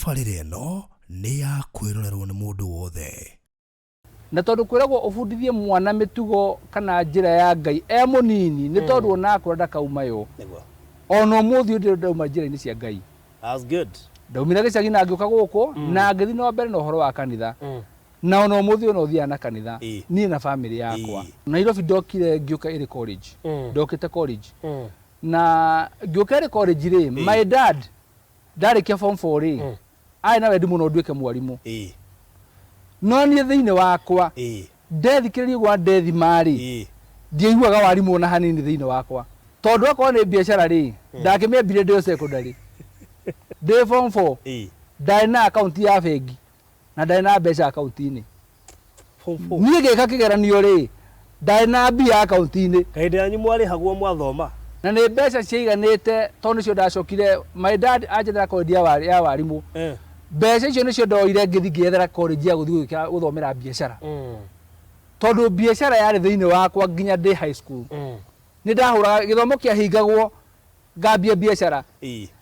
Tabarĩra ĩno nĩ ya kwĩrorerwo nĩ mũndũ wothe. Na tondũ kwĩragwo ũbundithie mwana mĩtugo kana njĩra ya Ngai e mũnini nĩ tondũ ona akũra ndakauma yo. Nĩguo. Ona ũmũthĩ ũyũ ndirĩ ndauma njĩra-inĩ cia Ngai. That's good. Ndaumire gĩcagi na ngĩũka gũkũ na ngĩthiĩ na mbere na ũhoro wa kanitha. Na ona ũmũthĩ ũyũ no thiaga na kanitha niĩ na famĩlĩ yakwa. Nairobi ndokire ngĩũka ĩrĩ college. Ndokĩte college. Na ngĩũka ĩrĩ college rĩ, my dad ndarĩkia form 4 rĩ, arĩ na wendi mũno nduĩke mwarimũ. No niĩ thĩinĩ wakwa ndethikĩrĩria ũguo na ndethima rĩ, ndiaiguaga warimũ ona hanini thĩinĩ wakwa. Tondũ akorwo nĩ biacara rĩ, ndakĩmĩambirie ndĩ o secondary. Ndĩ form 4 ndarĩ na akaunti ya bengi na ndarĩ na mbeca akaunti-inĩ. Form four. Niĩ ngĩka kĩgeranio rĩ, ndarĩ na mbia akaunti-inĩ. Kaĩ hĩndĩ yanyu mwarĩhagwo mwathoma? Na nĩ mbeca ciaiganĩte tondũ nĩcio ndacokire, my dad anjethera college ya warimũ. Mbeca icio nĩcio ndoire ngĩthiĩ ngĩyethera college ya gũthiĩ gwĩka gũthomera biacara. Tondũ biacara yarĩ thĩinĩ wakwa nginya ndĩ high school. Nĩ ndahũraga, gĩthomo kĩahingagwo ngambia biacara.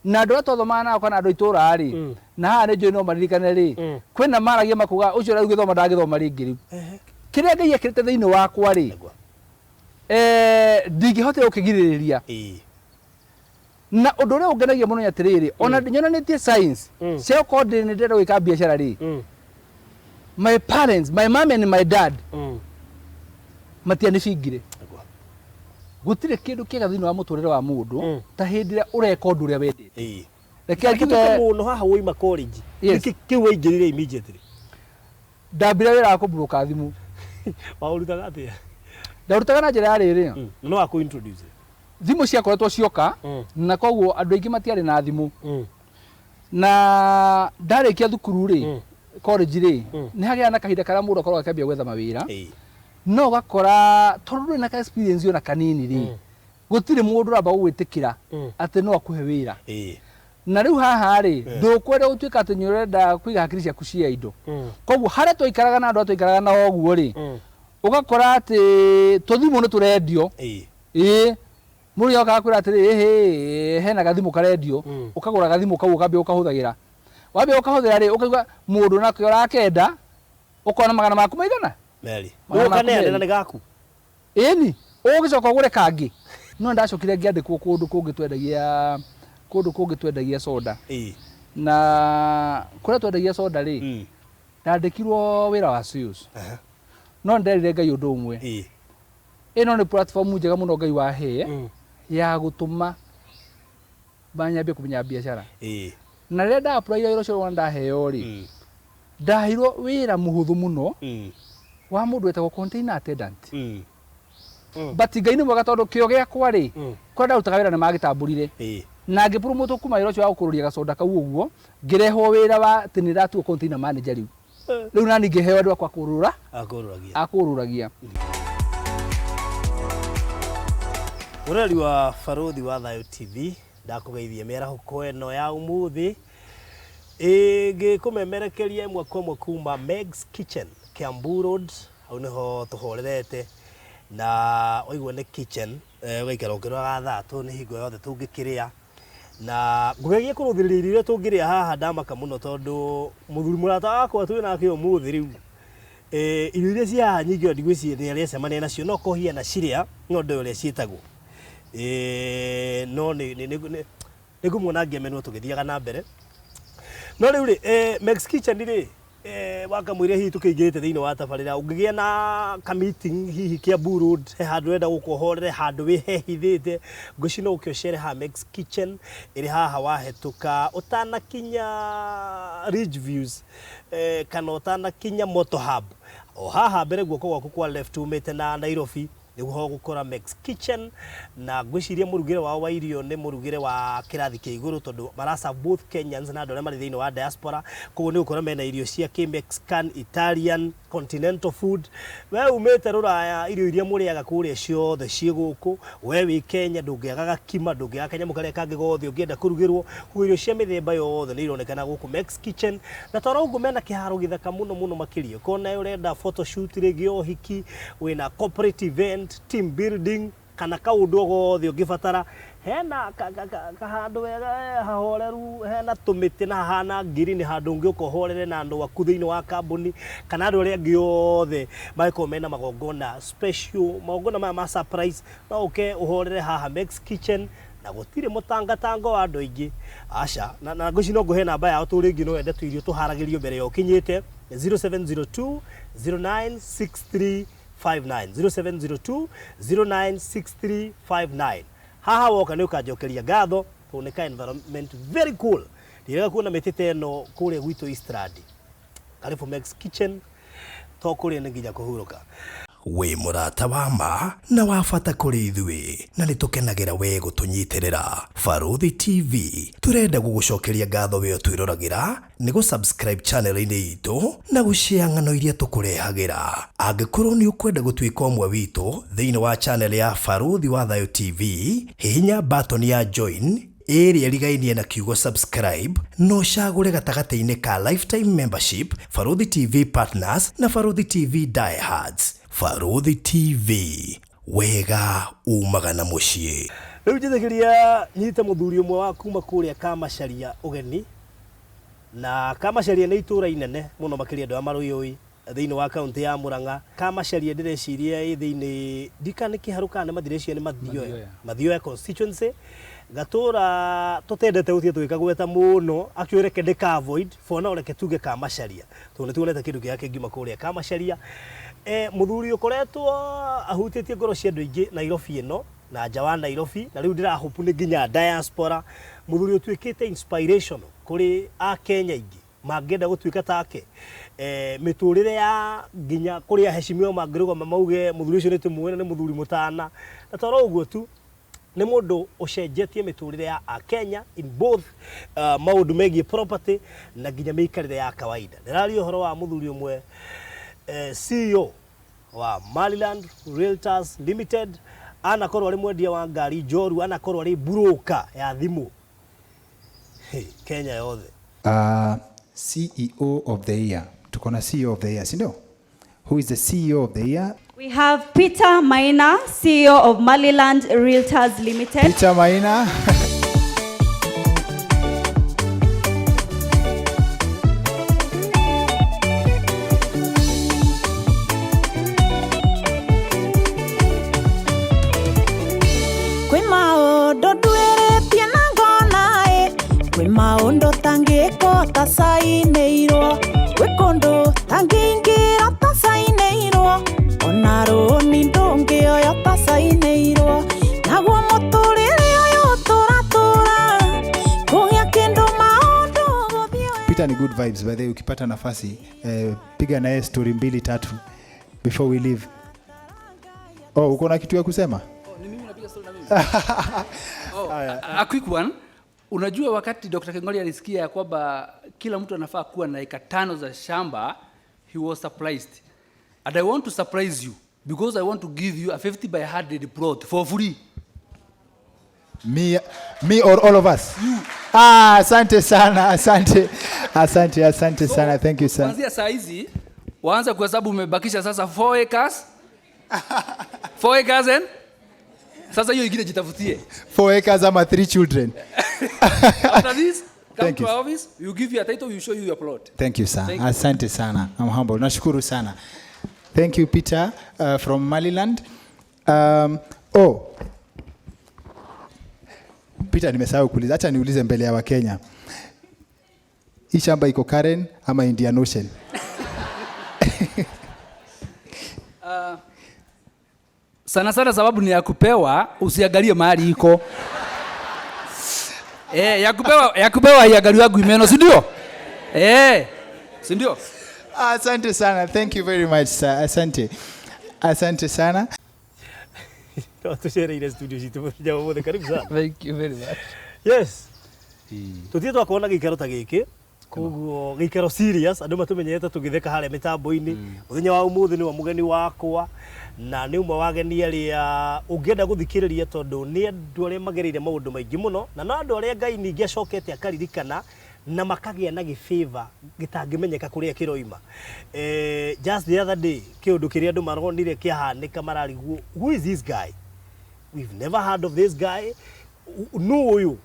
Na andũ arĩa twathomaga nao kana andũ a itũra rĩ, na haha nĩ njũĩ no maririkane rĩ, kwĩna maragia makauga ũcio rĩu gĩthoma ndangĩthoma rĩngĩ rĩu. Kĩrĩa Ngai ekĩrĩte thĩinĩ wakwa rĩ, ndingĩhotire gũkĩgirĩrĩria. Na ũndũ ũrĩa ũngenagia mũno nĩ atĩrĩrĩ, ona nyonanĩtie signs cia gũkorwo nĩ ndĩrenda gwĩka biacara rĩ, my parents, my mom and my dad matianĩbingire. Gũtirĩ kĩndũ kĩega thĩinĩ wa mũtũrĩre wa mũndũ ta hĩndĩ ĩrĩa ũreka ũndũ ũrĩa wendete. Reke Reke njuge tũke mũno haha woima college. Yes. Nĩkĩ kĩu waingĩrire immediately? Ndambire wĩra wa kũmburoka thimũ. Waũrutaga atĩa? Ndarutaga na njĩra ya rĩrĩ. Na no akũ introduce. Thimũ ciakoretwo cioka na koguo andũ aingĩ matiarĩ na thimũ. Na ndarĩkia thukuru rĩ, college rĩ, nĩ hagĩaga na kahinda karĩa mũndũ akoragwo akĩambia gwetha mawĩra. No ũgakora tondũ ndũrĩ na ka experience ona kanini rĩ, gũtirĩ mũndũ ũramba gũgwĩtĩkĩra atĩ no akũhe wĩra. Na rĩu haha rĩ, ndũkwenda gũtuĩka atĩ nĩ ũrenda kũiga hakiri ciaku cia indo. Koguo harĩa twaikaraga na andũ arĩa twaikaraga nao ũguo rĩ, ũgakora atĩ tũthimũ nĩ tũrendio. Ĩĩ. Mũndũ nĩ okaga kwĩra atĩrĩrĩ, ĩhĩ, hena gathimũ karendio, ũkagũra gathimũ kau ũkambia gũkahũthagĩra. Wambia gũkahũthĩra rĩ, ũkaigua mũndũ nake ũrakenda, ũkona magana maku maigana? Merĩ. Magana maku Ũkaneana merĩ. na nĩ gaku? Ĩni, ũgĩcoka ũgũre kangĩ. No nĩndacokire ngĩandĩkwo kũndũ kũngĩ twendagia, kũndũ kũngĩ twendagia soda. Na kũrĩa twendagia soda rĩ, ndandĩkirwo wĩra wa sales. No nĩnderire Ngai ũndũ ũmwe. Ĩno nĩ platform njega mũno Ngai wahe ya gũtũma nyambie kũmenya biacara. Na rĩrĩa nda apply wĩra ũcio wona ndaheo rĩ, ndaheirwo wĩra mũhũthũ mũno wa mũndũ wetagwo container attendant. But Ngai nĩ mwega tondũ kĩo gĩakwa rĩ, kũrĩa ndarutaga wĩra nĩ magĩtambũrire. Na ngĩ promote kuma wĩra ũcio wa gũkũrũria gacoda kau ũguo, ngĩrehwo wĩra wa atĩ nĩ ndatuo container manager rĩu. Rĩu nani ngĩheo andũ akwa kũrũra. Akũrũragia. Akũrũragia. Mũrori wa Barũthi wa Thayũ TV, ndakũgeithia mĩarahũko ĩno ya ũmũthĩ ĩngĩkũmemerekeria ĩmwe kwa ĩmwe kuma Meg's Kitchen, Kiambu Road, hau nĩho tũhorerete na waigua nĩ kitchen ũgaikara ũkĩroraga thaa tondũ nĩ hingo yothe tũngĩkĩrĩa. Na ngũgeria kũrũthĩrĩria irio iria tũngĩrĩa haha ndamaka mũno tondũ mũthuri mũrata wakwa twĩ nake ũmũthĩ rĩu irio iria ciĩ haha nyingĩ ona ndigwĩciria nĩ arĩ acemania nacio no korwo hihi anacirĩa no ndoĩ ũrĩa ciĩtagwo. No nĩ ngũmuona ngĩmenwo tũgĩthiaga na mbere. No rĩu rĩ, Meg's Kitchen rĩ, Wakamũira hihi tũkĩingĩrĩte thĩinĩ wa tabarĩra ũngĩgĩa na ka meeting hihi Kiambu Road he handũ ũrenda gũka ũhorere handũ wĩhehithĩte ngwĩciria no ũke ũcere haha Meg's Kitchen ĩrĩ haha wahetũka ũtanakinya Ridge Views kana ũtanakinya Motor Hub o haha mbere guoko gwaku kwa left umĩte na Nairobi Nĩguo gũkora Meg's Kitchen na ngwĩciria mũrugĩre wao wa irio nĩ mũrugĩre wa kĩrathi kĩa igũrũ tondũ mara serve both Kenyans na andũ arĩa marĩ thĩinĩ wa diaspora koguo nĩ ũgũkora mena irio cia kĩ Mexican, Italian, continental food. We umĩte rũraya irio iria mũrĩaga kũrĩa ciothe ciĩ gũkũ, we wĩ Kenya ndũngĩaga gakima, ndũngĩaga kanyamũ karĩa kangĩ gothe ũngĩenda kũrugĩrwo, koguo irio cia mĩthemba yothe nĩ ironekana gũkũ Meg's Kitchen na toro ũguo mena kĩharo gĩthaka mũno mũno makĩria, ũkona ũrenda photoshoot rĩngĩ ya ũhiki, wĩna corporate event, team building kana kaũndũ o gothe ũngĩbatara Hena kahandũ wega hahoreru, hena tũmĩtĩ na hahana ngiri, nĩ handũ ũngĩũka ũhorere na andũ aku thĩinĩ wa kambuni kana andũ arĩa angĩ othe mangĩkorwo mena magongona special, magongona maya ma surprise, no ũke ũhorere haha Meg's Kitchen na gũtirĩ mũtangatango wa andũ aingĩ, aca. Na ngwĩciria no ngũhe namba yao tũ rĩngĩ no wende tũirio tũharagĩrio mbere ya ũkinyĩte 0702 0963 59 0702 096359. Haha woka nĩ ũkanjokeria ngatho tondũ nĩ ka environment very cool. Ndirega kuona mĩtĩ ta ĩno kũrĩa gwitũ Eastland. Karibu Meg's Kitchen, to kũrĩa nĩ nginya kũhurũka. Wĩ mũrata wa ma na wa bata kũrĩ ithuĩ na nĩ tũkenagĩra we gũtũnyitĩrĩra. Barũthi TV tũrenda gũgũcokeria ngatho we ũtwĩroragĩra nĩ gũ subscribe channel-inĩ itũ na gũshare ng'ano iria tũkũrehagĩra. Angĩkorwo nĩ ũkwenda gũtuĩka ũmwe witũ thĩinĩ wa channel ya Barũthi wa Thayũ TV, hihinya button ya join ĩrĩa ĩrigainie na kiugo subscribe na ũcagũre gatagatĩ-inĩ ka lifetime membership, Barũthi TV partners na Barũthi TV diehards. Barũthi TV, wega umaga na mũciĩ. Rĩu njĩtĩkĩria nyite mũthuri ũmwe wa kuma kũrĩa Kamacharia ũgeni, na Kamacharia nĩ itũra inene mũno makĩria andũ a Marũyũi thĩinĩ wa kaunti ya Murang'a. Kamacharia ndĩreciria ĩ thĩinĩ ndika nĩ Kĩharũ kana nĩ Mathirĩcia, nĩ Mathioya, Mathioya constituency, gatũra tũtendete gũthiĩ tũgĩkagweta mũno. Actually reke ndĩka avoid for now, reke tuge Kamacharia tondũ nĩ tuonete kĩndũ kĩrĩa kĩngiuma kũrĩa Kamacharia. Mũthuri ũkoretwo ahutĩtie ngoro cia andũ aingĩ Nairobi ĩno na nja wa Nairobi, na rĩu ndĩrahopu nĩ nginya diaspora, mũthuri ũtuĩkĩte inspiration kũrĩ akenya aingĩ mangĩenda gũtuĩka take, mĩtũrĩre ya nginya kũrĩ aheshimiwa mangĩrũgama mauge mũthuri ũcio nĩ tũmuone nĩ mũthuri mũtana. Na toro ũguo tu, nĩ mũndũ ũcenjetie mĩtũrĩre ya akenya in both maũndũ megiĩ property na nginya mĩikarĩre ya kawaida. Ndĩraria ũhoro wa mũthuri ũmwe, CEO wa Maryland Realtors Limited, anakorwo arĩ mwendia wa ngari njoru, anakorwo arĩ broker ya thimũ. Hey, Kenya yothe. CEO of the year. Tuko na CEO of the year, si ndio? Who is the CEO of the year? We have Peter Maina, CEO of Maryland Realtors Limited. Peter Maina. Kwĩ maũndũ nduĩrĩtie na ngona ĩ, kwĩ maũndũ tangĩkwo tacainĩirwo, gwĩ kũndũ tangĩingĩra tacainĩirwo, ona rũni ndũngĩoya tacainĩirwo, naguo mũtũrĩre ũyũ tũratũra kũgĩa kĩndũ maũndũ gũthiĩ wega. Peter ni good vibes, by the way. Ukipata nafasi, piga naye story mbili tatu before we leave. Oh, uko na kitu ya kusema? Oh, ni mimi napiga story na mimi. Oh, a quick one. Unajua wakati Dr. Kengoli alisikia ya kwamba kila mtu anafaa kuwa na eka 5 za shamba, he was surprised. And I want to surprise you because I want to give you a 50 by 100 plot for free. Me or all of us? You. Asante sana, asante. Asante, asante So, sana. Thank you, sir. Kuanzia saa hizi waanza kuhesabu, umebakisha sasa 4 acres. 4 acres and sasa hiyo ingine jitafutie. 4 acres ama 3 children. After this, come Thank to you. our office, we will give you a title, we will show you your plot. Thank you, sir. Thank you. Asante sana. I'm humble. Nashukuru sana. Thank you, Peter, from Maryland. Oh. Peter, nimesahau kuuliza. Acha niulize mbele ya Wakenya. Hii shamba iko Karen ama Indian Ocean? Sana sana sababu ni ya kupewa, usiangalie mahali iko. Ya kupewa haiangaliwi meno, si ndio? Si ndio? Asante sana. Thank you very much, sir. Asante. Asante sana. No tucereire studio citũ mũthenya ũmũthĩ. Karibu sana. Thank you very much. Yes. Tũthiĩ twakuona gĩikaro ta gĩkĩ. Koguo gĩikaro serious, andũ matũmenyerete tũgĩtheka harĩa mĩtambo-inĩ. Mũthenya wa ũmũthĩ nĩwe mũgeni wakwa na nĩ ũmwe wa ageni arĩa ũngĩenda gũthikĩrĩria tondũ nĩ andũ arĩa magereire maũndũ maingĩ mũno, na no andũ arĩa Ngai ningĩ acokete akaririkana na makagĩa na gĩbĩba gĩtangĩmenyeka kũrĩa kĩroima. Just the other day kĩũndũ kĩrĩa andũ maronire kĩahanĩka mararigwo, who is this guy? We've never heard of this guy. Nũ ũyũ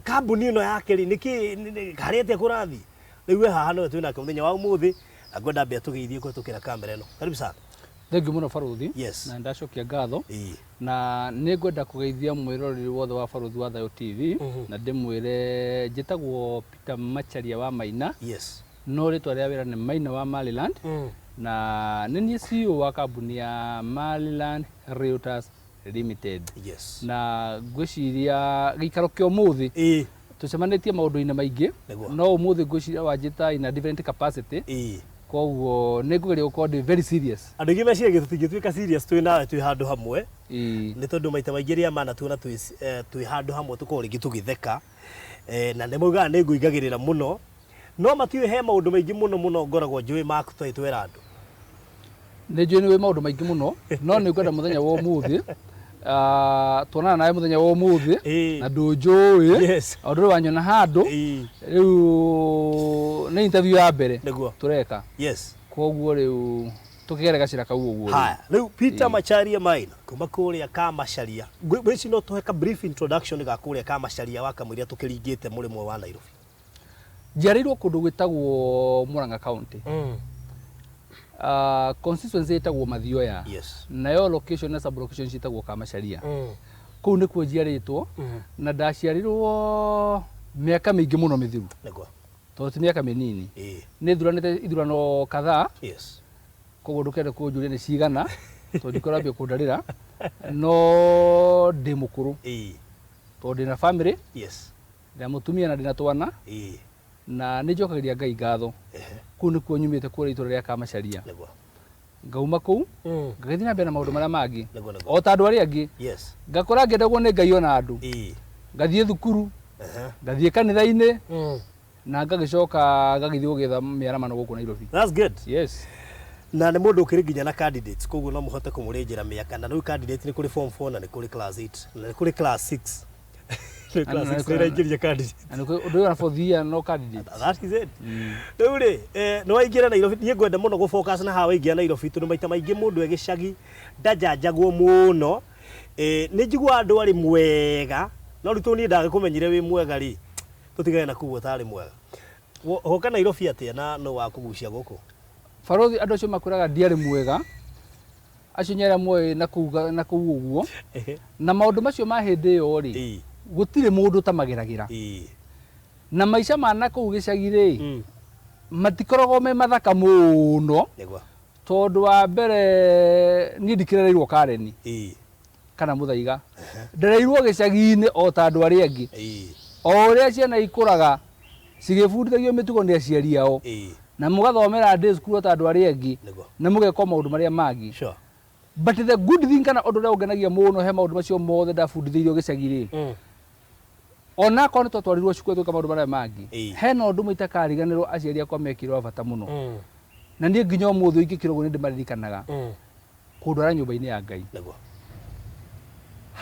kambuni ĩno yake rĩ nĩkĩ harĩ atĩa kũrathiĩ rĩu we haha nowe twĩ nake mũthenya wa ũmũthĩ na ngwenda ambe atũgeithie kũhetũkĩra kamera ĩno. Karibu sana. Thengiũ mũno Barũthi. Yes. Na ndacokia ngatho. Na nĩ ngwenda kũgeithia mwĩroreri wothe wa Barũthi wa Thayũ TV na ndĩmwĩre njĩtagwo Peter Macharia wa Maina. Yes. No rĩtwa rĩa wĩra nĩ Maina wa Maryland. Na nĩ niĩ CEO wa kambuni ya Maryland Realtors Limited. Yes. Na ngwĩciria gĩikaro kĩa ũmũthĩ tũcemanĩtie maũndũ-inĩ maingĩ no ũmũthĩ ngwĩciria wanjĩta in a different capacity. Koguo nĩ ngũgeria gũkorwo ndĩ very serious. Andũ aingĩ meciragia tũtingĩtuĩka serious twĩ nawe twĩ handũ hamwe nĩ tondũ maita maingĩ rĩrĩa manatuona twĩ handũ hamwe tũkoragwo rĩngĩ tũgĩtheka na nĩ maugaga nĩ ngũigagĩrĩra mũno no matiũĩ he maũndũ maingĩ mũno mũno ngoragwo njũĩ maku tũtarĩ twera andũ. Nĩ njũĩ nĩ wĩ maũndũ maingĩ mũno no nĩ ngwenda mũthenya wa ũmũthĩ tuonana nawe mũthenya wa ũmũthĩ na ndũnjũĩ o ndũrĩ wanyona handũ rĩu nĩ interview ya mbere tũreka. Yes. Koguo rĩu tũkĩgere gacĩra kau ũguo. Haya, rĩu Peter Macharia Maina kuma kũrĩa Kamacharia. Ngwĩciria no tũhe ka brief introduction ga kũrĩa Kamacharia wa kamũira tũkĩringĩte mũrĩmo wa Nairobi. Njiarĩirwo kũndũ gwĩtagwo Murang'a County. Constituency ĩtagwo Mathioya. Yes. Nayo location na sub location ciĩtagwo Kamacharia. Kũu nĩkuo njiarĩtwo na ndaciarirwo mĩaka mĩingĩ mũno mĩthiru. Nĩguo. Tondũ ti mĩaka mĩnini. Nĩ thuranĩte ithurano kadhaa. Yes. Koguo ndũkende kũnjũria nĩ cigana tondũ ndikũrambia kũndarĩra no ndĩ mũkũrũ. Tondũ ndĩna family. Yes. Ndĩna mũtumia na ndĩna twana. Na nĩ njokagĩria Ngai ngatho. Kũu nĩkuo nyumĩte kũrĩa itũũra rĩa Kamacharia. Nĩguo. Ngauma kũu ngagĩthiĩ na mbere na maũndũ marĩa mangĩ Nĩguo, nĩguo. o ta andũ arĩa angĩ. Yes. Ngakora ngĩendagwo nĩ Ngai ona andũ. Ngathiĩ thukuru, ngathiĩ kanitha-inĩ na ngagĩcoka ngagĩthiĩ gũgĩetha mĩaramano gũkũ Nairobi. That's good. Yes. Na nĩ mũndũ ũkĩrĩ nginya na candidates koguo no mũhote kũmũrĩnjĩra mĩaka na rĩu candidate nĩ kũrĩ form 4 na nĩ kũrĩ class 8 na nĩ kũrĩ class 6. Nĩ class 6 nĩ ĩraingĩria candidate. Na nĩ kũrĩ ũndũ ũyũ na fourth year no candidate. That is it. Rĩu rĩ, nĩ waingĩra Nairobi, niĩ ngwenda mũno gũ focus na haha waingĩra Nairobi tondũ maita maingĩ mũndũ e gĩcagi ndajanjagwo mũno. Nĩ njiguaga andũ arĩ mwega, no rĩu tondũ niĩ ndagĩkũmenyire wĩ mwega rĩ, tũtigane na kuga ũtarĩ mwega. Hoka Nairobi atĩa na nũ wakũgucia gũkũ? Barothi andũ acio makwĩraga ndiarĩ mwega, acio nĩ arĩa moĩ na kũu ũguo. Na maũndũ macio ma hĩndĩ ĩyo rĩ, gũtirĩ mũndũ ũtamageragĩra. Na maica ma na kũu gĩcagi rĩ, matikoragwo me mathaka mũno. Tondũ wa mbere niĩ ndikĩrereirwo Karen kana Mũthaiga. Ndereirwo gĩcagi-inĩ o ta andũ arĩa angĩ. O ũrĩa ciana ikũraga cigĩbundithagio mĩtugo nĩ aciari ao. Na mũgathomera day school o ta andũ arĩa angĩ. Na mũgeka maũndũ marĩa mangĩ. But the good thing kana ũndũ ũrĩa ũngenagia mũno he maũndũ macio mothe ndabundithĩirio gĩcagi rĩ, ona akorwo nĩ twatwarirwo cukuru twĩka maũndũ marĩa mangĩ, hena ũndũ ũmwe itakariganĩrwo aciari akwa mekire wa bata mũno. Na niĩ nginya ũmũthĩ ingĩkĩra ũguo nĩ ndĩmaririkanaga. Kũndwara nyũmba-inĩ ya Ngai.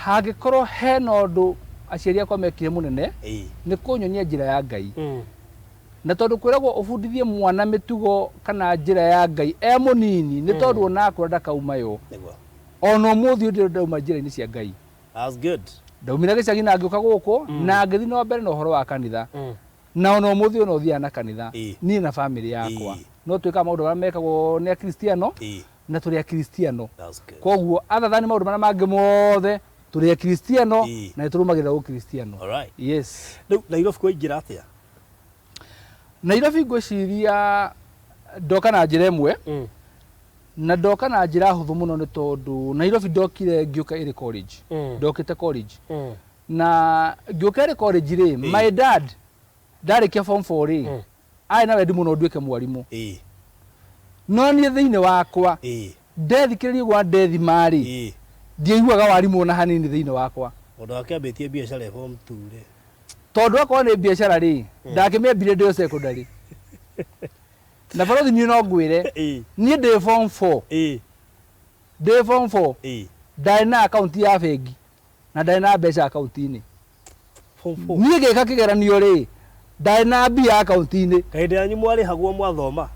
Hangĩkorwo hena ũndũ aciari akwa mekire mũnene, nĩ kũnyonia njĩra ya Ngai. Na tondũ kwĩragwo ũbundithie mwana mĩtugo kana njĩra ya Ngai e mũnini, nĩ tondũ ona akũra ndakauma yo. Ona ũmũthĩ ũyũ ndauma njĩra-inĩ cia Ngai. That's good. Ndaumire gĩcagi na ngĩũka gũkũ na ngĩthiĩ na mbere na ũhoro wa kanitha. Na ona ũmũthĩ ũyũ no thiaga na kanitha niĩ na family yakwa. No twĩkaga maũndũ marĩa mekagwo nĩ akristiano na tũrĩ akristiano. Koguo other than maũndũ marĩa mangĩ mothe tũrĩ akristiano na nĩ tũrũmagĩrĩra ũkristiano. Yes. Rĩu Nairobi kwaingĩra atĩa? Nairobi ngwĩciria ndoka na njĩra ĩmwe na ndoka na njĩra hũthũ mũno nĩ tondũ Nairobi ndokire ngĩũka ĩrĩ college. Ndokĩte college. Na ngĩũka ĩrĩ college rĩ, my dad ndarĩkia form 4 rĩ, arĩ na wendi mũno nduĩke mwarimũ. No niĩ thĩinĩ wakwa ndethikĩrĩria ũguo ndethima rĩ, ndiaiguaga warimũ ona hanini thĩinĩ wakwa. Mũndũ akĩambĩtie biacara form 2 rĩ. Tondũ akorwo nĩ biacara rĩ, ndakĩmĩambire ndĩ o secondary. Na barothi niĩ no ngwĩre, niĩ ndĩ form 4. Ndĩ form 4. Ndarĩ na akaunti ya bengi na ndarĩ na mbeca akaunti-inĩ. Niĩ ngĩka kĩgeranio rĩ, ndarĩ na mbia akaunti-inĩ. Kahinda yanyu mwarĩhagwo mwathoma?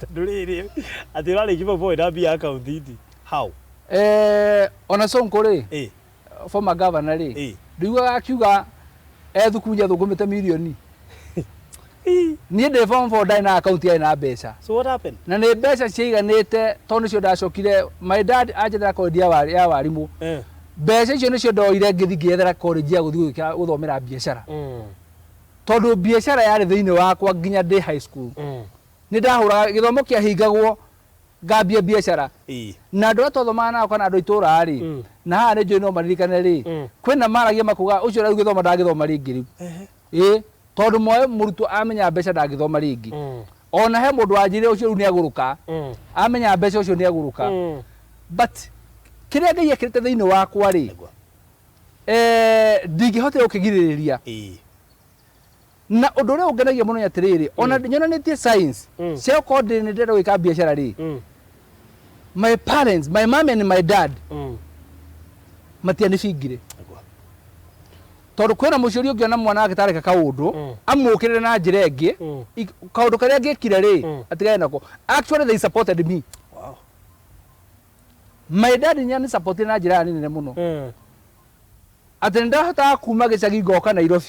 Tondũ rĩrĩ, atĩ ũrarĩkia form 4 wĩna mbia akaunti-inĩ. How? Ona Sonko rĩ, former governor rĩ, ndiguaga akiuga e thukuru njathũkũmĩte mirioni. Niĩ ndĩ form 4 ndarĩ na akaunti yarĩ na mbeca. So what happened? Na nĩ mbeca ciaiganĩte tondũ nĩcio ndacokire, my dad anjethera college ya warimũ. Mbeca icio nĩcio ndoire ngĩthiĩ ngĩethera college ya gũthiĩ gũthomera biacara. Tondũ biacara yarĩ thĩinĩ wakwa nginya ndĩ high school. Nĩ ndahũraga gĩthomo kĩahingagwo ngambia biacara. Na andũ arĩa twathomaga nao kana andũ a itũra rĩ, na haha nĩ njũĩ no maririkane rĩ, kwĩna maragia makuga ũcio rĩu gĩthoma ndangĩthoma rĩngĩ rĩu. Ĩĩ, tondũ moĩ mũrutwo amenya mbeca ndangĩthoma rĩngĩ. Ona he mũndũ wanjĩrire ũcio rĩu nĩagũrũka, amenya mbeca ũcio nĩagũrũka. But kĩrĩa Ngai ekĩrĩte thĩinĩ wakwa rĩ, ndingĩhotire gũkĩgirĩrĩria. Na ũndũ ũrĩa ũngenagia mũno nĩ atĩrĩrĩ, ona nyonanĩtie science cia gũkorwo ndĩ nĩ ndĩrenda gwĩka biacara rĩ, my parents, my mom and my dad matianĩbingire. Tondũ kwĩna mũciari ũngĩona mwana wake tareka kaũndũ, amũkĩrĩre na njĩra ĩngĩ, kaũndũ karĩa angĩkire rĩ, atigane nako. Actually they supported me. Wow. My dad nĩ supported na njĩra nene mũno. Atĩ nĩ ndahotaga kuma gĩcagi ngoka Nairobi.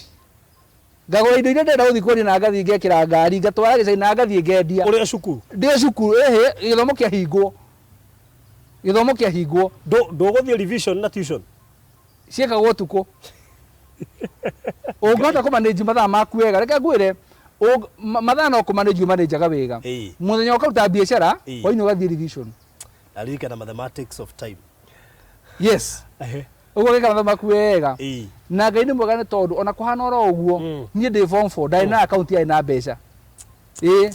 Ngagũra indo iria ndĩrenda gũthiĩ kwendia na ngathiĩ ngekĩra ngari, ngatwara gĩcagi na ngathiĩ ngendia. Ũrĩ o cukuru? Ndĩ cukuru, ĩhĩ, gĩthomo kĩahingwo. Gĩthomo kĩahingwo. Ndũgũthiĩ revision na tuition? Ciĩkagwo ũtukũ. Ũngĩhota kũmanage mathaa maku wega, reke ngwĩre, mathaa no kũmanage ũmanĩnjaga wega. Mũthenya ũkaruta biacara, hwainĩ ũgathiĩ revision. Naririkana mathematics of time. Yes. Ũguo ũgĩka mathaa maku wega. Na Ngai nĩ mwega nĩ tondũ ona kũhana oro ũguo, niĩ ndĩ form 4, ndarĩ na akaunti yarĩ na mbeca. Ĩĩ.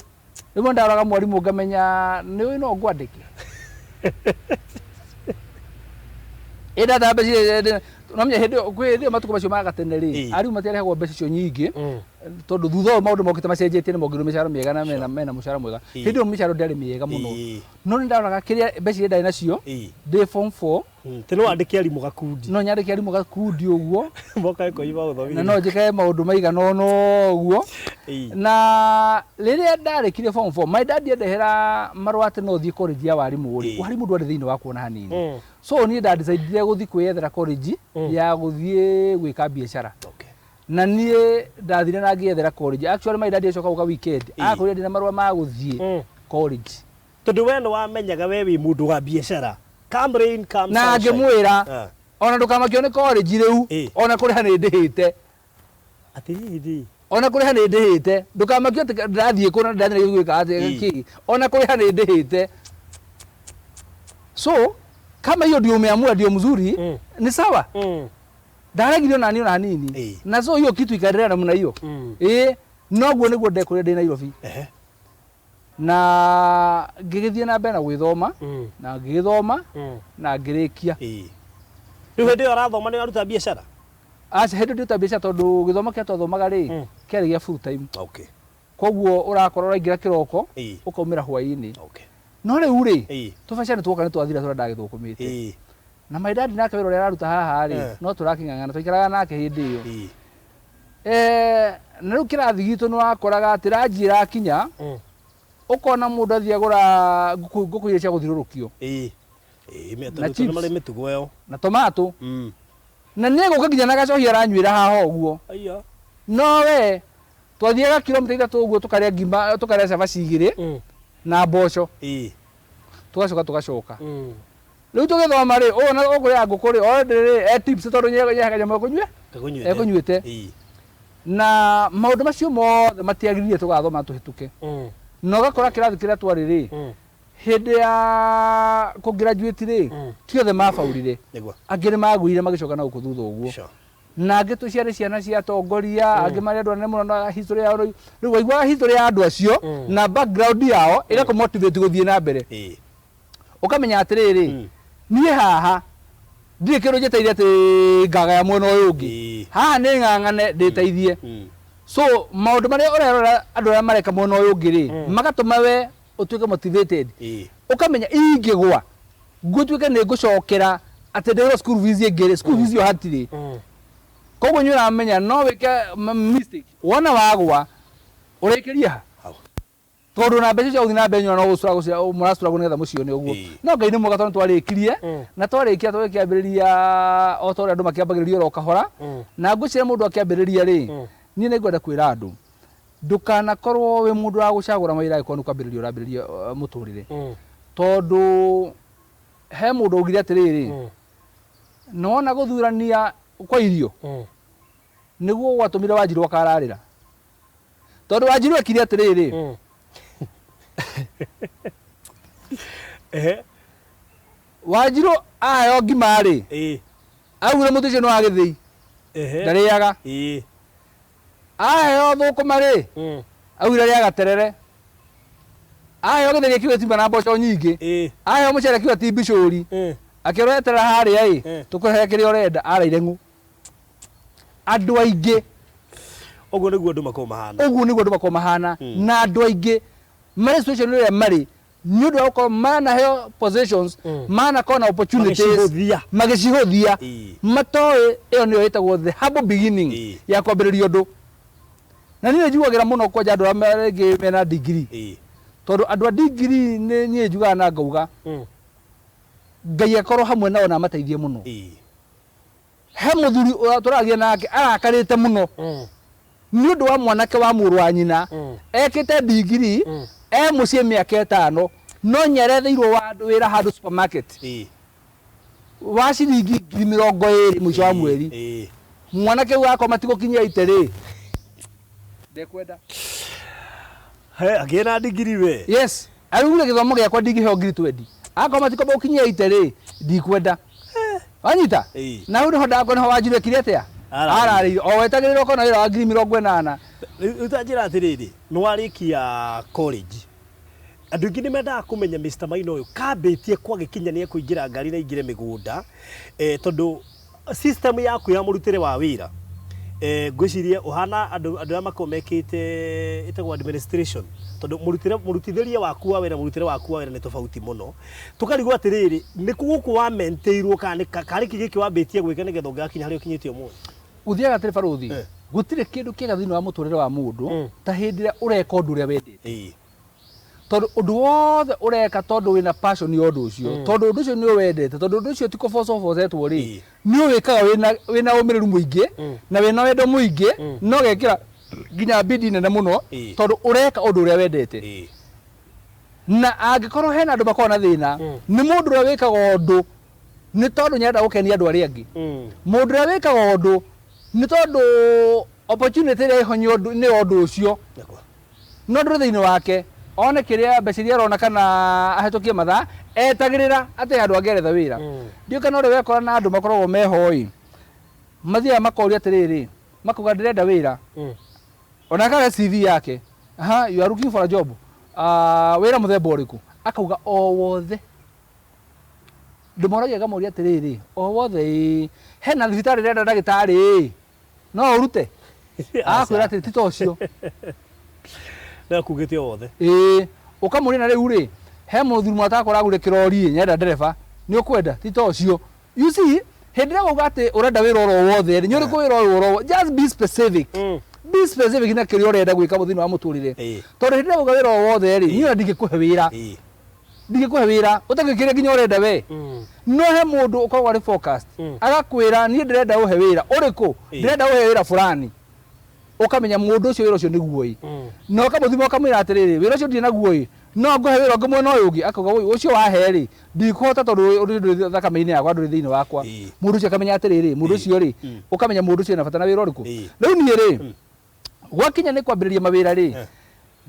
Rĩmwe ndaroraga mwarimũ ngamenya nĩ ũĩ no ngwandĩke. Ĩĩ ndatara mbeca iria no menya hĩndĩ ĩyo, kwĩ hĩndĩ ĩyo matukũ macio ma gatene rĩ, arimũ matiarĩhagwo mbeca icio nyingĩ, tondũ thutha ũyũ maũndũ mokĩte macenjetie nĩ mongereirwo mĩcara mĩega na mena mũcara mwega. Hĩndĩ ĩyo mĩcara ndĩarĩ mĩega mũno. No nĩ ndaroraga kĩrĩa mbeca iria ndarĩ nacio, ndĩ form 4. Tĩ no wandĩke arimũ gakundi. No nyandĩke arimũ gakundi ũguo. Mokae kũiba gũthomithia. Na no njĩkage maũndũ maigana ũna ũguo. Na rĩrĩa ndarĩkirie form 4, my dad endehera marũa atĩ no thiĩ college ya warimũ rĩ, warimũ ndwarĩ thĩinĩ wakwa ona hanini. So niĩ ndadecidire gũthiĩ kwĩyethera college ya gũthiĩ gwĩka biacara. Na niĩ ndathire na ngĩethera college. Actually my dad acoka gũka weekend, akorire ndĩna marũa ma gũthiĩ college. Tondũ we nĩ wamenyaga we wĩ mũndũ wa biacara. Come rain, come Na sunshine. ngĩmwĩra, ona ndũkamakio nĩ college rĩu, ona kũrĩha nĩ ndĩhĩte. Atĩrĩrĩ. Ona kũrĩha nĩ ndĩhĩte. Ndũkamakio atĩ ndĩrathiĩ kũ na ndĩrathiĩ gwĩka atĩ kĩ. Ona kũrĩha nĩ ndĩhĩte. So, kama hiyo ndio umeamua ndio mzuri, ni sawa. Ndaregire ona niĩ ona hanini. Na so hiyo kitu ikaendelea namna hiyo. Noguo nĩguo ndekũrire ndĩ Nairobi. Na ngĩgĩthiĩ na mbere na gwĩthoma, na ngĩgĩthoma, na ngĩrĩkia. Rĩu hĩndĩ ĩyo ũrathoma nĩ ũraruta biacara? Aca, hĩndĩ ĩyo ndiruta biacara tondũ gĩthomo kĩrĩa twathomaga rĩ, kĩarĩ gĩa full time. Koguo ũrakorwo ũraingĩra kĩroko, ũkaumĩra hwaĩ-inĩ. No rĩu rĩ, tũbeca nĩ tuoka nĩ twathira tũrĩa ndagĩthũkũmĩte. Na my dad nake wĩra ũrĩa araruta haha rĩ, no tũrakĩng'ang'ana, twaikaraga nake hĩndĩ ĩyo. Na rĩu kĩrathi gitũ nĩ wakoraga atĩ ranji ĩrakinya, ũkona mũndũ athiĩ agũra ngũkũ iria cia gũthiũrũrũkio. Na chips. Marĩ mĩtugo ĩyo. Na tomato. Na nĩ egũka nginya na gacohi aranyuĩra haha ũguo. No we, twathiaga kilomita ithatũ ũguo tũkarĩa ngima, tũkarĩa cabaci igĩrĩ, na mboco. Tũgacoka tũgacoka. Rĩu tũgĩthoma rĩ, ũyũ na ũkũrĩa ngũkũ rĩ, already rĩ, e tips tondũ nĩ kanyamũ ekũnyua? Ekũnyuĩte. Na maũndũ macio mothe matiagĩrĩire tũgathoma tũhĩtũke. Na ũgakora kĩrathi kĩrĩa twarĩ rĩ, hĩndĩ ya kũ-graduate rĩ, ti othe mabaurire. Angĩ nĩ magũire magĩcoka na gũkũ thutha ũguo. Na angĩ tũciarĩ ciana cia atongoria, angĩ marĩ andũ anene mũno na history yao rĩu. Rĩu waiguaga history ya andũ acio na background yao ĩgakũ-motivate gũthiĩ na mbere. Ũkamenya atĩrĩrĩ, niĩ haha ndirĩ kĩndũ njetereire atĩ ngagaya mwena ũyũ ũngĩ. Haha nĩ ng'ang'ane ndĩteithie. So maũndũ marĩa ũrerora andũ arĩa mareka mwena ũyũ ũngĩ rĩ, magatũma we ũtuĩke motivated. Ũkamenya ingĩgwa ngũtuĩke nĩ ngũcokera atĩ ndĩrwo school fees ĩngĩ rĩ, school fees ĩyo hatirĩ. Koguo nĩ ũramenya no wĩke mistake. Wona wagwa ũrĩkĩria ha? Tondũ na mbeca cia gũthiĩ na mbere nyona no gũcura mũracuragwo nĩgetha mũcione ũguo. No Ngai nĩ mwega tondũ nĩtwarĩkirie, na twarĩkia tũgĩkĩambĩrĩria o ta ũrĩa andũ makĩambagĩrĩria oro kahora. Na ngwĩciria mũndũ akĩambĩrĩria rĩ, niĩ nĩngwenda kwĩra andũ, ndũkanakorwo wĩ mũndũ wa gũcagũra mawĩra angĩkorwo nĩ kwambĩrĩria ũrambĩrĩria mũtũrĩre. Tondũ he mũndũ augire atĩrĩrĩ, nĩwona gũthurania kwa irio nĩguo gwatũmire Wanjirũ akararĩra. Tondũ Wanjirũ ekire atĩrĩrĩ, Wanjirũ aheo ngima rĩ, augire mũtu ũcio nĩ wa gĩthĩi, ndarĩaga. Aheo thũkũma rĩ, augire arĩaga terere. Aheo gĩtheri akiuga tiuma na mboco nyingĩ. Aheo mũcere akiuga ti mbicũri. Akĩrwo eterera harĩa ĩ, tũkũhe kĩrĩa ũrenda, araire ng'ũ. Andũ aingĩ Ũguo nĩguo andũ makoragwo mahana. Ũguo nĩguo andũ makoragwo mahana. Na andũ aingĩ marĩ situation ĩrĩa marĩ nĩ ũndũ wa gũkorwo manaheo positions, manakorwo na opportunities, Magĩcihũthia. Magĩcihũthia. Matoĩ ĩyo nĩyo ĩtagwo the humble beginning ya kwambĩrĩria ũndũ. Na niĩ njiguagĩra mũno kwanja andũ arĩa rĩngĩ mena degree. Tondũ andũ a degree nĩ niĩ njugaga na ngauga Ngai akorwo hamwe nao na amateithie mũno. He mũthuri tũragia nake arakarĩte mũno nĩ ũndũ wa mwanake wa mũrũ wa nyina ekĩte degree, e mũciĩ mĩaka 5, no nĩaretheirwo wĩra handũ supermarket wa ciringi 20,000 mũico wa mweri. Mwanake ũyũ akoma tigũkinyia ite rĩ, ndekwenda. He, akĩgĩa na degree we. Yes, araugire gĩthomo gĩakwa ndingĩheo 20,000. Akorwo matikwamba gũkinyia ite rĩ, ndikwenda. Wanyita? Na hau nĩho ndakwa nĩho Wanjirũ ekire atĩa? Ararĩire. Ararĩire. O wetagĩrĩra ũkona wĩra wa 80,000. Rĩu ta njĩra atĩrĩrĩ, nĩ warĩkia college. Andũ aingĩ nĩ mendaga kũmenya Mr. Maina ũyũ kambĩtie kwa gĩkinya nĩ ekũingĩra ngari na aingĩre mĩgũnda, tondũ system yaku ya mũrutĩre wa wĩra, ngwĩciria ũhana andũ arĩa makoragwo mekĩte ĩtagwo administration, tondũ mũrutithĩrie waku wa wĩra, mũrutĩre waku wa wĩra nĩ tofauti mũno. Tũkarigwo atĩrĩrĩ, nĩ kũ gũkũ wamentĩirwo kana nĩ karĩ kĩ gĩkĩ wambĩtie gwĩka nĩgetha ũngĩgakinya harĩa ũkinyĩte ũmũthĩ? Gũthiaga atĩrĩ barũthi, gũtirĩ kĩndũ kĩega thĩinĩ wa mũtũrĩre wa mũndũ ta hĩndĩ ĩrĩa ũreka ũndũ ũrĩa wendete. Tondũ ũndũ wothe ũreka tondũ wĩna passion ya ũndũ ũcio, tondũ ũndũ ũcio nĩ ũwendete, tondũ ũndũ ũcio ti kũbocwo ũbocetwo rĩ, nĩ ũwĩkaga wĩna ũmĩrĩru mũingĩ na wĩna wendo mũingĩ, na ũgekĩra nginya bidii nene mũno, tondũ ũreka ũndũ ũrĩa wendete. Na angĩkorwo hena andũ makoragwo na thĩna, nĩ mũndũ ũrĩa wĩkaga ũndũ nĩ tondũ nĩarenda gũkenia andũ arĩa angĩ. Mũndũ ũrĩa wĩkaga ũndũ nĩ tondũ opportunity ĩrĩa ĩho nĩ ũndũ ũcio. No ndũrĩ thĩinĩ wake, one kĩrĩa mbeca iria arona kana ahĩtũkie mathaa, etagĩrĩra atĩ handũ angĩaretha wĩra. Ndiũĩ kana ũrĩa wekora na andũ makoragwo meho ĩ, mathiaga makoria atĩrĩrĩ, makauga ndĩrenda wĩra. Ona akare CV yake, aha, you are looking for a job. Wĩra mũthemba ũrĩkũ? Akauga o wothe. Ndĩmoragia ngamoria atĩrĩrĩ, o wothe ĩ, hena thibitarĩ ĩrenda ndagĩtarĩ ĩ, no ũrute? Agakwĩra atĩ ti ta ũcio. No akugĩte o wothe. Ĩĩ, ũkamũria na rĩu rĩ, he mũthuri mũrata wakwa ũragũrire kĩrori ĩ, nĩarenda ndereba, nĩ ũkwenda? Ti ta ũcio. You see, hĩndĩ ĩrĩa wauga atĩ ũrenda wĩra oro wothe rĩ, nĩ ũrĩkũ wĩra ũyũ oro wothe? Just be specific. Be specific na kĩrĩa ũrenda gwĩka thĩinĩ wa mũtũrĩre. Tondũ hĩndĩ ĩrĩa wauga wĩra o wothe rĩ, niĩ ona ndingĩkũhe wĩra. Ndingĩkũhe wĩra, ũtagwĩkĩre nginya ũrenda we. No he mũndũ ũkoragwo arĩ focused. Agakwĩra niĩ ndĩrenda ũhe wĩra. Ũrĩkũ? Ndĩrenda ũhe wĩra fulani. Ũkamenya mũndũ ũcio wĩra ũcio nĩguo ĩ. Na ũkamũthima ũkamwĩra atĩrĩrĩ, wĩra ũcio ndirĩ naguo ĩ, no ngũhe wĩra ũngĩ mwena ũyũ ũngĩ. Akauga ũyũ ũcio wahe rĩ, ndikũhota tondũ ndũrĩ thakame-inĩ yakwa, ndũrĩ thĩinĩ wakwa. Mũndũ ũcio akamenya atĩrĩrĩ, mũndũ ũcio rĩ, ũkamenya mũndũ ũcio ena bata na wĩra ũrĩkũ. Rĩu niĩ rĩ, gwakinya nĩ kwambĩrĩria mawĩra rĩ,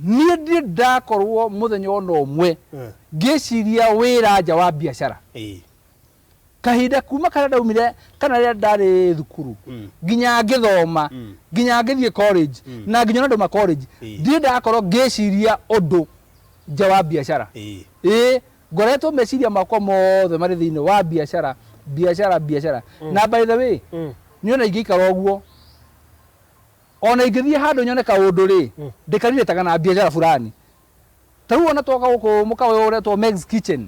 niĩ ndirĩ ndakorwo mũthenya ona ũmwe ngĩciria wĩra nja wa biacara. Kahinda kuma karĩa ndaumire kana rĩrĩa ndarĩ thukuru, nginya ngĩthoma, nginya ngĩthiĩ college, na nginya ona ndauma college, ndirĩ ndakorwo ngĩciria ũndũ nja wa biacara. Ĩĩ, ngoretwo meciria makwa mothe marĩ thĩinĩ wa biacara, biacara, biacara. Na by the way, niĩ ona ingĩikara ũguo, ona ingĩthiĩ handũ nyone kaũndũ rĩ, ndĩkarirĩtaga na biacara fulani. Ta rĩu ona twoka gũkũ mũkawa ũyũ ũretwo Meg's Kitchen.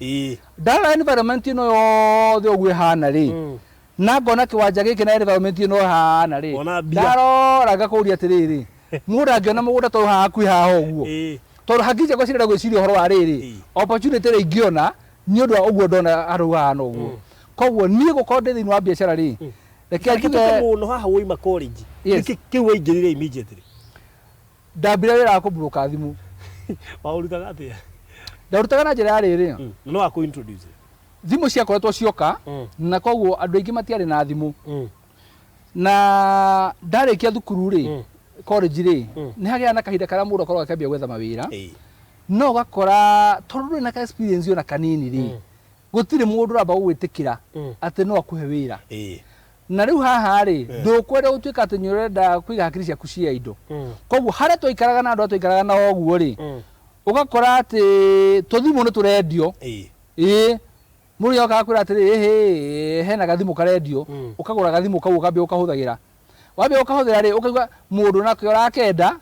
Ndarora environment ĩno yothe ũguo ĩhana rĩ, na ngona kĩwanja gĩkĩ na environment ĩno ĩhana rĩ, Wona mbia. ndarora ngakũria atĩrĩrĩ, mũndũ angĩona mũgũnda ta ũyũ haha hakuhĩ haha ũguo, Tondũ hakiri ciakwa cirenda gwĩciria ũhoro wa rĩrĩ, opportunity ĩrĩa ingĩona nĩ ũndũ wa ũguo ndona handũ hahana ũguo. Koguo niĩ gũkorwo ndĩ thĩinĩ wa biacara rĩ, reke Reke njuge tũke mũno haha woima college. Yes. Nĩkĩ kĩu waingĩrire immediately? Ndambire wĩra wa kũmburuka thimũ. Waũrutaga atĩa? Ndarutaga na njĩra ya rĩrĩ, No akũ introduce. Thimũ ciakoretwo cioka, na koguo andũ aingĩ matiarĩ na thimũ. Na ndarĩkia thukuru rĩ, college rĩ, nĩ hagĩaga na kahinda karĩa mũndũ akoragwo akĩambia gwetha mawĩra. No ũgakora tondũ ndũrĩ na ka experience ona kanini rĩ, gũtirĩ mũndũ ũramba gũgwĩtĩkĩra atĩ no akũhe wĩra. Na rĩu haha rĩ, ndũkwenda gũtuĩka atĩ nĩ ũrenda kũiga hakiri ciaku cia indo. Koguo harĩa twaikaraga na andũ arĩa twaikaraga nao ũguo rĩ, ũgakora atĩ tũthimũ nĩ tũrendio. Ĩĩ, mũndũ nĩokaga kwĩra atĩrĩrĩ, ĩhĩ, hena gathimũ karendio. Ũkagũra gathimũ kau, ũkambia gũkahũthagĩra. Wambia gũkahũthĩra rĩ, ũkaigua mũndũ nake ũrakenda,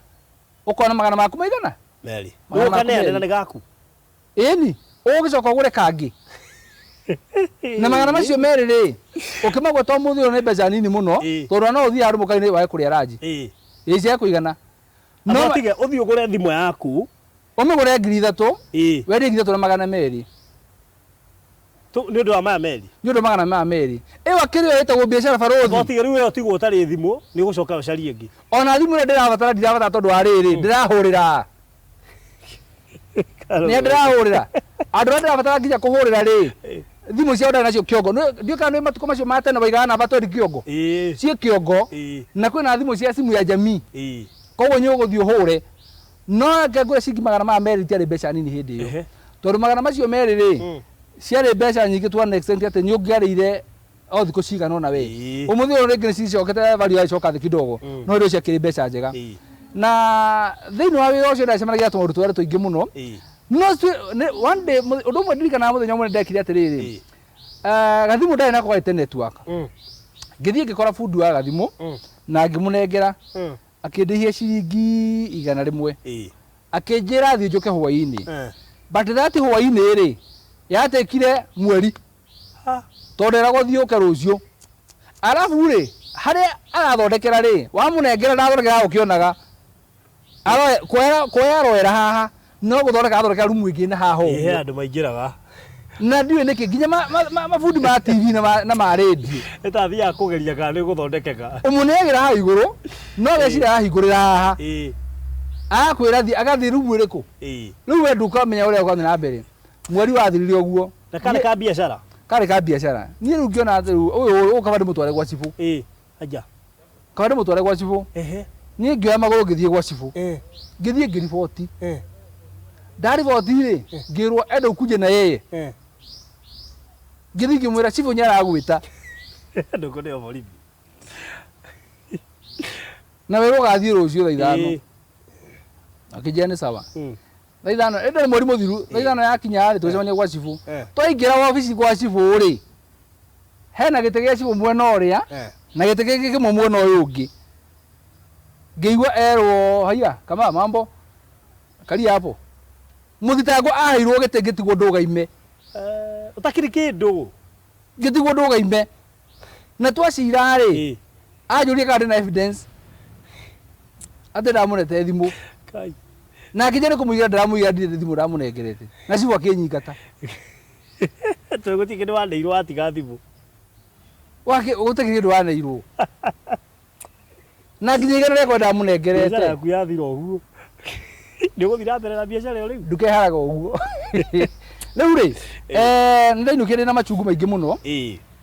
ũkona magana maku maigana? Merĩ. Magana maku Ũkaneanĩra merĩ. nĩ gaku. Ĩni, ũgũgĩcoka ũgũre kangĩ. Na magana macio merĩ rĩ, ũkĩmagweta ũmũthĩ ũyũ nĩ mbeca nini mũno, tondũ no ũthiĩ handũ mũkainĩ wage kũrĩa ranji. Ĩĩ, cia kũigana. No tige ũthiĩ ũgũre thimũ yaku. Ũmĩgũre 3000, wendie 3200. Nĩ ũndũ wa maya merĩ. Nĩ ũndũ wa magana maya merĩ. Ĩyo akĩrĩ yo ĩtagwo biacara, barũthi. No tige rĩu ĩyo tigwo ũtarĩ thimũ, nĩ ũgũcoka ũcarie ĩngĩ. Ona thimũ ĩrĩa ndĩrabatara ndirabatara tondũ wa rĩrĩ, ndĩrahũrĩra. Nĩ ndĩrahũrĩra. Andũ arĩa ndĩrabatara nginya kũhũrĩra rĩ, thimũ ciao ndarĩ nacio kĩongo. Ndiũĩ kana nĩ matukũ macio ma tene waigaga namba twendi kĩongo. Ciĩ kĩongo, na kwĩna thimũ cia simu ya jamii. Koguo nĩ ũgũthiĩ ũhũre. No reke ngwĩre, ciringi magana maya merĩ itiarĩ mbeca nini hĩndĩ ĩyo. Tondũ magana macio merĩ rĩ, ciarĩ mbeca nyingĩ to an extent atĩ nĩ ũngĩarĩire o thikũ cigana ũna we. Ũmũthĩ ũyũ rĩngĩ nĩ cicokete value yacoka thĩ kidogo, no rĩu ciakĩrĩ mbeca njega. Na thĩinĩ wa wĩra ũcio ndacemanagia na tũmaũndũ twarĩ tũingĩ mũno. No one day, ũndũ ũmwe ndirikanaga, mũthenya ũmwe nĩndekire atĩrĩrĩ, gathimũ ndarĩ nako gaite network. Ngĩthiĩ ngĩkora bundi wa gathimũ na ngĩmũnengera, akĩndĩhia ciringi 100. Akĩnjĩra thiĩ njũke hwaĩ-inĩ. But that hwaĩ-inĩ rĩ, yatekire mweri. Tondũ eragwo thiĩ ũke rũciũ. Arabu rĩ, harĩa arathondekera rĩ, wamũnengera ndathondekera ũkĩonaga. Kuoya aroera haha, no gũthondeka arathondekera rumu ĩngĩ na haha He ũguo. andũ maingĩraga. Na ndiũĩ nĩkĩ nginya mabundi ma TV na ma radio. Nĩ ta athiaga kũgeria kana nĩ gũthondekeka. Ũmũneagĩra haha igũrũ, no geciria arahingũrĩra haha. Agakwĩra thiĩ, agathiĩ rumu ĩrĩkũ? Rĩu we ndũkamenya ũrĩa ũgathiĩ na mbere. Mweri wathirire ũguo. Na karĩ ka biacara? Karĩ ka biacara. Niĩ rĩu ngĩona atĩ rĩu ũyũ ũyũ kaba ndĩmũtware gwa cibũ. Aja. Kaba ndĩmũtware gwa cibũ. Niĩ ngĩoya magũrũ ngĩthiĩ gwa cibũ. Ngĩthiĩ ngĩriboti. Ndariboti rĩ, ngĩrwo enda ukuje na yeye. Ngĩthiĩ ngĩmwĩra cibũ nĩ aragwĩta. Ndũkũneo borithi. Na werwo ũgathiĩ rũciũ thaa 5. Akĩnjĩra nĩ sawa. Thaa 5, ĩndĩ nĩ mweri mũthiru, thaa 5 yakinya rĩ, tũgĩcemania gwa cibũ. Twaingĩra wabici gwa cibũ rĩ, hena gĩtĩ gĩa cibũ mwena ũrĩa, na gĩtĩ gĩkĩ kĩmwe mwena ũyũ ũngĩ. Ngĩigua erwo, "Haiya, kama mambo, karia hapo." Mũthitangwo aheirwo gĩtĩ ngĩtigwo ndũgaime. Ũtakĩrĩ kĩndũ. Ngĩtigwo ndũgaime. Na twacira rĩ, anjũria kana ndĩna evidence atĩ ndamũnete thimũ. Na akĩnjĩra nĩ kũmũigĩra ndĩramũigĩra, ndirĩ thimũ ndamũnengerete. Na cibũ akĩnyingata. Tondũ gũtirĩ kĩndũ waneirwo watiga thimũ. Wake gũtirĩ kĩndũ waneirwo. Na nginya 100 rĩakwa ndamũnengerete. Biacara yaku yathira ũguo. Nĩ ũgũthiĩ na mbere na biacara ĩyo rĩu? Ndukeharaga ũguo. Rĩu rĩ, nĩ ndainũkire ndĩna machungu maingĩ mũno.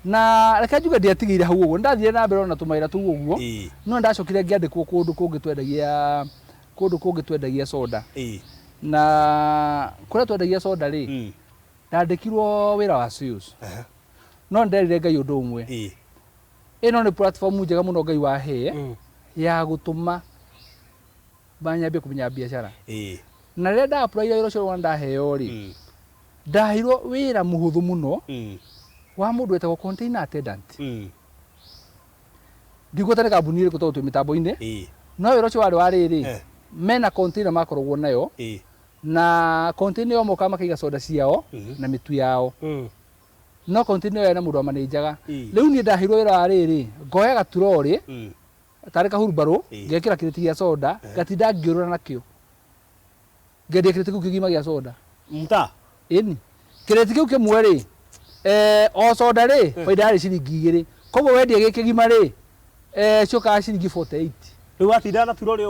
Na reke njuge ndiatigĩire hau ũguo, nĩndathire na mbere ona tũmawĩra tũu ũguo, no nĩndacokire ngĩandĩkwo kũndũ kũngĩ twendagia soda. Na kũrĩa twendagia soda rĩ, ndandĩkirwo wĩra wa sales. No nĩnderire Ngai ũndũ ũmwe. Ĩno nĩ platform njega mũno Ngai wahe ya gũtũma nyambie kũmenya biacara. Na rĩrĩa nda-apply wĩra ũcio wona ndaheo rĩ, ndaheirwo wĩra mũhũthũ mũno wa mũndũ wetagwo container attendant. Ndigwĩta nĩ kambuni ĩrĩkũ tondũ twĩ mĩtambo-inĩ, no wĩra ũcio warĩ wa rĩrĩ, mena container makoragwo nayo, na container ĩyo mokaga makaiga soda ciao na mĩtu yao. No container ĩyo ĩna mũndũ wamanĩnjaga. Rĩu niĩ ndaheirwo wĩra wa rĩrĩ, ngoya gaturorĩ tarĩ kahurumbarũ, ngekĩra kĩrĩti gĩa soda, ngatinda ngĩũrũra nakĩo. Ngendia kĩrĩti kĩu kĩgima gĩa soda. Mtaa. Ĩni kĩrĩti kĩu kĩmwe rĩ, o soda rĩ, baida yarĩ ciringi 2. Koguo wendia gĩ kĩgima rĩ, ciokaga ciringi 48. Rĩu watindaga na turori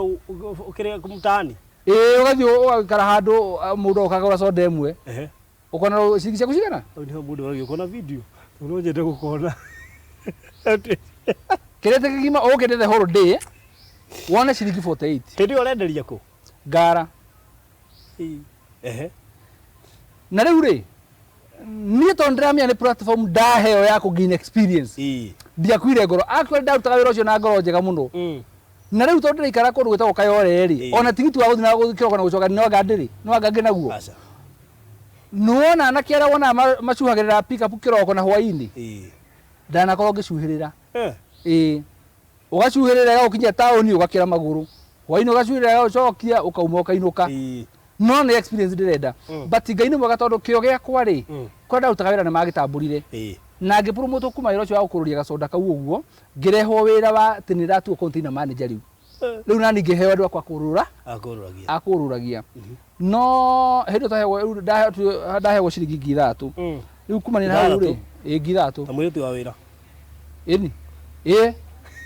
ũkĩrĩa mtaani. Ĩĩ, ũgathiĩ ũgaikara handũ, mũndũ akagũra soda ĩmwe, ũkona ciringi ciaku cigana. Hau nĩho mũndũ aragia ũkona video. Tondũ no nyende gũkona. Kĩrĩti kĩgima ũkĩte the whole day wone ciringi 48. Hĩndĩ ĩyo ũrenderia kũ? Ngara. Na rĩu rĩ, niĩ tondũ ndĩramenya nĩ platform ndaheo ya kũ gain experience, ndiakuire ngoro. Actually ndarutaga wĩra ũcio na ngoro njega mũno. Na rĩu tondũ ndĩraikara kũndũ gwĩtagwo Kayore rĩ, ona tigiti wa gũthiĩ na kĩroko na gũcoka no anga ndĩrĩ, no anga ngĩ naguo. Nĩwona anake arĩa wonaga macuhagĩrĩra pick up kĩroko na hwaĩ-inĩ, ndanakorwo ngĩcuhĩrĩra. Ĩĩ, ũgacuhĩrĩra ĩgagũkinyia taũni, ũgakĩra magũrũ, hwaĩ-inĩ ũgacuhĩrĩra ĩgagũcokia, ũkauma ũkainũka. No nĩ experience ndĩrenda. But Ngai nĩ mwega tondũ kĩo gĩakwa rĩ, kũrĩa ndarutaga wĩra nĩ magĩtambũrire, na ngĩpromotwo kuma wĩra ũcio wa gũkũrũria gacoda kau ũguo, ngĩrehwo wĩra wa atĩ nĩ ndatuo container manager. Rĩu nani ngĩheo andũ akwa kũrũra. Akũrũragia. Akũrũragia. No hĩndĩ ĩyo twaheagwo, rĩu ndaheagwo ciringi 3,000. Rĩu kumania na hau rĩ, ĩ, 3,000. Na mũirĩtu wa wĩra. Ĩni, ĩ,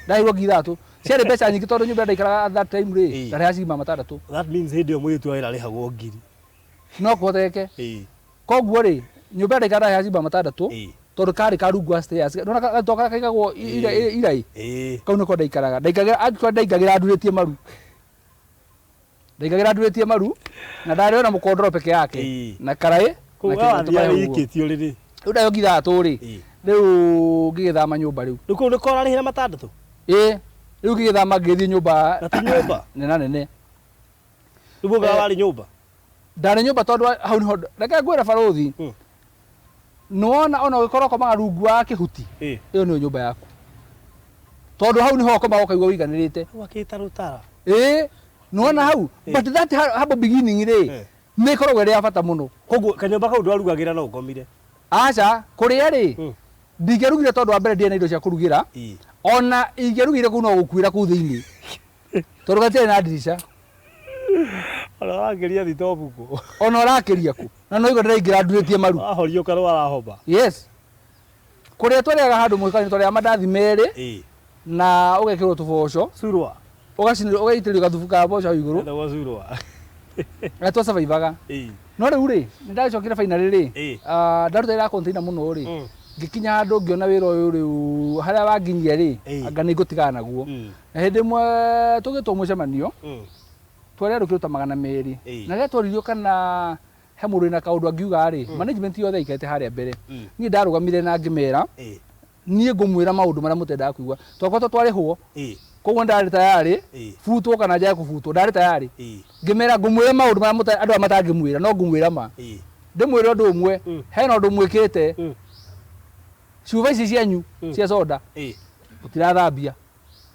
ndaheirwo 3,000, ciarĩ mbeca nyingĩ tondũ nyũmba ĩrĩa ndaikaraga at that time rĩ, ndarĩhaga ciringi 600. That means hĩndĩ ĩyo mũirĩtu wa wĩra arĩhagwo ngiri. No kũhotekeke. Koguo rĩ, nyũmba ĩrĩa ndaikaraga ndarĩhaga ciringi 600, tondũ karĩ ka rungu wa stairs. Nĩwona gatoo karĩa kaigagwo iraĩ, kau nĩko ndaikaraga. Ndaikagĩra, actually ndaingagĩra ndurĩtie maru, ndaingagĩra ndurĩtie maru, na ndarĩ ona mũkondoro peke yake na karaĩ na Koguo kĩndũ wathiaga tũkahe ũguo. wĩikĩtie ũrĩrĩ. Rĩu ndaheo 3,000 rĩ, rĩu ngĩgĩthama nyũmba rĩu. Rĩu kũu nĩko ũrarĩhĩra 600? Ĩ, rĩu ngĩgĩthama ngĩthiĩ nyũmba Na ti nyũmba? nena nene. Rĩu mũgũnda warĩ nyũmba? Ndarĩ nyũmba tondũ hau nĩho reke ngwĩre barũthi, nĩwona ona ũgĩkorwo ũkomaga rungu wa kĩhuti, ĩyo nĩyo nyũmba yaku, tondũ hau nĩho ũkomaga ũkaigua ũiganĩrĩte. Wakĩta rũtara. Ĩ, nĩwona hau. But that humble beginning rĩ, nĩ ĩkoragwo ĩrĩ ya bata mũno. Koguo kanyũmba kau ndwarugagĩra no ũkomire? Aca, kũrĩa rĩ, ndingĩarugire tondũ wa mbere ndiarĩ na indo cia kũrugĩra. Ona ingĩarugire kũu no gũkuĩra kũu thĩinĩ, tondũ gatiarĩ na ndirica. Ona ũrakĩria thitobu kũ? Ona ũrakĩria kũ, na no igua ndĩraingĩra ndurĩtie maru. Wahoria ũkarwara homa. Yes, kũrĩa twarĩaga handũ mũhika-inĩ, twarĩaga mandathi merĩ na ũgekĩrwo tũboco. Surwa. Ũgacinĩrwo, ũgaitĩrĩrio gathubu ka mboco hau igũrũ. Etagwo surwa. Na twasurvivaga. No rĩu rĩ, nĩ ndagĩcokire finally rĩ, ndaruta wĩra container mũno rĩ, ngĩkinya handũ ngĩona wĩra ũyũ rĩu harĩa wanginyia rĩ, anga nĩ ngũtigana naguo. Na hĩndĩ ĩmwe tũgĩtwo mũcemanio, twarĩ andũ kĩndũ ta 200. Na rĩrĩa tworirio kana he mũndũ wĩna kaũndũ angiuga rĩ, management yothe ĩikarĩte harĩa mbere, niĩ ndarũgamire na ngĩmera, niĩ ngũmwĩra maũndũ marĩa mũtendaga kũigua. Twakoretwo twarĩhwo, koguo ndarĩ tayarĩ butwo kana njage kũbutwo, ndarĩ tayarĩ. Ngĩmera ngũmwĩra maũndũ marĩa andũ aya matangĩmwĩra, no ngũmwĩra ma. Ndĩmwĩre ũndũ ũmwe, hena ũndũ mwĩkĩte, cuba ici cianyu cia soda mũtirathambia,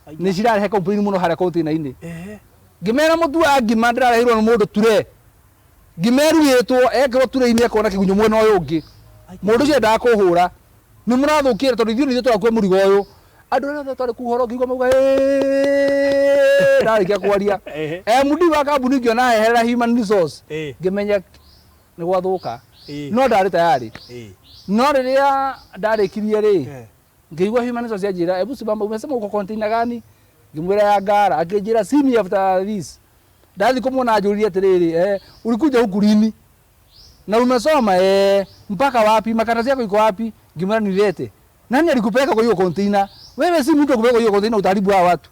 nĩ cirarehe complain mũno harĩa container-inĩ. Ngĩmera mũtu wa ngima ndĩrareheirwo nĩ mũndũ ture, ngima ĩrugĩtwo ekĩrwo ture-inĩ akona kĩgunyũ mwena ũyũ ũngĩ, mũndũ ũcio endaga kũhũra. Nĩ mũrathũkĩra tondũ ithuĩ nĩ ithuĩ tũrakua mũrigo ũyũ. Andũ arĩa othe twarĩ kũu horo ngĩigua mauga ndarĩkia kwaria, MD wa kambuni ngĩona heherera human resource, ngĩmenya nĩ gwathũka. No ndarĩ tayarĩ. No rĩrĩa ndarĩkirie rĩ, ngĩigua human resource yanjĩra, "Hebu simama, umesema uko container gani?" Ngĩmwĩra ya Ngara. Akĩnjĩra, "See me after this." Ndathi kũmuona anjũririe atĩrĩrĩ, "Ulikuja huku lini na umesoma mpaka wapi? Makaratasi yako iko wapi?" Ngĩmwĩra nilete. "Nani alikupeleka kwa hiyo container? Wewe si mtu wa kupeleka kwa hiyo container, utaharibu hawa watu."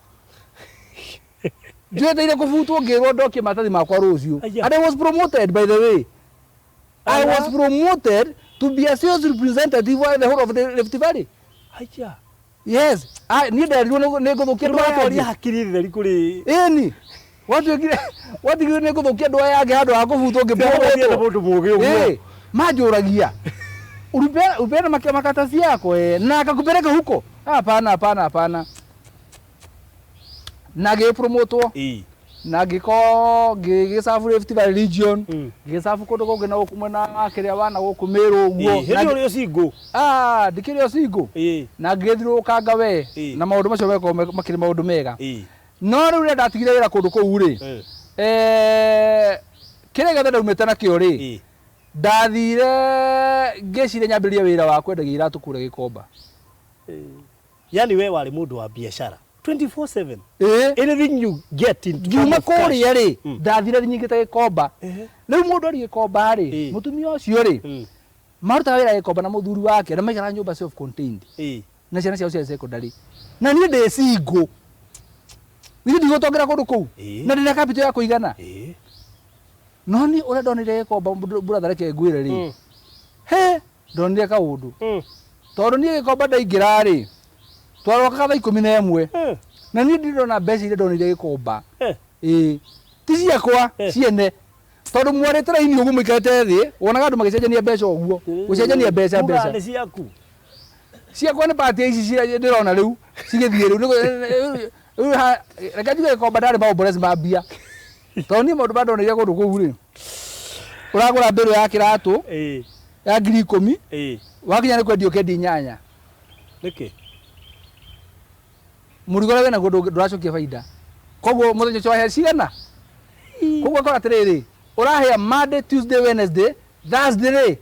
Njeteire kũbutwo, ngĩrwo ndokie maratathi makwa rũciũ. And I was promoted, by the way. I was promoted to be a sales representative wa the whole of the Rift Valley. Yes, niĩ nderirwo nĩ ngũthũkia andũ aya Ndũratwaria angĩ. Hakiri theri kũrĩ. Ĩni, watuĩkire watigire nĩ ngũthũkia andũ aya angĩ handũ ha kũbutwo. Ngĩpromote Ngĩpromotwo. Mũndũ mũũgĩ ũguo. Ĩ, manjũragia, "Ulipeana makaratasi yako na akakupeleka huko? Hapana, hapana, hapana." Na ngĩpromotwo na ngĩkorwo ngĩgĩcabu Rift Valley region, ngĩgĩcabu kũndũ kũngĩ na gũkũ mwena wa kĩrĩa wa na gũkũ Meru ũguo. Hĩndĩ ĩyo ũrĩ o single? Ah, ndikĩrĩ o single. Na ngĩgĩthiũrũrũkanga we na maũndũ macio mekorwo makĩrĩ maũndũ mega. No rĩu rĩrĩa ndatigire wĩra kũndũ kũu rĩ, Kĩrĩa gĩothe ndaumĩte nakĩo rĩ, ndathire ngĩciria nyambĩrĩrie wĩra wa kwendagia iratũ kũrĩa Gĩkomba. Yani we warĩ mũndũ wa biacara 24/7. Ĩĩ. Anything you get into Ngiuma terms of cash. kũrĩa rĩ, ndathire nyingĩte Gĩkomba. Rĩu mũndũ arĩ Gĩkomba rĩ, mũtumia ũcio rĩ, marutaga wĩra Gĩkomba na mũthuri wake na maikaraga nyũmba self contained na ciana ciao cia secondary, na niĩ ndĩ single, niĩ ndigũtongera kũndũ kũu na ndĩna capital ya kũigana. No niĩ ũrĩa ndonire Gĩkomba, brother, reke ngwĩre rĩ, he ndonire kaũndũ, tondũ niĩ Gĩkomba ndaingĩra rĩ, twarokaga thaa 11, na niĩ ndirĩ ndona mbeca iria ndonire Gĩkomba. Ĩĩ, ti ciakwa ciene, tondũ mwarĩte raini ũguo mũikarĩte thĩ, wonaga andũ magĩcenjania mbeca ũguo, gũcenjania mbeca. Ugaga Mbeca nĩ ciaku. Ciakwa nĩ pati ici ndĩrona rĩu cigĩthiĩ rĩu. Reke njuge Gĩkomba ndarĩ maomborezi ma mbia, tondũ niĩ maũndũ mandonire kũndũ kũu rĩ, ũragũra mbĩrũ ya kĩratũ ya 10,000, wakinya nĩ kwendia ũkendia 8. Nĩkĩ? Mũrigo ũrĩa wĩnaguo ndũracokia baida, koguo mũthenya ũcio wahea cigana, koguo akora atĩrĩrĩ, ũrahĩa Monday, Tuesday, Wednesday, Thursday rĩ,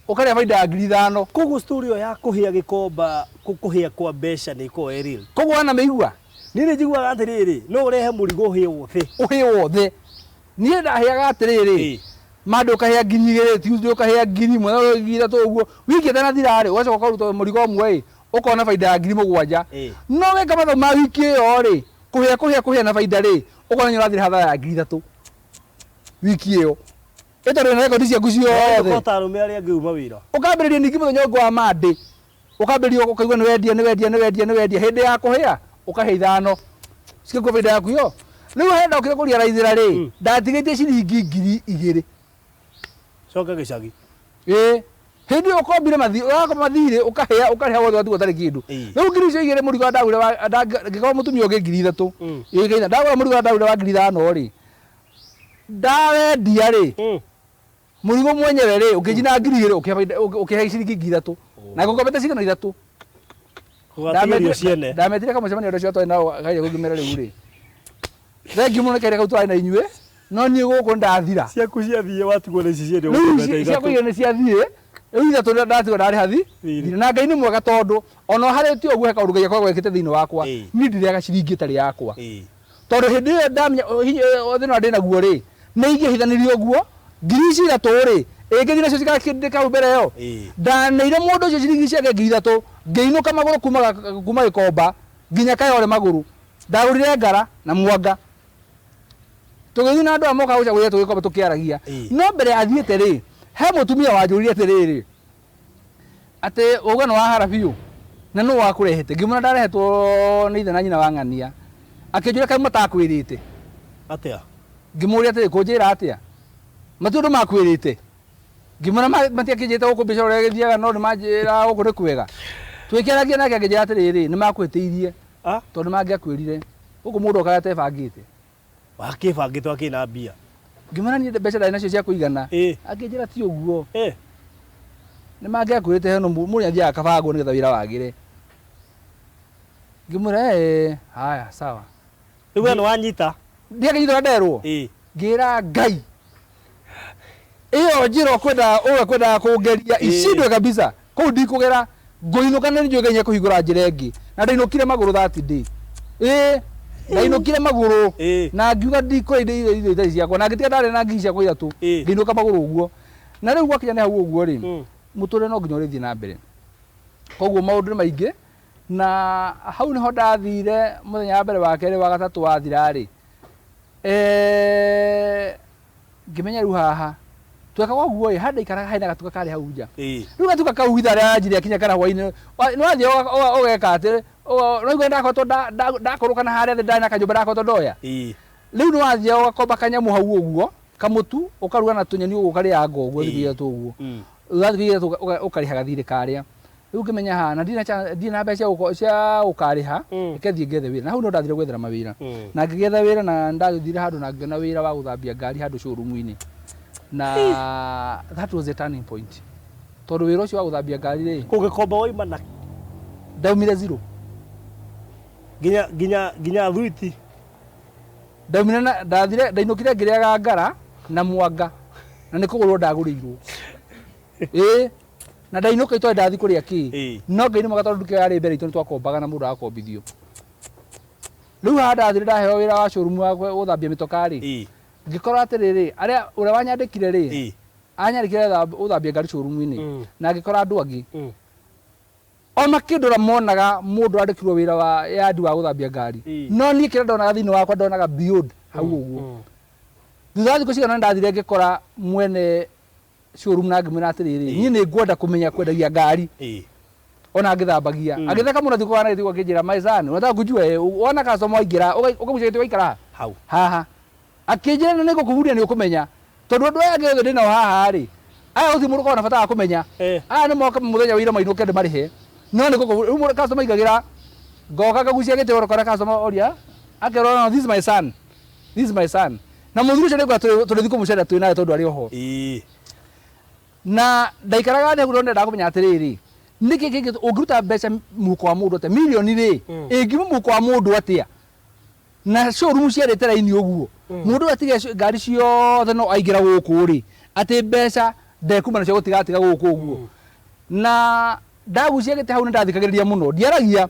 ũkarĩa baida ya 5,000. Koguo story ĩyo ya kũhĩa Gĩkomba, kũhĩa kwa mbeca nĩ ĩkoragwo ĩ real? Koguo wana mĩigua. Niĩ nĩ njiguaga atĩrĩrĩ, no ũrehe mũrigo ũhĩe wothe. Ũhĩe wothe. Niĩ ndahĩaga atĩrĩrĩ, Monday ũkahĩa 2,000, Tuesday ũkahĩa 1,000, 3,000 ũguo, wiki ĩtanathira rĩ, ũgacoka ũkaruta mũrigo ũmwe ĩ, ũkona baida ya 7,000. No weka mathabu ma wiki ĩyo rĩ, kũhĩa kũhĩa kũhĩa na baida rĩ, ũkona nĩ ũrathira hathara ya 3,000 wiki ĩyo, ĩtondũ wĩna rekondi ciaku ciothe. Ũkota arũme arĩa angĩ uma wĩra. Ũkambĩrĩria ningĩ mũthenya ũngĩ wa Monday, ũkambĩrĩria ũkaigua nĩ wendia, nĩ wendia, nĩ wendia, nĩ wendia, hĩndĩ ya kũhĩa ũkahĩa 5 cigĩkua baida yaku yo. Rĩu harĩa ndokire kũriaraithĩra rĩ, ndatigĩtie ciringi 2,000. Coka gĩcagi. Ĩĩ, hĩndĩ ĩyo ũkombire ũrakomba mathirĩ, ũkahĩa, ũkarĩha wothe, watigwo ũtarĩ kĩndũ. Rĩu 2,000 mũrigo ndagũrire ngĩkorwo mũtumia ũngĩ 3,000. Ĩĩ, ngeitha ndagũra mũrigo ndagũrire wa 5,000 rĩ, ndawendia rĩ, mũrigo mwenyewe rĩ, ũkĩnjina 2,000, ũkĩhe ciringi 3,000, na ngũkombete cigana 3. Ũgatigerio ciene. Ndametire kamũcemanio andũ acio twarĩ nao kaire kũngĩmera rĩu rĩ, thengiũ mũno nĩ kaire kau twarĩ na inyuĩ, no niĩ gũkũ ndathira. Ciaku ciathiĩ, watigwo na ici ciene. Rĩu ũgũkombete ciakwa 3. igĩrĩ nĩ ciathiĩ, rĩu 3 ndatigwo ndarĩha Thirĩ. thirĩ. Na Ngai nĩ mwega, tondũ ona harĩtie ũguo he kaũndũ Ngai akoragwo ekĩte thĩinĩ wakwa. Niĩ ndirĩaga ciringi ĩtarĩ yakwa, tondũ hĩndĩ ĩyo ndamenya thĩna ũrĩa ndĩnaguo rĩ, nĩ ingĩhithanĩrio ũguo 3,000 rĩ, ĩngĩthiĩ nacio cigakĩndĩka hau mbere ĩyo. Ndaneire mũndũ ũcio ciringi ciake 3,000, ngĩinũka magũrũ kuma Gĩkomba nginya Kayore magũrũ. Ndagũrire ngara na mwanga, tũgĩthiĩ na andũ aya mokaga gũcagũrĩra tũgĩkomba tũkĩaragia. No mbere athiĩte rĩ, he mũtumia wanjũririe atĩrĩrĩ, atĩ wauga nĩ wahara biũ na nũ wakũrehete? Ngĩmwĩra ndarehetwo nĩ ithe na nyina wa ng'ania. Akĩnjũria kaĩ matakwĩrĩte? Atĩa? Ngĩmũria atĩrĩ, kũnjĩra atĩa, mati ũndũ makwĩrĩte? Ngĩmwĩra matiakĩnjĩte gũkũ mbiacara ũrĩa ĩgĩthiaga, no nĩ manjĩra gũkũ nĩ kwega. Twĩkĩaragia nake akĩnjĩra atĩrĩrĩ, nĩ makwĩtĩirie, tondũ nĩ mangĩakwĩrire gũkũ mũndũ okaga atebangĩte. Wakĩbangĩtwo akĩna mbia. Ngĩmwĩra niĩ mbeca ndarĩ nacio cia kũigana. Akĩnjĩra ti ũguo, nĩ mangĩakwĩrĩte heno mũndũ nĩathiaga akabangwo nĩgetha wĩra wagĩre. Ngĩmwĩra haya sawa. Rĩu we nĩ wanyita. Ndiakĩnyitwo na nderwo. Ngĩra Ngai ĩyo njĩra ũkwendaga ũrĩa kwendaga kũngeria icindwe kabisa, kũu ndikũgera, ngũinũka na nĩnjũĩ Ngai nĩekũhingũra njĩra ĩngĩ. Na ndainũkire magũrũ that day. Ĩĩ, ndainũkire magũrũ na ngiuga ndikũrĩa indo itarĩ ciakwa, na ngĩtiga ndarĩa na 3,000 ciakwa, ngĩinũka magũrũ ũguo. Na rĩu gwakinya nĩ hau ũguo rĩ, mũtũrĩre no nginya ũrĩthiĩ na mbere, koguo maũndũ nĩ maingĩ. Na hau nĩho ndathire mũthenya wa mbere, wa kerĩ, wa gatatũ wathira rĩ, ngĩmenya rĩu haha twekaga ũguo ĩ, handũ ndaikaraga harĩ na gatuka karĩ hau nja. Rĩu gatuka kau ithaa rĩa ranji rĩakinya kana hwainĩ, nĩ wathiĩ ũgeka atĩ no ndakoretwo ndakũrũka na harĩa thĩ, ndarĩ na kanyũmba ndakoretwo ndoya. Rĩu nĩ wathiĩ ũgakomba kanyamũ hau ũguo, kamũtu ũkaruga na tũnyeni ũguo, ũkarĩanga ũguo thikũ 3 ũguo, thikũ 3 ũkarĩha gathirĩ karĩa. Rĩu ngĩmenya haha na ndirĩ na mbeca cia gũkarĩha, reke thiĩ ngethe wĩra. Na hau no ndathire gwethera mawĩra na ngĩgetha wĩra, na ndathire handũ na ngĩona wĩra wa gũthambia ngari handũ showroom-inĩ, na that was the turning point, tondũ wĩra ũcio wa gũthambia ngari rĩ, Kũgĩkomba waima na ndaumire zero. Nginya thuiti. Ndaumire na ndathire ndainũkire ngĩrĩaga ngara. Na mwanga na nĩ kũgũrwo ndagũrĩirwo ĩĩ na ndainũka itoĩ ndathi kũrĩa kĩ. No Ngai nĩ mwega tondũ nduka ĩyo yarĩ mbere itũ nĩ twakombaga na mũndũ agakombithio. Rĩu haha ndathire ndaheo wĩra wa showroom wa gũthambia mĩtokaa rĩ, ngĩkora atĩrĩrĩ, arĩa ũrĩa wanyandĩkire rĩ, anyandĩkire gũthambia ngari showroom-inĩ, na ngĩkora andũ angĩ o makĩndora monaga mũndũ andĩkirwo wĩra wa yandi wa gũthambia ngari. No niĩ kĩrĩa ndonaga thĩinĩ wakwa, ndonaga beyond hau ũguo. Thutha wa thikũ cigana ndathire ngĩkora mwene showroom na ngĩmwĩra atĩrĩrĩ, niĩ nĩ ngwenda kũmenya kwendagia ngari ona ngĩthambagia. Agĩtheka mũno thikũ kana gĩtigwo akĩnjĩra, "My son, unataka kujua eh, wona customer waingĩra ũkagucia gĩtĩ ũgaikara hau haha." Akĩnjĩra, "Na nĩngũkũbundia nĩ ũkũmenya tondũ andũ aya angĩ othe ndĩ nao haha rĩ, aya gũtirĩ mũndũ ũkoragwo na bata wa kũmenya. Aya nĩ moka mũthenya wa ira mainũke ndĩmarĩhe, no nĩ gũkũ rĩu mũndũ customer aingagĩra ngoka ngagucia gĩtĩ ũgakora customer oria akerwo, 'No, this is my son, this is my son.' Na mũthuri ũcio nĩngwa tũrĩthiĩ kũmũcerera twĩ nawe tondũ arĩ oho." Na ndaikaraga thĩ hau ndendaga kũmenya atĩrĩrĩ, nĩkĩ kĩngĩ ũngĩruta mbeca mũhuko wa mũndũ atĩa, mirioni rĩ ĩngiuma mũhuko wa mũndũ atĩa na showroom ciarĩte raini ũguo, mũndũ ũyũ atige ngari ciothe no aingĩra gũkũ rĩ, atĩ mbeca ndekuma nacio gũtigatiga gũkũ ũguo. Na ndagucia gĩtĩ hau nĩ ndathikagĩrĩria mũno, ndiaragia,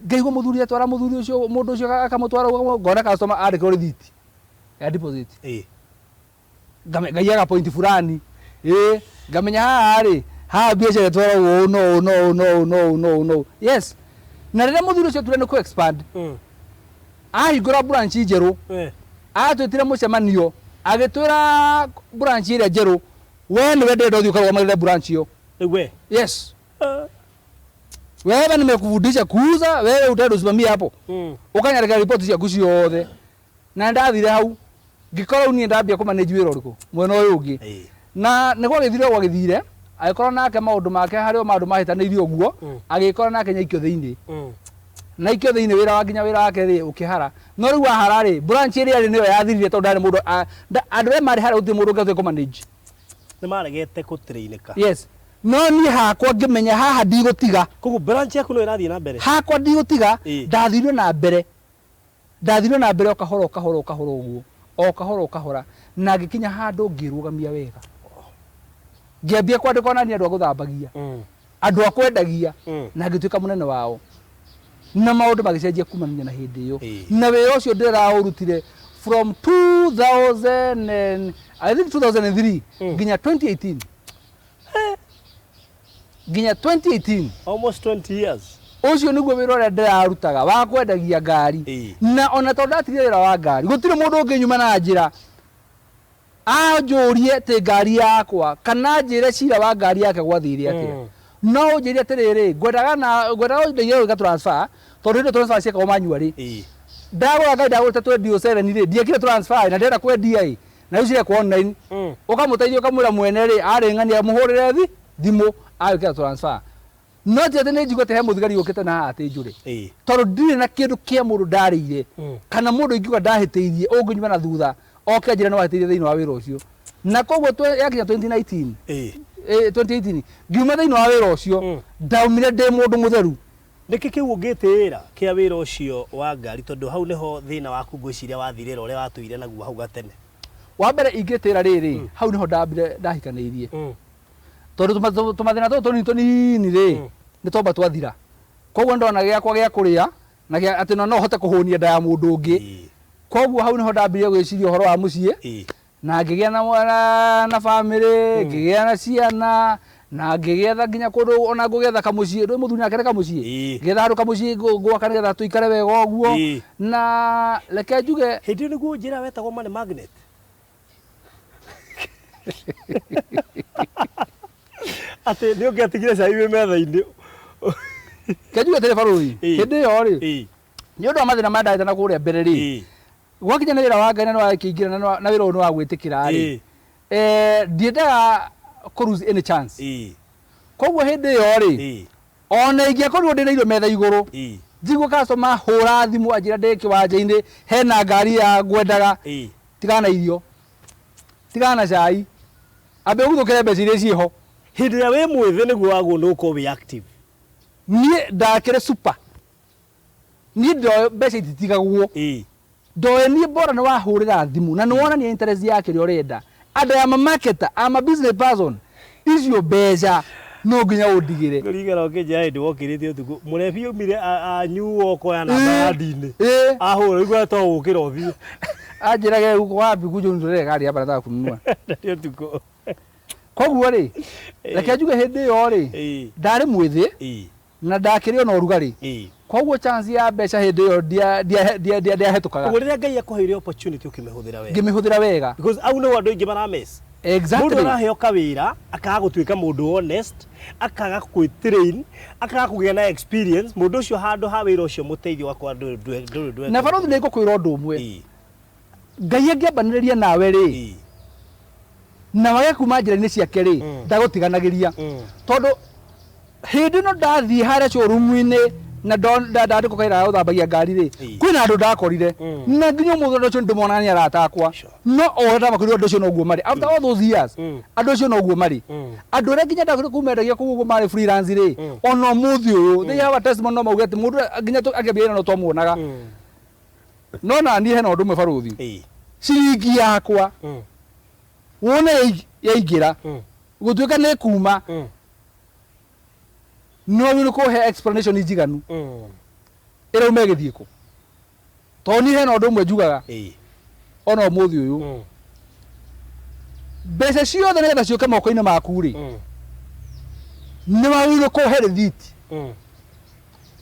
ngaigua mũthuri atwara mũthuri ũcio, mũndũ ũcio akamũtwara ũguo, ngona customer andĩkĩrwo rĩthiti ya deposit. Ngaiyaga point fulani, ĩ ngamenya haha rĩ, haha biacara ĩtwaragwo ũũ no ũũ no ũũ no ũũ no ũũ no ũũ no ũũ. Yes, na rĩrĩa mũthuri ũcio ature nĩ kũ expand, ahingũra branch njerũ, atwĩtire mũcemanio agĩtwĩra branch ĩrĩa njerũ, we nĩwe ndĩrenda ũthiĩ ũkarũgamagĩrĩre branch ĩyo. Rĩu we? Yes, wewe nimekufundisha kuuza, wewe utaenda usimamie hapo, ũkanyandĩkĩra riboti ciaku ciothe. Na ndathire hau ngĩkora rĩu niĩ ndambia kũmanage wĩra ũrĩkũ mwena ũyũ ũngĩ. Na nĩ gwagĩthire gwagĩthire, agĩkorwo nake maũndũ make harĩ o maũndũ mahĩtanĩirie ũguo, agĩkora nake nyaikio thĩinĩ na ikio thĩinĩ wĩra wa nginya wĩra wake rĩ ũkĩhara. No rĩu wahara rĩ, branch ĩrĩa ĩrĩ nĩyo yathirire tondũ ndarĩ mũndũ andũ arĩa marĩ harĩa gũtirĩ mũndũ ũngĩahotire kũmanage. Nĩ maregete gũtĩrĩinĩka. Yes, no niĩ hakwa ngĩmenya haha ndigũtiga. Koguo branch yaku no ĩrathiĩ na mbere? Hakwa ndigũtiga. Ndathire na mbere, ndathire na mbere o kahora o kahora o kahora ũguo, o kahora o kahora, na ngĩkinya handũ ngĩrũgamia wega, ngĩambia kwandĩkwo na niĩ andũ a gũthambagia, andũ a kwendagia, na ngĩtuĩka mũnene wao na maũndũ magĩcenjia kumania na hĩndĩ ĩyo. Na wĩra ũcio ndĩraũrutire from 2000 and, I think 2003 nginya 2018, nginya 2018. Almost 20 years. Ũcio nĩguo wĩra ũrĩa ndĩrarutaga wa kwendagia ngari. Na ona tondũ ndatigire wĩra wa ngari, gũtirĩ mũndũ ũngĩ nyuma na njĩra anjũrie atĩ ngari yakwa kana njĩre cira wa ngari yake gwathire atĩa. No ũnjĩre atĩrĩrĩ, ngwendaga na ngwendaga ũndeithie gwĩka transfer, tondũ hĩndĩ ĩyo transfer ciekagwo manually. Ndagũra ngari, ndagũrĩte 2007 rĩ, ndiekire transfer na ndĩrenda kwendia ĩ, na rĩu cirekwo online. Ũkamũteithia, ũkamwĩra mwene rĩ arĩ ng'ania mũhũrĩre thimũ agwĩkĩra transfer, no ti atĩ nĩ njigua atĩ he mũthigari ũkĩte na haha atĩ njũre, tondũ ndirĩ na kĩndũ kĩa mũndũ ndarĩire kana mũndũ ingiuga ndahĩtĩirie ũngĩnyuma na thutha oke anjĩre nĩ wahĩtĩirie thĩinĩ wa wĩra ũcio. Na koguo yakinya 2019, 2018 ngiuma thĩinĩ wa wĩra ũcio. Ndaumire ndĩ mũndũ mũtheru. Nĩkĩ kĩu ũngĩtĩĩra kĩa wĩra ũcio wa ngari, tondũ hau nĩho thĩna waku ngwĩciria wathirĩra ũrĩa watũire naguo hau gatene? Wa mbere ingĩtĩra rĩrĩ, hau nĩho ndambire ndahikanĩirie, tondũ tũmathĩna tũtũ tũnini tũnini rĩ nĩ twamba twathira, koguo ndona gĩakwa gĩa kũrĩa na gĩa atĩ no hote kũhũnia nda ya mũndũ ũngĩ. Koguo hau nĩho ndambirie gwĩciria ũhoro wa mũciĩ na ngĩgĩa na family, ngĩgĩa na ciana na ngĩgĩetha nginya kũndũ ona ngũgĩetha kamũciĩ, ndũĩ mũthuri nake nĩ kamũciĩ. Ngĩetha handũ kamũciĩ ngwaka nĩgetha tũikare wega ũguo. Na reke njuge, Hĩndĩ ĩyo nĩguo njĩra wetagwo money magnet, atĩ nĩ ũngĩatigire cai wĩ metha-inĩ. Ke njuge atĩrĩ barũthi, hĩndĩ ĩyo rĩ, nĩ ũndũ wa mathĩna marĩa ndarĩte na kũrĩa mbere rĩ, gwakinya nĩ wĩra wa Ngai na nĩ wakĩingĩra na wĩra ũyũ nĩ wa gwĩtĩkĩra rĩ, ndiendaga kũ lose any chance. Koguo hĩndĩ ĩyo rĩ, ona ingĩakorirwo ndĩ na irio metha igũrũ, njigue customer hũra thimũ anjĩra ndĩ kĩwanja-inĩ hena ngari ya ngwendaga, tigana na irio, tigana na cai, ambe ũguthũkĩre mbeca iria ciĩho. Hĩndĩ ĩrĩa wĩ mwĩthĩ nĩguo wagwo nĩ gũkorwo wĩ active. Niĩ ndakĩrĩ super, niĩ ndoĩ mbeca ititigagwo. Ndoĩ niĩ bora nĩ wahũrĩra thimũ na nĩ wonania interest ya kĩrĩa ũrenda. And I am a marketer, I am a business person. Icio mbeca no nginya ũndigĩre. Ngũringana ũkĩnjĩra hĩndĩ wokĩrĩte ũtukũ mũrebi aumire anyuo ũkoya namba ya ndini Ĩĩ. ahũra igua to gũkĩra ũthiĩ Anjĩrage uko wapi kuja unitolee gari hapa nataka kununua. Na nĩ ũtukũ. Koguo rĩ, reke njuge hĩndĩ ĩyo rĩ, Ĩĩ. ndarĩ mwĩthĩ Ĩĩ. na ndakĩrĩ ona ũrugarĩ. Ĩĩ. Koguo chance ya mbeca hĩndĩ ĩyo ndiahĩtũkaga. Ũguo rĩrĩa Ngai akũheire opportunity ũkĩmĩhũthĩra wega. Ngĩmĩhũthĩra wega. Because au nĩho andũ aingĩ maramess. Mũndũ Exactly. araheo kawĩra akaga gũtuĩka mũndũ honest, akaga gwĩ-train, akaga kũgĩa na experience, mũndũ ũcio handũ ha wĩra ũcio mũteithio wakwa ndũrĩ ndũrĩ ndweka. Na barothi nĩ ngũkwĩra ũndũ ũmwe. Ĩĩ. Ngai angĩambanĩrĩria nawe rĩ, Ĩĩ. na wage kuma njĩra-inĩ ciake rĩ, ndagũtiganagĩria. Tondũ hĩndĩ ĩno ndathiĩ harĩa showroom-inĩ na ndandĩkwo kawĩra ga gũthambagia ngari rĩ, Ĩĩ. kwĩna andũ ndakorire na nginya ũmũthĩ andũ acio nĩndĩmonaga nĩ arata akwa, no o ũrĩa ndamakorire andũ acio noguo marĩ after all those years, andũ acio noguo marĩ. Andũ arĩa nginya ndakorire kũu mendagia kũu ũguo marĩ freelance rĩ, ona ũmũthĩ ũyũ they have a testimony, no mauge atĩ mũndũ nginya akĩambia wĩra no twamuonaga. No na niĩ hena ũndũ ũmwe barothi, Ĩĩ. ciringi yakwa wone yaingĩra gũtuĩka nĩ kuma no wĩrĩ kũhe explanation njiganu ĩrauma ĩgĩthiĩ kũ, tondũ niĩ hena ũndũ ũmwe njugaga Ĩĩ. ona ũmũthĩ ũyũ, mbeca ciothe nĩgetha ciũke moko-inĩ maku rĩ, nĩ wagĩrĩirwo kũhe rĩthiti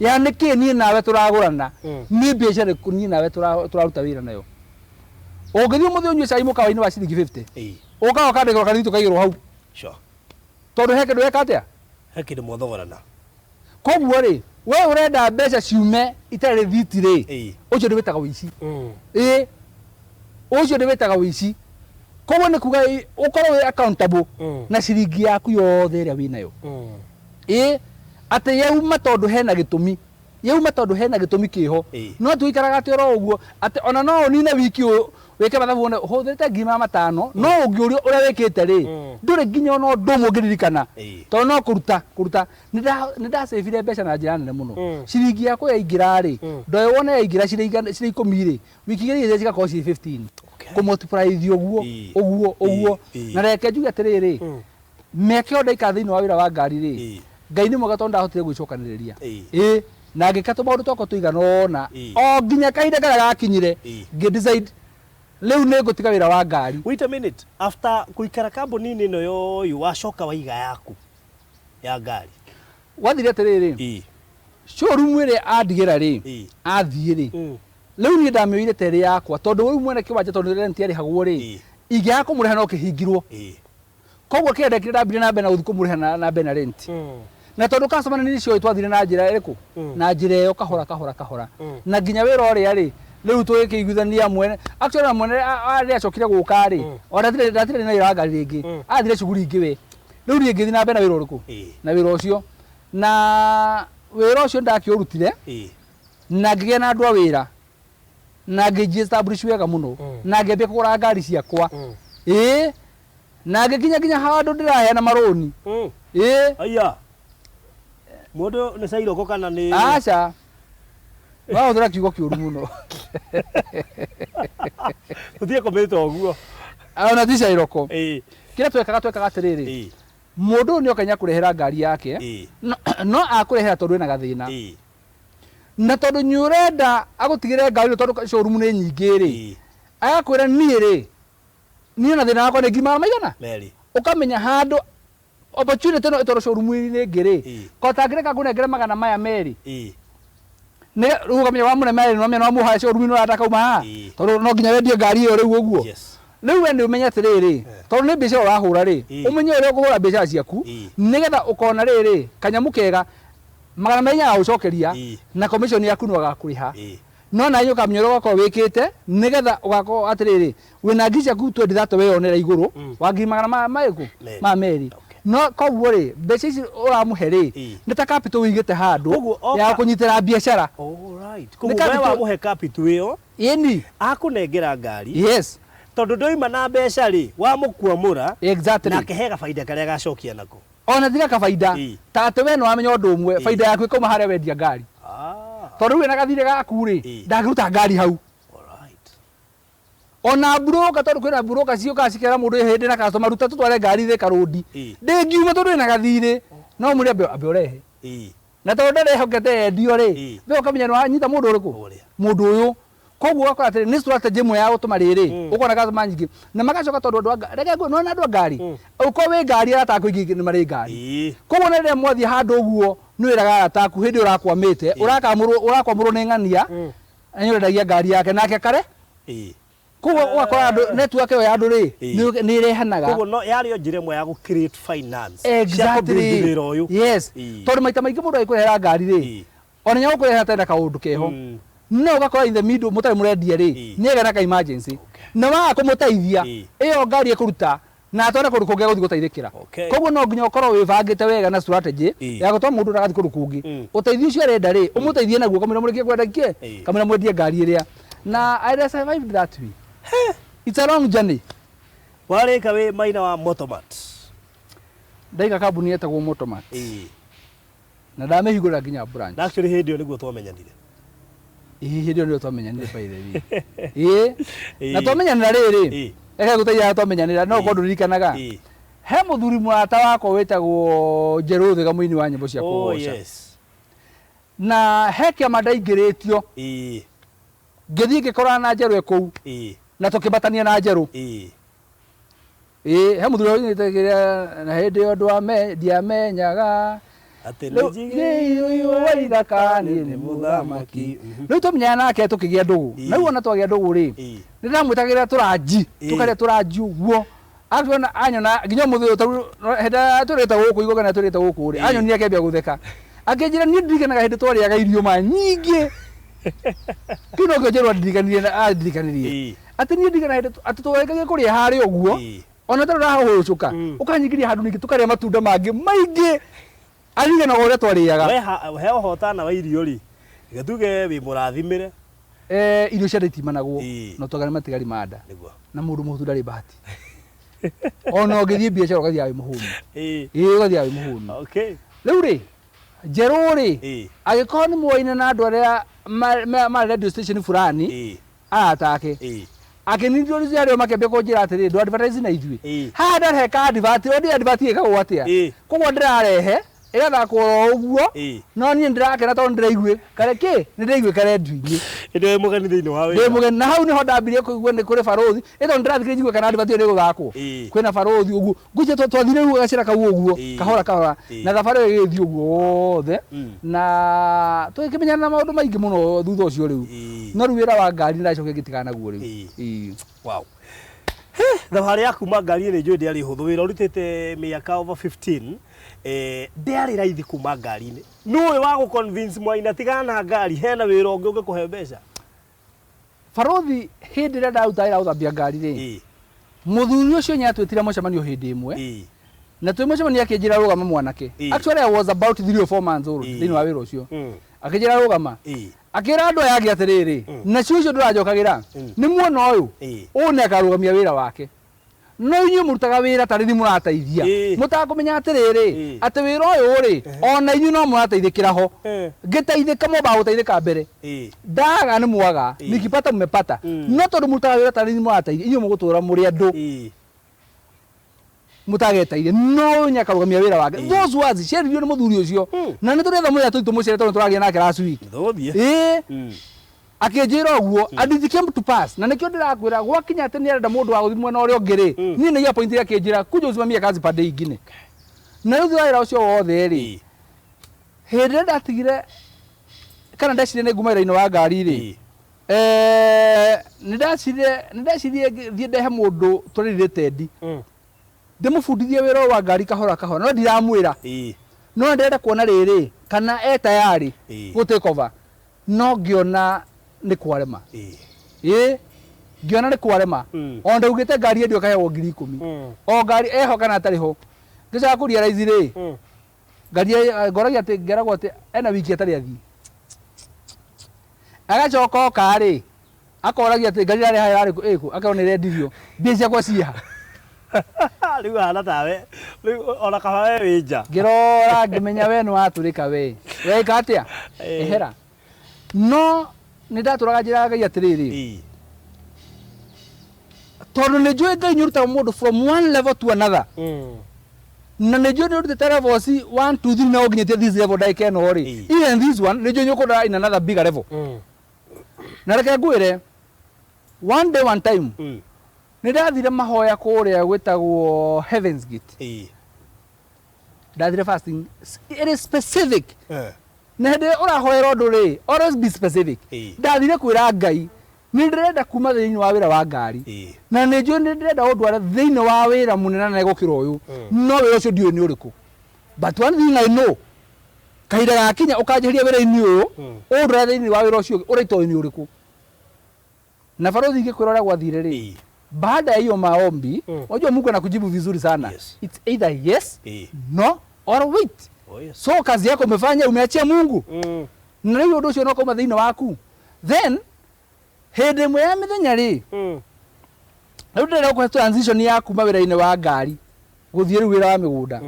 ya nĩkĩ niĩ nawe tũragũrana, nĩ biacara ĩrĩkũ niĩ nawe tũraruta wĩra nayo. Ũngĩthiĩ ũmũthĩ ũnyue cai mũkawa-inĩ wa ciringi 50, Ĩĩ. ũkaga ũkandĩkĩrwo karĩthiti ũkaigĩrwo hau, Sure. tondũ he kĩndũ weka atĩa. He kĩndũ mwathogorana. Koguo rĩ, we ũrenda mbeca ciume itarĩ rĩthiti rĩ, Ĩĩ. ũcio nĩ wĩtaga ũici. Ĩĩ, ũcio nĩ wĩtaga ũici. Koguo nĩ kuga ũkorwo wĩ accountable na ciringi yaku yothe ĩrĩa wĩnayo. Ĩĩ, atĩ yauma tondũ hena gĩtũmi, yauma tondũ hena gĩtũmi kĩho. Ĩĩ. No tũikaraga atĩ oro ũguo atĩ ona no ũnine wiki ũyũ wĩke mathabu wone ũhũthĩrĩte 500,000, no ũngĩũrio ũrĩa wĩkĩte rĩ, ndũrĩ nginya ona ũndũ ũmwe ũngĩririkana, Ĩĩ. tondũ no kũruta kũruta. Nĩ ndacĩbire mbeca na njĩra nene mũno. Ciringi yakwa yaingĩra rĩ, ndoĩ wone yaingĩra cirĩ 10 rĩ, wiki igĩrĩ igĩrĩ cigakorwo cirĩ 15. Okay. Kũmultiply ũguo Ĩĩ. ũguo ũguo. Ĩĩ. Na reke njuge atĩrĩrĩ, mĩaka ĩyo ndaikara thĩinĩ wa wĩra wa ngari rĩ, Ĩĩ. Ngai nĩ mwega tondũ ndahotire gwĩcokanĩrĩria. Ĩĩ. Ĩĩ, na ngĩka tũmaũndũ twakwa tũigana ũna Ĩĩ. o nginya kahinda karĩa gakinyire Ĩĩ. ngĩ decide rĩu nĩ ngũtiga wĩra wa ngari. Wait a minute. After kũikara kambuni-inĩ ĩno yoyu wacoka waiga yaku ya ngari. Gwathire atĩrĩrĩ, Ĩĩ. showroom ĩrĩa andigĩra rĩ, Ĩĩ. athiĩ rĩ, rĩu niĩ ndamĩoire ta ĩrĩ yakwa tondũ rĩu mwene kĩwanja tondũ rent yarĩhagwo rĩ, Ĩĩ. ingĩaga kũmũrĩha no kĩhingirwo. Ĩĩ. Koguo kĩrĩa ndekire ndambire na mbere na gũthiĩ kũmũrĩha na mbere na rent. Na tondũ customer nĩ cioĩ twathire na njĩra ĩrĩkũ, na njĩra ĩyo kahora kahora kahora, na nginya wĩra ũrĩa rĩ, rĩu tũgĩkĩiguithania mwene actually na mwene rĩrĩa acokire gũka rĩ, ona ndatirĩ na wĩra wa ngari rĩngĩ, athire cuguri ingĩ we. Rĩu niĩ ngĩthiĩ na mbere na wĩra ũrĩkũ, Ĩĩ. na wĩra ũcio, na wĩra ũcio ndakĩũrutire Ĩĩ. na ngĩgĩa na andũ a wĩra na ngĩnji establish wega mũno na ngĩambia kũgũra ngari ciakwa. Ĩĩ, na ngĩkinya nginya handũ ndĩraheana marũni. Ĩĩ. Aya. Mũndũ nĩ cairoko kana nĩ Aca, wahũthĩra kiugo kĩũru mũno. Tũtige kũmĩta ũguo. Ona ti cairoko. Ĩĩ. Kĩrĩa twekaga atĩrĩrĩ, Ĩĩ. mũndũ ũyũ nĩoka nĩakũrehera ngari yake, Ĩĩ. no akũrehera tondũ ĩna gathĩna, Ĩĩ. na tondũ nĩ ũrenda agũtigĩre ngari ĩno tondũ showroom nĩ nyingĩ rĩ, Ĩĩ. agakwĩra niĩ rĩ, niĩ na thĩna wakwa nĩ ngiri maigana, Merĩ. ũkamenya handũ opportunity ĩno ĩtwarwo showroom-inĩ ĩngĩ rĩ, Ĩĩ. ko tangĩreka ngũnengere 200. Ĩĩ. Nĩ rĩu ũkamenya wamũne merĩ nĩ wamũhae showroom-inĩ ũrata kauma haha, Ĩĩ. tondũ no nginya wendie ngari ĩyo rĩu ũguo. Yes. Rĩu we nĩ ũmenye atĩrĩrĩ, tondũ nĩ biacara ũrahũra rĩ, Ĩĩ. ũmenye ũrĩa ũkũhũra biacara ciaku, Ĩĩ. nĩgetha ũkona rĩrĩ kanyamũ kega 200 agagũcokeria, Ĩĩ. na commission yaku no agakũrĩha. Ĩĩ. No nawe ũkamenya ũrĩa ũgakorwo wĩkĩte nĩgetha ũgakorwo atĩrĩrĩ wĩna ngiri ciaku 20 weyonera igũrũ wa ngiri magana marĩkũ Merĩ. ma merĩ. Okay. No koguo rĩ, mbeca ici ũramũhe rĩ, Ĩĩ. nĩ ta capital ũigĩte handũ Koguo oka- ya kũnyitĩra biacara. All right. Nĩ Koguo we capital- wamũhe capital ĩyo, Ĩni. akũnengera ngari, Yes. tondũ ndoima na mbeca rĩ, wamũkuamũra, Exactly. nake he gabaida karĩa agacokia nako. Ona tiga kabaida, Ĩĩ. ta atĩ we nĩ wamenya ũndũ ũmwe, Ĩĩ. baida yaku ĩkauma harĩa wendia ngari. Ah. Tondũ rĩu wĩna gathirĩ gaku rĩ, Ĩĩ. ndangĩruta ngari hau. All right. Ona broker, tondũ kwĩna broker ciũkaga cikera mũndũ hĩndĩ na customer, ruta tũtware ngari Thika Road. Ndĩngiuma tondũ ĩna gathirĩ, no mwĩre ambe ũrehe. Na tondũ ndarehokete endio rĩ, we ũkamenya nĩ wanyita mũndũ ũrĩkũ. Ũrĩa. Mũndũ ũyũ. Koguo ũgakora atĩrĩ, nĩ strategy ĩmwe ya gũtũma rĩrĩ ũkona customer nyingĩ na magacoka, tondũ andũ a reke nĩwona andũ a ngari, ũkorwo wĩ ngari, arata aku aingĩ nĩ marĩ ngari. Koguo na rĩrĩa mwathiĩ handũ ũguo, nĩ wĩraga arata aku hĩndĩ ĩyo ũrakwamĩte, ũrakwamũrwo nĩ ng'ania na nĩ ũrendagia ngari yake nake kare. Koguo ũgakora andũ, network ĩyo ya andũ rĩ, nĩ ĩrehanaga. Koguo no yarĩ o njĩra ĩmwe ya gũ create finance cia Exactly. kũbuild wĩra ũyũ. Yes. Tondũ maita maingĩ mũndũ agĩkũrehera ngari rĩ, ona nya gũkũrehera tena kaũndũ keho, no ũgakora in the middle mũtarĩ mũrendia rĩ, nĩ egĩa na ka emergency na waga kũmũteithia, ĩyo ngari ĩkũruta na atware kũndũ kũngĩ agũthiĩ gũteithĩkĩra. Koguo no nginya ũkorwo wĩbangĩte wega na strategy ya gũtwara mũndũ ndagathiĩ kũndũ kũngĩ. Ũteithio ũcio arenda rĩ, ũmũteithie naguo kamũira mũrĩkie kwenda kĩ, kamũira mwendie ngari ĩrĩa. Na I survived that way. It's a long journey. Warĩka wĩ Maina wa Motomat? Ndaiga kambuni yetagwo Motomat na ndamĩhingũrĩra nginya branch. Na actually hĩndĩ ĩyo nĩguo twamenyanire. Ĩĩ, hĩndĩ ĩyo nĩyo twamenyanire, by the way. Ĩĩ, na twamenyanĩra rĩrĩ, reke ngũteithia. Twamenyanĩra no ũkorwo ndũririkanaga, he mũthuri mũrata wakwa wĩtagwo Njerũ Thĩga, mũini wa nyĩmbo cia kũgoca, na he kĩama ndaingĩrĩtio, ngĩthiĩ ngĩkorana na Njerũ e kũu na tũkĩbatania na Njerũ. Ĩĩ, he mũthuri ũnyitagĩra kĩrĩa na hĩndĩ ĩyo ndiamenyaga Atĩ rĩu nĩ wa ithaka niĩ nĩ mũthamaki. Rĩu twamenyana nake tũkĩgĩa ndũgũ. Na rĩu ona twagĩa ndũgũ rĩ, nĩ ndamwĩtagĩra tũranji, tũkarĩa tũranji ũguo. Actually anyona nginya ũmũthĩ ũyũ, tarĩu hĩndĩ ĩrĩa tũrĩte gũkũ igongona, tũrĩte gũkũ rĩ, anyonire akĩambia gũtheka, akĩnjĩra niĩ ndirikanaga hĩndĩ twarĩaga irio ma nyingĩ. Kĩu nokĩo Njerũ andirikanirie na andirikanirie atĩ niĩ ndirikanaga hĩndĩ atĩ twarĩkagia kũrĩa harĩa ũguo, ona tarĩ ũrahũrũcũka, ũkanyingĩria handũ ningĩ tũkarĩa matunda mangĩ maingĩ. Aririkanaga ũrĩa twarĩaga. We he ũhotana wa irio rĩ, reke tuge wĩ mũrathimĩre. Eh, irio cia nda itimanagwo. No twagane matigari ma nda. Na mũndũ mũhũtu ndarĩ bahati. Ona ũngĩthiĩ biacara ũgathiaga wĩ mũhũnu. Ĩĩ, ũgathiaga wĩ mũhũnu. Rĩu rĩ, Njerũ rĩ, angĩkorwo nĩ muoine na andũ arĩa marĩ radio station fulani, arata ake akĩnintroduce arĩa makĩambia kũnjĩra atĩrĩ, ndũ advertise na ithuĩ haha, ndarehe ka advert o ndi advert ĩkagwo atĩa. Koguo ndĩrarehe ĩgathakwo oro ũguo, no niĩ ndĩrakena tondũ nĩndĩraigue kare kĩ nĩndĩraiguĩka redio-inĩ. Hĩndĩ ĩyo wĩ mũgeni thĩinĩ wa Ndĩ wĩra. mũgeni, na hau nĩho ndambirie kũigua nĩ kũrĩ Barũthi ĩ, tondũ ndĩrathikĩrĩria njigue kana advert ĩyo nĩ ĩgũthakwo. Kwĩna Barũthi ũguo, ngwĩciria twathire rĩu gacĩra kau ũguo, kahora kahora, na thabarĩ ĩyo ĩgĩthiĩ ũguo wothe, na tũgĩkĩmenyana na maũndũ maingĩ mũno thutha ũcio rĩu. No rĩu wĩra wa ngari nĩndacokire ngĩtigana naguo rĩu. Wow. Thabarĩ ya kuma ngari-inĩ njũĩ ndĩarĩ hũthũ. Wĩra ũrutĩte mĩaka over 15, ndĩarĩ raithi kuma ngari-inĩ. Nũĩ wa gũ convince Mwaina tigana na ngari, hena wĩra ũngĩ ũngĩkũhe mbeca? Barũthi, hĩndĩ ĩrĩa ndaruta wĩra wa gũthambia ngari rĩ, mũthuri ũcio nĩatwĩtire mũcemanio hĩndĩ ĩmwe, na twĩ mũcemanio akĩnjĩra, "Rũgama, mwanake." Actually I was about 3 or 4 months old thĩinĩ wa wĩra ũcio. Akĩnjĩra, "Rũgama." Akĩra andũ aya angĩ atĩrĩrĩ, nacio icio ndũranjokagĩra nĩ muona ũyũ, ũyũ nĩ akarũgamia wĩra wake, no inyuĩ mũrutaga wĩra tarĩ ni mũrateithia, mũtakũmenya atĩrĩrĩ, atĩ wĩra ũyũ rĩ, ona inyuĩ no mũrateithĩkĩra ho. Ngĩteithĩka, mwambaga gũteithĩka mbere. Ndaga nĩ mwaga, nikipata mmepata. No tondũ mũrutaga wĩra tarĩ ni mũrateithia, inyuĩ mũgũtũra mũrĩ andũ mũtageteire, no ũyũ nĩ akarũgamia wĩra wake. Those words ciaririo nĩ mũthuri ũcio, na nĩ tũrĩetha mũthenya tũthiĩ tũmũcere tondũ tũragia nake last week. Tũgũthiĩ. Ĩĩ, akĩnjĩra ũguo, and it came to pass. Na nĩkĩo ndĩrakwĩra gwakinya atĩ nĩ arenda mũndũ wa gũthiĩ mwena ũrĩa ũngĩ rĩ, niĩ nĩ appointire, akĩnjĩra, "Kuja usimamie kazi pande ingine." Na rĩu thutha wa wĩra ũcio wothe rĩ, hĩndĩ ĩrĩa ndatigire kana ndecirie nĩ nguma wĩra-inĩ wa ngari rĩ, nĩ ndecirie thiĩ ndehe mũndũ tũrĩ related, ndĩmũbundithie wĩra ũyũ wa ngari kahora kahora, no ndiramwĩra, no ndĩrenda kuona rĩrĩ kana e tayari gũ take over. No ngĩona nĩ kwarema. Ĩĩ, ngĩona nĩ kwarema. O ndaugĩte ngari ĩndio ĩkaheagwo 10,000 o ngari, eho kana atarĩ ho. Ngĩcoka kũ realize rĩ, ngari ngoragia atĩ ngeragwo atĩ ena wiki atarĩ athiĩ, agacoka oka rĩ, akoragia atĩ ngari ĩrarĩ haha ĩrarĩ ĩkũ, akerwo nĩ ĩrendirio, mbia ciakwa ciha? Rĩu hana tawe rĩu ona kaba we wĩ nja. Ngĩrora ngĩmenya we nĩ watũrĩka, we weka atĩa? Ehera. No nĩ ndatũraga njĩraga Ngai atĩrĩrĩ, Tondũ nĩ njũĩ Ngai nĩ ũrutaga mũndũ from one level to another. Na nĩ njũĩ nĩ ũrutĩte levels 1 2 3 na ũnginyĩtie this level ndagĩka ĩno rĩ. Even this one nĩ njũĩ nĩ ũkũndwara in another bigger level. Na reke ngwĩre, one day one time nĩ ndathire mahoya kũrĩa gwĩtagwo Heavens Gate. Ndathire fasting, it is specific. Na hĩndĩ ĩrĩa ũrahoera ũndũ rĩ, always be specific. Ndathire kwĩra Ngai nĩ ndĩrenda kuma thĩinĩ wa wĩra wa ngari, na nĩ njũĩ nĩ ndĩrenda ũndware thĩinĩ wa wĩra mũnene gũkĩra ũyũ, no wĩra ũcio ndiũĩ nĩ ũrĩkũ. But one thing I know, kahinda gakinya ũkanjeheria wĩra-inĩ ũyũ, ũndware thĩinĩ wa wĩra ũcio ũngĩ ũrĩa itoĩ nĩ ũrĩkũ. Na barothi ingĩkwĩra ũrĩa gwathire rĩ, baada ya hiyo maombi, unajua Mungu anakujibu vizuri sana. It's either yes, no or wait. Oh, yes. So kazi yako umefanya, umeachia Mungu. Na rĩu ũndũ ũcio no kauma thĩinĩ waku. Then hĩndĩ ĩmwe ya mĩthenya rĩ, rĩu ndĩrenda gũkũhe transition ya kuma wĩra-inĩ wa ngari gũthiĩ rĩu wĩra wa mĩgũnda.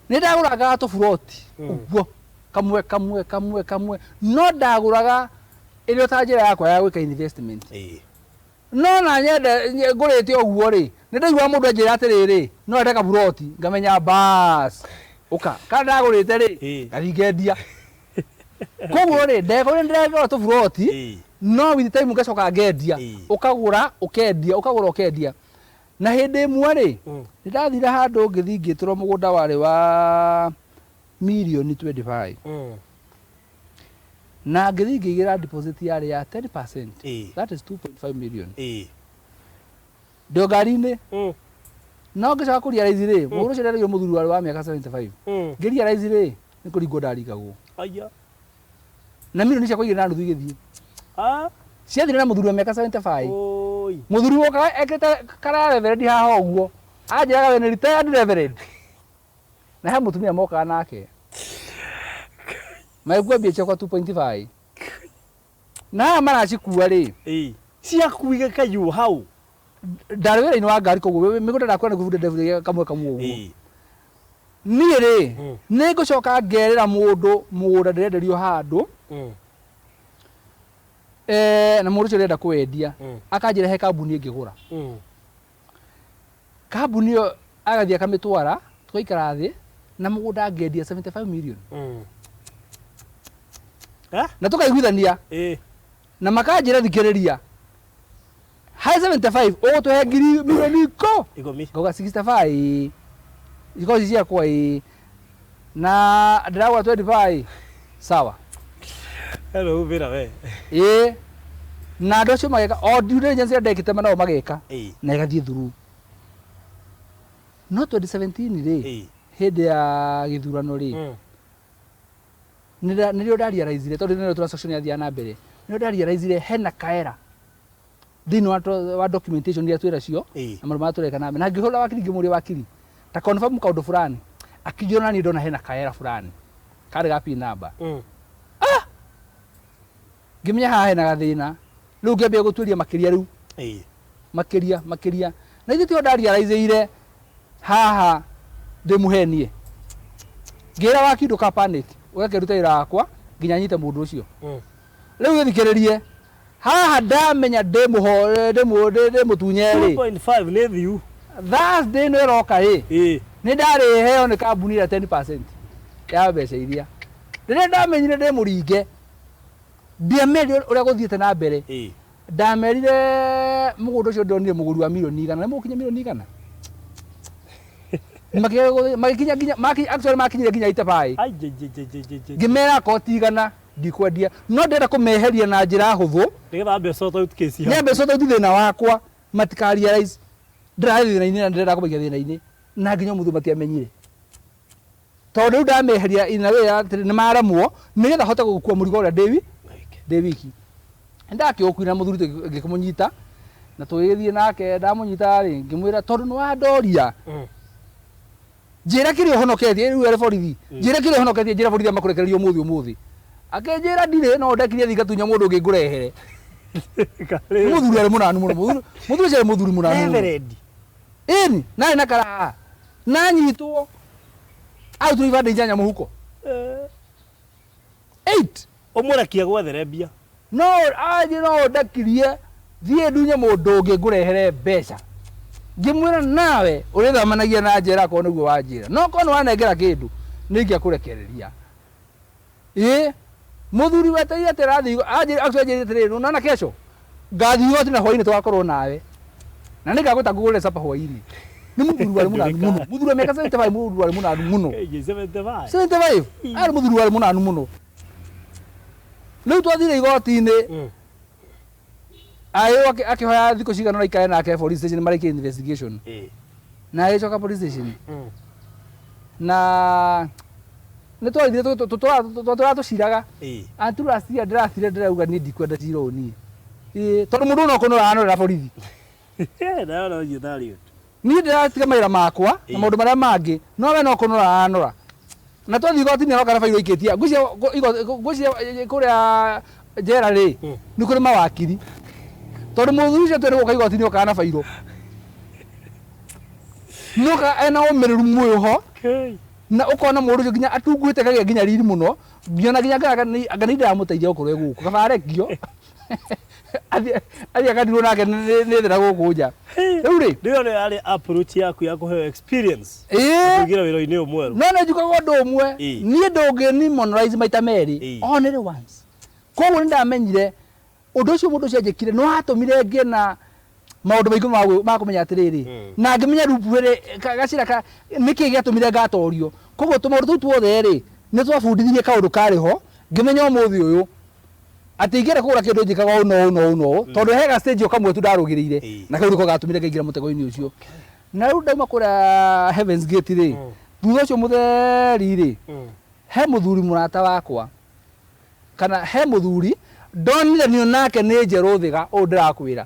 Nĩ ndagũrangaga tũburoti ũguo kamwe kamwe kamwe kamwe, no ndagũraga ĩrĩ o ta njĩra yakwa ya gwĩka investment. No na nyende ngũrĩte ũguo rĩ, nĩ ndaiguaga mũndũ anjĩra atĩrĩrĩ, no ende kaburoti, ngamenya bas ũka kana ndagũrĩte rĩ, ngathiĩ ngendia. Koguo rĩ, ndekũrĩ ndĩragũra tũburoti, no with time ngacoka ngendia, ũkagũra ũkendia, ũkagũra ũkendia. Na hĩndĩ ĩmwe rĩ, nĩ ndathire handũ ngĩthiĩ ngĩtũrwo mũgũnda warĩ wa mirioni 25. Na ngĩthiĩ ngĩigĩra deposit yarĩ ya 10%. That is 2.5 million. Ndĩ o ngari-inĩ. No ngĩcoka kũ realize rĩ, mũgũnda ũcio nderagio mũthuri warĩ wa mĩaka 75. Ngĩ realize rĩ, nĩ kũringwo ndaringagwo. Aya. Na mirioni ciakwa igĩrĩ na nuthu igĩthiĩ. Ah. Ciathire na mũthuri wa mĩaka 75. Oi. Mũthuri wokaga ekĩrĩte kara reverend haha ũguo. Anjĩraga we nĩ retired reverend. Na he mũtumia mokaga nake. Magĩkua mbia ciakwa 2.5. Na aya maracikua rĩ. Ciaku igĩkaiywo hau. Ndarĩ wĩra-inĩ wa ngari koguo mĩgũnda ndakua nĩ kũbunda ndebundagia kamwe kamwe ũguo. Niĩ rĩ, nĩ ngũcoka ngerĩra mũndũ mũgũnda ndĩrenderio handũ, na mũndũ ũcio ũrenda kũwendia, akanjĩra he kambuni ĩngĩgũra. Kambuni ĩyo agathiĩ akamĩtwara, tũgaikara thĩ, na mũgũnda ngendia 75 million. Na tũkaiguithania. Na makanjĩra thikĩrĩria. Harĩ 75 ũgũtũhe ngiri milioni ikũ? Ikũmi. Ngauga 65. Ikorwo ci ciakwa ĩ. Na ndĩragũra 25. Sawa. Hello, wĩra we. Ĩ. Na andũ acio mageka o due diligence ĩrĩa ndekĩte nao mageka. Na ĩgathiĩ through. No 2017 rĩ, hĩndĩ ya gĩthurano rĩ, nĩrĩo ndarealizire, tondũ nĩrĩo transaction yathiaga na mbere, nĩrĩo ndarealizire hena kaera thĩinĩ wa documentation iria twĩ nacio, na maũndũ marĩa tũreka na mbere. Na ngĩhũra wakiri, ngĩmũria wakiri, ta confirm kaũndũ fulani, akĩnjĩra ona niĩ ndona hena kaera fulani, karĩ ga PIN number. Ngĩmenya haha hena gathĩna, rĩu ngĩambia gũtuĩria makĩria rĩu. Makĩria, makĩria. Na ithuĩ tiho ndarealizeire haha ndĩmũhenie. Ngĩra wakiri ndũka panic, ũgakĩruta wĩra wakwa nginya nyite mũndũ ũcio. Rĩu gĩthikĩrĩrie, haha ndamenya ndĩmũtunye rĩ. 2.5 nĩ thiu. Thursday ĩno ĩroka rĩ, nĩ ndarĩheo nĩ kambuni ĩrĩa 10% ya mbeca iria. Rĩrĩa ndamenyire ndĩmũringe, ndiamerire ũrĩa gũthiĩte na mbere. Ndamerire mũgũnda ũcio ndonire mũgũri wa mirioni igana, nĩ mũgũkinya mirioni igana? Magĩkinya nginya, actually makinyire nginya Itabaĩ. Ai, je, je, je, je, je, je. Ngĩmera koti igana ndikwendia, no ndĩrenda kũmeheria na njĩra hũthũ. Nĩgetha ambe sort out case yaku. Nyambe sort out thĩna wakwa, matika realize ndĩrarĩ thĩna-inĩ na ndĩrenda kũmaiga thĩna-inĩ, na nginya ũmũthĩ matiamenyire. Tondũ rĩu ndameheria in a way atĩ nĩ maremwo, nĩgetha hote gũkua mũrigo ũrĩa ndĩ wiki. Nĩndakĩũkuire na mũthuri ngĩkĩmũnyita, na tũgĩgĩthiĩ nake, ndamũnyita rĩ, ngĩmwĩra tondũ nĩ wandoria. Njĩra kĩrĩa ũhonoketie, rĩu arĩ borithi. Njĩra kĩrĩa ũhonoketie, njĩra borithi amakũrekereria ũmũthĩ ũmũthĩ. Akĩnjĩra ndirĩ, no ndekirie thiĩ ngatunya mũndũ ũngĩ ngũrehere. Nĩ mũthuri arĩ mũnanu mũno, mũthuri ũcio arĩ mũthuri mũnanu mũno. Reverend. Ĩni, narĩ na karaha. Na anyitwo. Arutirwo ibandĩ inyanya mũhuko. 8. Ũmũrekie gwethere mbia. No, anjĩ no ndekirie. Thiĩ ndunye mũndũ ũngĩ ngũrehere mbeca. Ngĩmwĩra nawe ũrĩthamanagia na njera akorwo nĩguo wanjĩra. No korwo nĩ wanengera kĩndũ nĩ ingĩakũrekereria. Ĩĩ mũthuri wetereire atĩ arathiĩ anjĩra actually anjĩrire atĩrĩrĩ nĩwona kesho ngathiĩ igoti na hwainĩ tũgakorwo nawe. Na nĩ ngagwĩta ngũgũrĩre supper hwainĩ. Nĩ mũthuri warĩ mũnanu mũno. Mũthuri wa mĩaka 75 mũthuri warĩ mũnanu mũno. 75. 75 arĩ mũthuri warĩ mũnanu mũno. Rĩu twathire igoti-inĩ ayũ akĩhoya thikũ cigana ũna aikare nake police station marĩkie investigation. Na agĩcoka police station. Na nĩ twarithire tũratũraga tũciraga. Until last year ndĩrathire ndĩrauga niĩ ndikwenda cira ũyũ niĩ. Ĩĩ tondũ mũndũ ũyũ no kũnora anorera borithi. Naona ũcio tarĩ ũndũ. Niĩ ndĩratiga mawĩra makwa na maũndũ marĩa mangĩ no we no kũnora anora. Na twathiĩ igoti-inĩ aroka na bairũ aikĩtie. Ngwĩciria kũrĩa njera rĩ nĩ kũrĩ mawakiri. Tondũ mũthuri ũcio atwĩre gũka igoti-inĩ okaga na bairũ. Nĩoka ena ũmĩrĩru mwĩho na ũkona mũndũ ũcio nginya atunguhĩte kagĩa nginya riri mũno nginya nginya anga nĩ ndĩramũteithia gũkorwo e gũkũ kaba arekio athiĩ akadirwo nake nĩ thĩna gũkũ nja. Rĩu rĩ Rĩu nĩ yarĩ approach yaku ya kũheo experience. Kũingĩra wĩra-inĩ ũyũ mwerũ. No nĩ njugaga ũndũ ũmwe niĩ ndũngĩ memorize maita merĩ only once. Koguo nĩ ndamenyire ũndũ ũcio mũndũ ũcio anjĩkire nĩ watũmire ngĩe na maũndũ maingĩ ma kũmenya atĩrĩrĩ na ngĩmenya rupu rĩrĩ gacĩra ka nĩkĩ gĩatũmire ngatorio. Koguo tũmaũndũ tũu tuothe rĩ nĩ twabundithirie kaũndũ karĩ ho ngĩmenya ũmũthĩ ũyũ atĩ ingĩenda kũgũra kĩndũ njĩkaga ũũ na ũũ na ũũ na ũũ tondũ he ga stage o kamwe tu ndarũgĩrĩire na kau nĩko gatũmire ngaingĩra mũtego-inĩ ũcio. Na rĩu ndauma kũrĩa Heaven's Gate rĩ thutha ũcio mũtheri rĩ he mũthuri mũrata wakwa kana he mũthuri ndonire niĩ nake nĩ njerũ thĩga ũũ ndĩrakwĩra.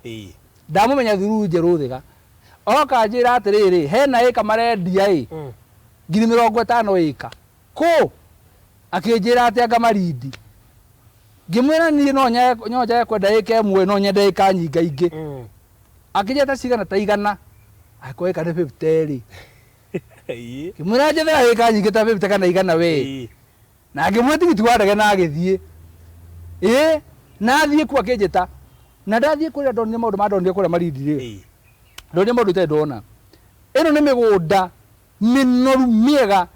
Ndamũmenya through njerũ thĩga. Oka anjĩra atĩrĩrĩ hena ĩka marendia ĩ 50,000 ĩka. Kũ? Akĩnjĩra atĩ anga Malindi. Ngĩmwĩra niĩ no njage kwenda ĩka ĩmwe no nyende ĩka nyingaingĩ. Akĩnjĩra ta cigana ta igana. Angĩkorwo ĩka nĩ 50 rĩ. Ngĩmwĩra njethera ĩka nyingĩ ta 50 kana igana we. Na ngĩmwĩra tigiti wa ndege na agĩthiĩ. Ĩĩ na athiĩ kuo akĩnjĩta. Na ndathiĩ kũrĩa ndonire maũndũ ma ndonire kũrĩa Malindi rĩ. Ndonire maũndũ itarĩ ndona. Ĩno nĩ mĩgũnda mĩnoru mĩega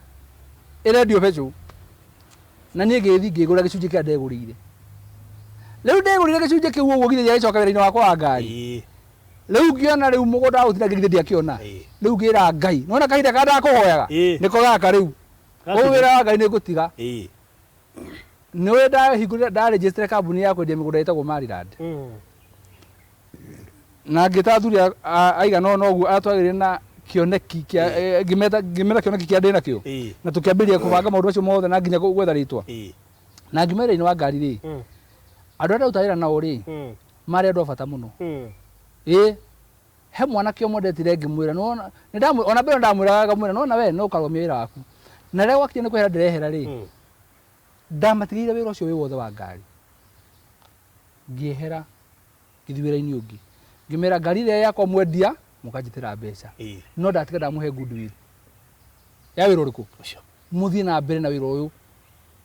ĩrendio becũ. Na niĩ ngĩgĩthiĩ ngĩgũra gĩcunjĩ kĩrĩa ndegũrĩire. Rĩu ndegũrĩire gĩcunjĩ kĩu ũguo nginya gĩgĩcoka wĩra-inĩ wakwa wa ngari. Rĩu ngĩona rĩu mũgũnda wa gũtinda ngĩgithĩ ndiakĩona. Rĩu ngĩra Ngai, nĩwona kahinda karĩa ndakũhoyaga nĩko gaka rĩu. Ũyũ wĩra wa Ngai nĩ ngũtiga. Nĩũĩ ndahingũrire ndaregister kambuni ya kwendia mĩgũnda ĩtagwo Maryland. Na ngĩta athuri aigana ũna ũguo arĩa twagĩrĩire na kĩoneki kĩa ngĩmeta kĩoneki kĩa ndĩ nakĩo. Na tũkĩambĩrĩria kũbanga maũndũ macio mothe na nginya gwetha rĩtwa. Na ngiuma wĩra-inĩ wa ngari rĩ andũ arĩa ndaruta wĩra nao rĩ marĩ andũ a bata mũno. Ĩĩ he mwanake ũmwe ndetire ngĩmwĩra nĩwona ona mbere ndamwĩraga ngamwĩra nĩwona we no ũkarũgamia wĩra waku. Na rĩrĩa gwakinya nĩ kwehera ndĩrehera rĩ ndamatigĩire wĩra ũcio wĩ wothe wa ngari. Ngĩehera ngĩthiĩ wĩra-inĩ ũngĩ. Ngĩmera ngari ĩrĩa yakwa mwendia mũkanjĩtĩra mbeca. No ndatiga ndamũhe goodwill. Ya wĩra ũrĩkũ? Mũthiĩ na mbere na wĩra ũyũ.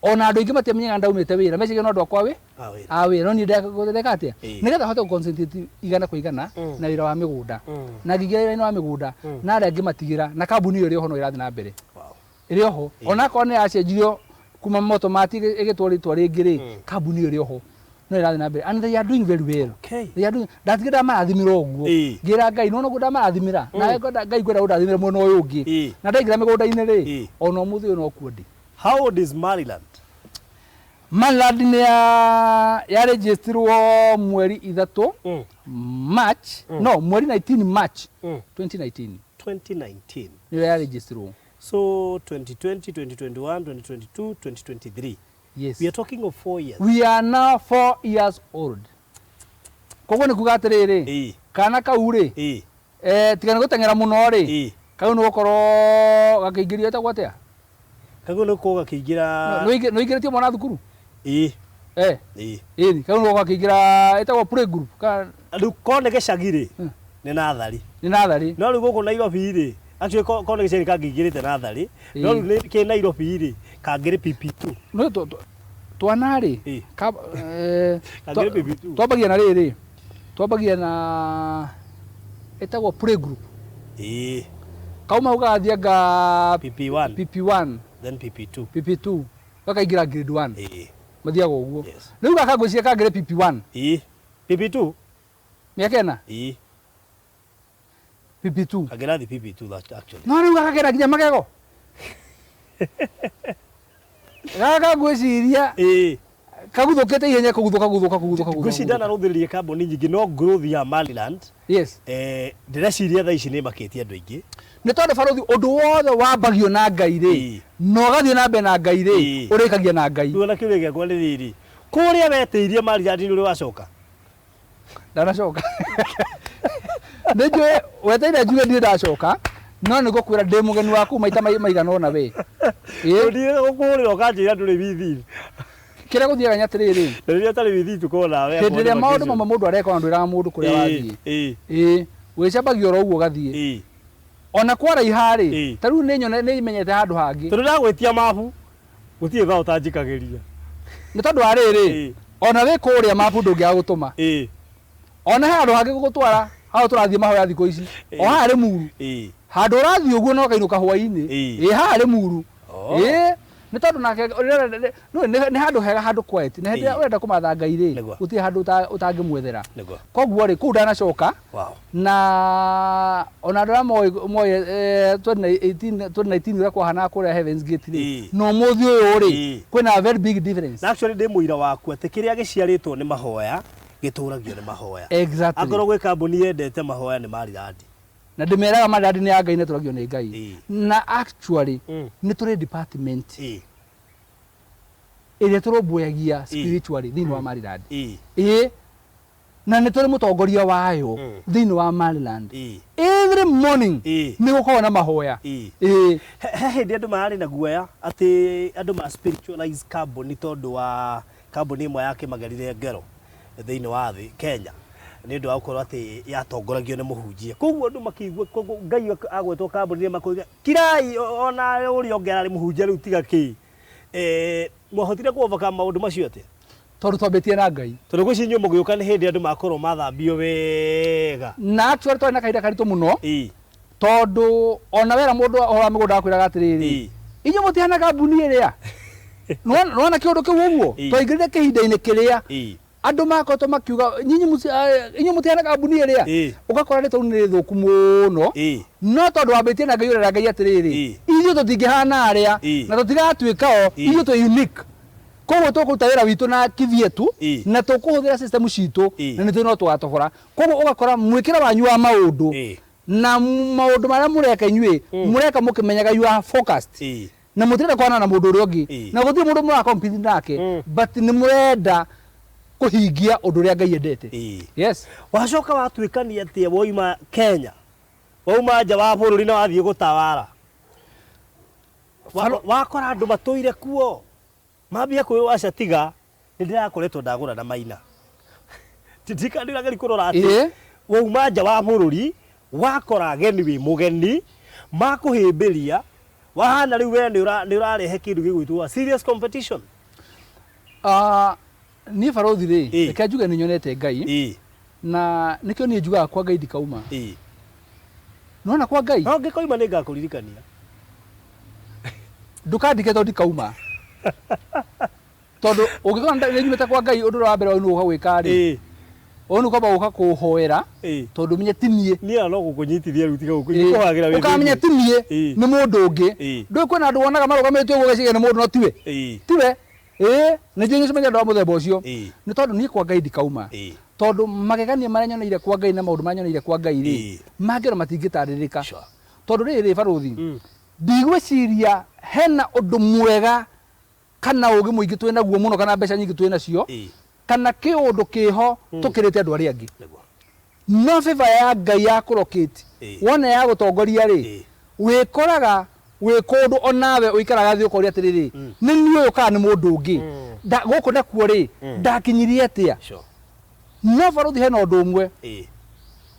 Ona andũ aingĩ matiamenyaga ndaumĩte wĩra meciria no andũ akwa a wĩra no niĩ ndeka atĩa nĩgetha hote gũ-concentrate igana kwa igana na wĩra wa mĩgũnda. Na ngĩingĩra wĩra-inĩ wa mĩgũnda na arĩa ngĩmatigĩra na kambuni ĩyo ĩrĩ oho no ĩrathiĩ na mbere. Ĩrĩ oho onakorwo nĩ yacenjirio kuma Motomati ĩgĩtwo rĩtwa rĩngĩ rĩ kambuni ĩyo ĩrĩ oho no ĩrathiĩ na mbere and they are doing very well. They are doing ndatigire ndamarathimĩra ũguo. Ngĩra Ngai nĩwona ũguo ndamarathimĩra nawe Ngai ngwenda ũndathimĩre mwena ũyũ ũngĩ. Na ndaingĩra mĩgũnda-inĩ rĩ ona ũmũthĩ ũyũ no kuo ndĩ. How old is Maryland? Maryland nĩ ya registerirwo mweri 3 March no mweri 19 March 2019. 2019. Nĩyo ya registerirwo. So 2020, 2021, 2022, 2023. Yes. We are talking of 4 years. We are now 4 years old. Koguo nĩ kuga atĩrĩrĩ kana kau rĩ tiga nĩ gũteng'era mũno rĩ kau nĩ gũkorwo gakĩingĩrio ĩtagwo atĩa? Kau nĩ gũkorwo gakĩingĩra Nĩ ũingĩrĩtio mwana thukuru? Ĩĩ. Ĩĩ kau nĩ gũkorwo gakĩingĩra ĩtagwo playgroup. Rĩu korwo nĩ gĩcagi rĩ nĩ natharĩ. Nĩ natharĩ. No rĩu gũkũ Nairobi rĩ actually korwo nĩ gĩcagi kangĩingĩrĩte natharĩ no rĩu kĩ Nairobi rĩ kangĩrĩ PP2. No twana rĩ Kangĩrĩ PP2. Twambagia na rĩrĩ Twambagia na ĩtagwo play group. Kauma hau gagathiĩ anga PP1. PP1. Then PP2. PP2 gakaingĩra grade 1. Mathiaga ũguo. Rĩu gaka ngwĩciria kangĩre PP1. PP2. Mĩaka 4. PP2. Kangĩrathi PP2 that actually. No rĩu gaka kena nginya magego. Gaka ngwĩciria kaguthũkĩte ihenya kũguthũka guthũka kũguthũka Ngwĩciria guthũka. ndanarũthĩrĩria kambuni nyingĩ no growth ya Maryland. Yes. Ndĩreciria thaa ici nĩ ĩmakĩtie andũ aingĩ. Nĩ tondũ barũthi ũndũ wothe wambagio na Ngai rĩ, na ũgathiĩ na mbere na Ngai rĩ, ũrĩkagia na Ngai. Rĩu ona kĩũria gĩakwa nĩ rĩrĩ, kũrĩa wetĩirie Maryland nĩ ũrĩ wacoka? Ndanacoka. Nĩ njũĩ wetereire njuge ndirĩ ndacoka, no nĩ ngũkwĩra ndĩ mũgeni waku maita maigana ũna we. Ũthiaga gũkũhũrĩra ũkanjĩra ndũrĩ within. Kĩrĩa gũthiaga nĩ atĩrĩrĩ, Na rĩrĩa ũtarĩ within tũkorwo nawe. Hĩndĩ ĩrĩa maũndũ mamwe mũndũ areka ona ndwĩraga mũndũ kũrĩa wathiĩ. Wĩcambagia oro ũguo ũgathiĩ. Ona kwaraiha rĩ, ta rĩu nĩ menyete handũ hangĩ. Tondũ ndagwĩtia mabu, gũtirĩ thaa ũtanjikagĩria. Nĩ tondũ wa rĩrĩ, ona wĩ kũrĩa mabu ndũngĩaga gũtũma. Ona he handũ hangĩ gũgũtwara, hau tũrathiĩ mahoya thikũ ici. O haha Rĩmuru. Handũ ũrathiĩ ũguo na ũkainũka hwaĩ-inĩ. Haha Rĩmuru. Nĩ tondũ nake nĩ handũ hega, handũ quiet. Na hĩndĩ ĩrĩa ũrenda kũmatha Ngai rĩ, gũtirĩ handũ ũtangĩmwethera. Koguo rĩ, kũu ndanacoka. Na ona andũ arĩa moĩ 2019 ũrĩa kwahanaga kũrĩa Heaven's Gate rĩ, na ũmũthĩ ũyũ rĩ, kwĩna a very big difference. Na actually ndĩ mũira waku atĩ kĩrĩa gĩciarĩtwo nĩ mahoya gĩtũragio nĩ mahoya. Exactly. Akorwo gwĩ kambuni yendete mahoya nĩ Maryland. Na ndĩmeraga Maryland nĩ ya Ngai na ĩtũragio nĩ Ngai. Na actually nĩ tũrĩ department ĩrĩa tũrũmbũyagia spiritually thĩinĩ wa Maryland. Na nĩ tũrĩ mũtongoria wayo thĩinĩ wa Maryland. Every morning nĩ gũkoragwo na mahoya. He hĩndĩ andũ mararĩ na guoya atĩ andũ ma spiritualize kambuni tondũ wa kambuni ĩmwe yakĩmagerire ngero thĩinĩ wa thĩ Kenya nĩ ũndũ wa gũkorwo atĩ yatongoragio nĩ mũhunjia. Koguo andũ makĩigua Ngai agwetwo kambuni makoiga kirai ona ũrĩa ũngĩ ararĩ mũhunjia rĩu tiga kĩ. Mwahotire kũ overcome maũndũ macio atĩa? Tondũ twambĩtie na Ngai. Tondũ ngwĩciria inyuĩ mũgĩũka nĩ hĩndĩ andũ makorwo mathambio wega. Na actually twarĩ na kahinda karitũ mũno. Tondũ ona wera mũndũ ũhoro wa mĩgũnda akwĩraga atĩrĩrĩ, inyuĩ mũtihana kambuni ĩrĩa. Nĩwona kĩũndũ kĩu ũguo? Twaingĩrire kĩhinda-inĩ kĩrĩa andũ makoretwo makiuga inyuĩ mũtihana kambuni ĩrĩa. Ũgakora rĩtwa rĩu nĩ rĩthũku mũno. No tondũ wambĩtie na Ngai ũrera Ngai atĩrĩrĩ, ithuĩ tũtingĩhana arĩa na tũtigatuĩka o, ithuĩ twĩ unique. Koguo tũkũruta wĩra witũ na kivyetu na tũkũhũthĩra system citũ na nĩ tũĩ no tũgatobora. Koguo ũgakora mwĩkĩre wanyu wa maũndũ na maũndũ marĩa mũreka inyuĩ mũreka mũkĩmenyaga you are focused. Na mũtirenda kwana na mũndũ ũrĩa ũngĩ na gũtirĩ mũndũ mũra compete nake, but nĩ mũrenda kũhingia ũndũ ũrĩa Ngai endete. Yes. Wacoka watuĩkania atĩa woima Kenya, wauma nja wa bũrũri na wathiĩ gũtawara? Wakora andũ matũire kuo mambia kwĩywo aca tiga nĩ ndĩrakoretwo ndagũra na Maina. Ndirageria kũrora atĩ wauma nja wa bũrũri wakora ageni wĩ mũgeni makũhĩmbĩria wahana rĩu we nĩ ũrarehe kĩndũ gĩgwĩtwo serious competition. Niĩ barũthi rĩ, reke njuge nĩ nyonete Ngai na nĩkĩo niĩ njugaga kwa Ngai ndikauma. Nĩwona kwa Ngai? No ngĩkoima nĩ ngakũririkania. Ndũkandike tondũ ndikauma. Tondũ ũngĩkorwo nĩ nyumĩte kwa Ngai ũndũ ũrĩa wa mbere wagĩrĩirwo gũka gwĩka rĩ, ũyũ nĩ kwamba gũka kũhoera tondũ ũmenye ti niĩ. Niĩ no gũkũnyitithia rĩu tiga gũkũhagĩra wĩ Ũkamenya ti niĩ, nĩ mũndũ ũngĩ. Ndũĩ kwĩna andũ wonaga marũgamĩte ũguo ũgeciria nĩ mũndũ no tiwe. Tiwe. Nĩ njũĩ nĩũcemanagia na andũ a mũthemba ũcio. Nĩ tondũ niĩ kwa Ngai ndikauma. Tondũ magegania marĩa nyoneire kwa Ngai na maũndũ marĩa nyoneire kwa Ngai rĩ, mangĩ ona matingĩtarĩrĩka. Tondũ rĩrĩ barũthi, ndigwĩciria hena ũndũ mwega kana ũgĩ mũingĩ twĩ naguo mũno kana mbeca nyingĩ twĩ nacio kana kĩũndũ kĩho tũkĩrĩte andũ arĩa angĩ. No favor ya Ngai ya kũrokĩte wona ya gũtongoria rĩ, wĩkoraga wĩ kũndũ onawe ũikaraga thĩ ũkoria atĩrĩrĩ, nĩ niĩ ũyũ kana nĩ mũndũ ũngĩ. Gũkũ nakuo rĩ, ndakinyirie atĩa? No barũthi hena ũndũ ũmwe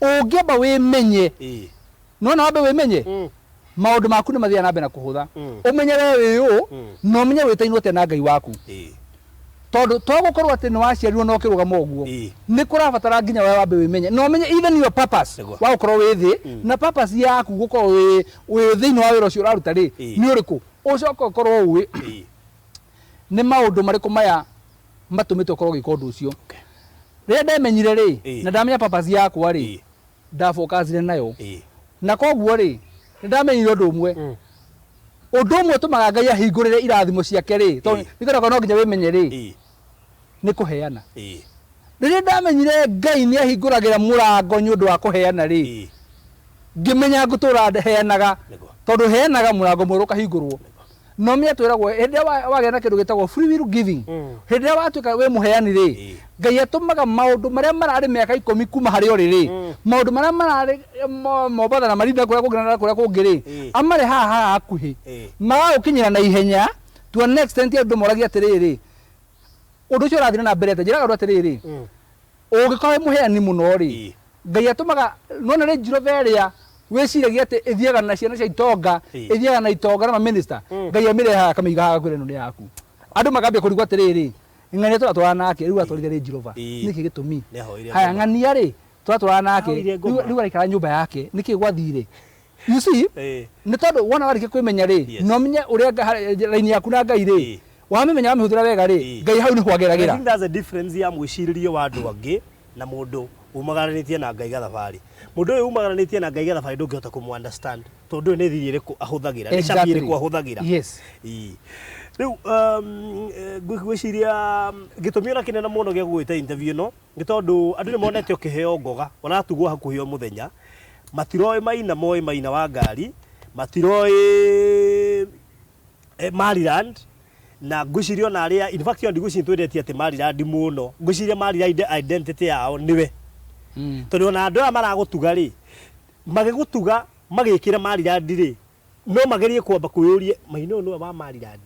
ũngĩamba wĩmenye, nĩwona wambe wĩmenye, maũndũ maku nĩ mathiaga na mbere na kũhũtha. Ũmenye we wĩ ũũ na ũmenye wĩtainwo atĩa na Ngai waku. Tondũ to gũkorwo atĩ nĩ waciarirwo na ũkĩrũgama ũguo, Ĩĩ. nĩ kũrabatara nginya we wambe wĩmenye na ũmenye even your purpose Nĩguo. wa gũkorwo wĩ thĩ na purpose yaku gũkorwo wĩ thĩinĩ wa wĩra ũcio ũraruta rĩ Ĩĩ. nĩ ũrĩkũ, ũcoke ũkorwo ũĩ nĩ maũndũ marĩkũ maya matũmĩte ũkorwo ũgĩka ũndũ ũcio. Rĩrĩa ndemenyire rĩ Ĩĩ. na ndamenya purpose yakwa rĩ, Ĩĩ. ndabokacire nayo Ĩĩ. Na koguo rĩ nĩ ndamenyire ũndũ ũmwe, ũndũ ũmwe ũtũmaga Ngai ahingũrĩre irathimo ciake rĩ, tondũ Ĩĩ. nĩ no nginya wĩmenye rĩ, Ĩĩ. nĩ kũheana. Ĩĩ. Rĩrĩa ndamenyire Ngai nĩ ahingũragĩra mũrango nĩ ũndũ wa kũheana rĩ, Ĩĩ. ngĩmenya ngũtũra heanaga, Nĩguo. tondũ heanaga mũrango mwerũ ũkahingũrwo. No menya twĩragwo hĩndĩ ĩrĩa wagĩa na kĩndũ gĩtagwo free will giving, hĩndĩ ĩrĩa watuĩka wĩ mũheani rĩ, Ĩĩ. Ngai atũmaga maũndũ marĩa mararĩ mĩaka 10 kuma harĩa ũrĩ rĩ, maũndũ marĩa mararĩ Mombatha na Marinda kũrĩa kũngĩ na kũrĩa kũngĩ rĩ, Ĩĩ. amarĩ haha haha hakuhĩ, Ĩĩ. magagũkinyĩra na ihenya to an extent andũ moragia atĩrĩrĩ, ũndũ ũcio ũrathiĩ na mbere atĩa? Njĩraga andũ atĩrĩrĩ, ũngĩkorwo wĩ mũheani mũno rĩ, Ĩĩ. Ngai atũmaga nona Range Rover ĩrĩa wĩciragia atĩ ĩthiaga na ciana cia itonga, Ĩĩ. ĩthiaga na itonga na maminista, Ngai amĩrehaga akamĩiga haha kwĩra ĩno nĩ yaku. Andũ makambia kũrigwo atĩrĩrĩ, ng'ania tũratwarana nake rĩu atwarire Range Rover, Ĩĩ. nĩkĩ gĩtũmi? Nĩahoire Haya, ngoma. ng'ania rĩ tũratwarana nake Ahoire ngoma. rĩu araikara nyũmba yake, nĩkĩ gwathire? You see, Ĩĩ. nĩ tondũ wona warĩkia kwĩmenya rĩ, Yes. na ũmenye ũrĩa raini yaku na Ngai rĩ, Ĩĩ. wamĩmenya wamĩhũthĩra wega rĩ, Ĩĩ. Ngai hau nĩho I ageragĩra. think that's the difference ya mwĩcirĩrie wa andũ angĩ na mũndũ umagaranĩtie na Ngai gathabarĩ. Mũndũ ũyũ umagaranĩtie na Ngai gathabarĩ ndũngĩhota kũmũ understand tondũ ũyũ nĩ thiri ĩrĩkũ ahũthagĩra, nĩ cabi ĩrĩkũ ahũthagĩra. Yes. Ĩĩ. Rĩu ngwĩciria gĩtũmi ona kĩnene mũno gĩa gũgwĩta interview ĩno nĩ tondũ andũ nĩ monete ũkĩheo ngoga ũratugwo hakuhĩ o mũthenya, matiroĩ Maina, moĩ Maina wa ngari, matiroĩ Maryland, na ngwĩciria ona arĩa in fact ona ndigwĩciria twendetie atĩ Maryland mũno, ngwĩciria Maryland identity yao nĩwe, tondũ ona andũ aya maragũtuga rĩ, magĩgũtuga magĩkĩra Maryland rĩ, no magerie kwamba kwĩyũria Maina ũyũ nĩwe wa Maryland.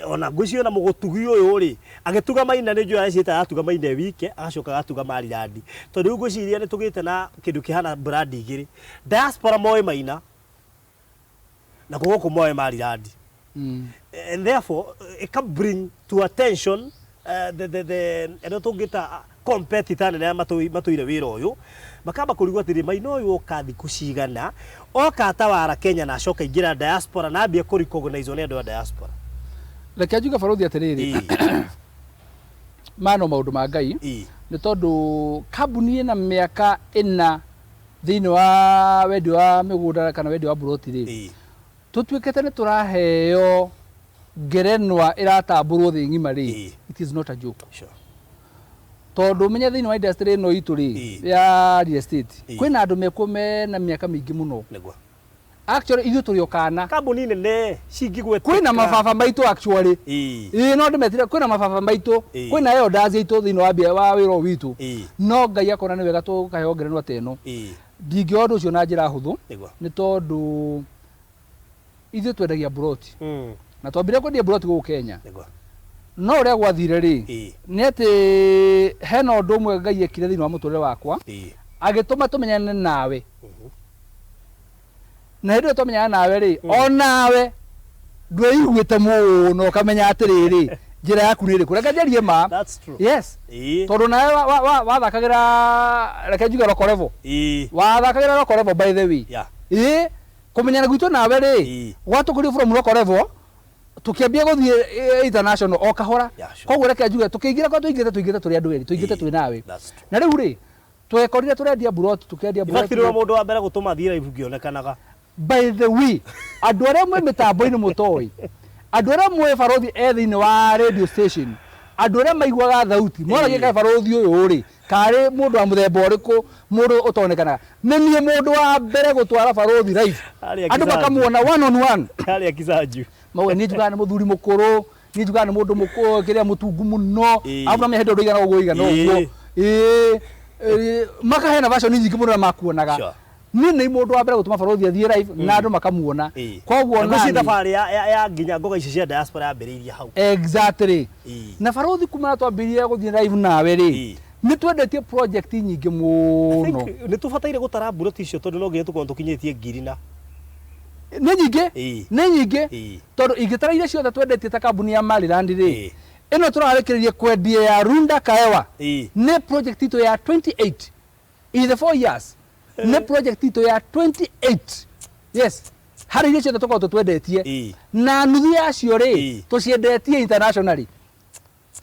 Ona ngwĩciria ona mũgũtugi ũyũ rĩ, agĩtuga Maina nĩ njũĩ areciĩta aratuga Maina e wike, agacoka agatuga Maryland, tondũ rĩu ngwĩciria nĩ tũgĩte na kĩndũ kĩhana brand igĩrĩ, diaspora moĩ Maina na gũkũ moĩ Maryland. And therefore it can bring to attention the ĩno tũngĩta competitor nene arĩa matũire wĩra ũyũ, makamba kũrigwo atĩrĩ, Maina ũyũ oka thikũ cigana, oka atawara Kenya na acoka aingĩra diaspora na ambia kũ recognize nĩ andũ a diaspora. Reke njuge barũthi atĩrĩrĩ, Ĩĩ. maya no maũndũ ma Ngai, Ĩĩ. nĩ tondũ kambuni ĩna mĩaka 4 thĩinĩ wa wendia wa mĩgũnda kana wendia wa buroti rĩ, Ĩĩ. tũtuĩkĩte nĩ tũraheo ngerenwa ĩratambũrwo thĩ ng'ima rĩ, Ĩĩ. it is not a joke. Sure. Tondũ ũmenye thĩinĩ wa industry ĩno itũ rĩ, Ĩĩ. ya real estate, Ĩĩ. kwĩna andũ mekuo mena mĩaka mĩingĩ mũno. Nĩguo. Actually ithuĩ tũrĩ o kana. Kambuni nene cingĩgwetĩka. Kwĩna mababa maitũ actually. Ĩĩ. Ĩĩ no ndĩmetire, kwĩna mababa maitũ, Ĩĩ. kwĩna elders aitũ thĩinĩ wa mbia wa wĩra ũyũ witũ. Ĩĩ. No Ngai akona nĩ wega tũkaheo ngerenwa ta ĩno. Ĩĩ. Ndingĩoya ũndũ ũcio na njĩra hũthũ, Nĩguo. nĩ tondũ ithuĩ twendagia buroti. Na twambire kwendia buroti gũkũ Kenya. Nĩguo. No ũrĩa gwathire rĩ, Ĩĩ. nĩ atĩ hena ũndũ ũmwe Ngai ekire thĩinĩ wa mũtũrĩre wakwa, Ĩĩ. agĩtũma tũmenyane nawe. Na hĩndĩ ĩyo twamenyana nawe rĩ, o nawe ndweiguĩte mũno ũkamenya atĩrĩrĩ, njĩra yaku nĩ ĩrĩkũ. Reke njarie ma. That's true. Yes. Ĩĩ. Tondũ nawe wathakagĩra, reke njuge local level. Ĩĩ. Wathakagĩra local level by the way. Yeah. Ĩĩ, kũmenyana gwitũ nawe rĩ, Ĩĩ. gwatũkũrio from local level, tũkĩambia gũthiĩ international o kahora. Yeah, sure. Koguo reke njuge tũkĩingĩra kwa tũingĩte, tũingĩte tũrĩ andũ erĩ, tũingĩte Ĩĩ. twĩ nawe. That's true. Na rĩu rĩ, twekorire tũrendia buroti, tũkĩendia In fact, buroti. nĩwe mũndũ wa mbere gũtũma thiĩ live ngĩonekanaga. By the way, andũ arĩa mwĩ mĩtambo-inĩ mũtoĩ, andũ arĩa mwĩ barothi e thĩinĩ wa radio station, andũ arĩa maiguaga thauti, moragia Ĩĩ. kaĩ barothi ũyũ rĩ, karĩ mũndũ wa mũthemba ũrĩkũ, mũndũ ũtonekanaga. Nĩ niĩ mũndũ wa mbere gũtwara barothi live. Harĩa Andũ Kisanju. makamuona one on one. Harĩa Kisanju. Mauga niĩ njugaga nĩ mũthuri mũkũrũ, niĩ njugaga nĩ mũndũ mũkũrũ, kĩrĩa mũtungu mũno. Ĩĩ. Arabu namenya hĩndĩ ũndũ ũigana ũguo ũigana ũguo. Ĩĩ. Ĩĩ. Ĩĩ, makaheana version nyingĩ mũno na makuonaga. Sure. Niĩ nĩ mũndũ wa mbere gũtũma barothi athiĩ live na andũ makamuona. Ĩĩ. Koguo Na ngwĩciria nani thabarĩ ya nginya ngoga ici cia diaspora yambĩrĩirie hau. Exactly. Ĩĩ. Na barothi kuma na twambĩrĩria gũthiĩ live nawe rĩ, Ĩĩ. nĩ twendetie project nyingĩ I mũno. think nĩ tũbataire gũtara mburoti icio tondũ no nginya tũkorwo tũkinyĩtie ngiri na. Nĩ nyingĩ. Ĩĩ. Nĩ nyingĩ. Ĩĩ. Tondũ ingĩtara iria ciothe twendetie ta kambuni ya Maryland rĩ, Ĩĩ. Ĩno tũrarĩkĩrĩria kwendia ya Runda Kaewa nĩ project itũ ya 28 in the 4 years, nĩ project itũ ya 28, yes, harĩ iria ciothe tũkoragwo twendetie. Na nuthu yacio rĩ, tũciendetie internationally.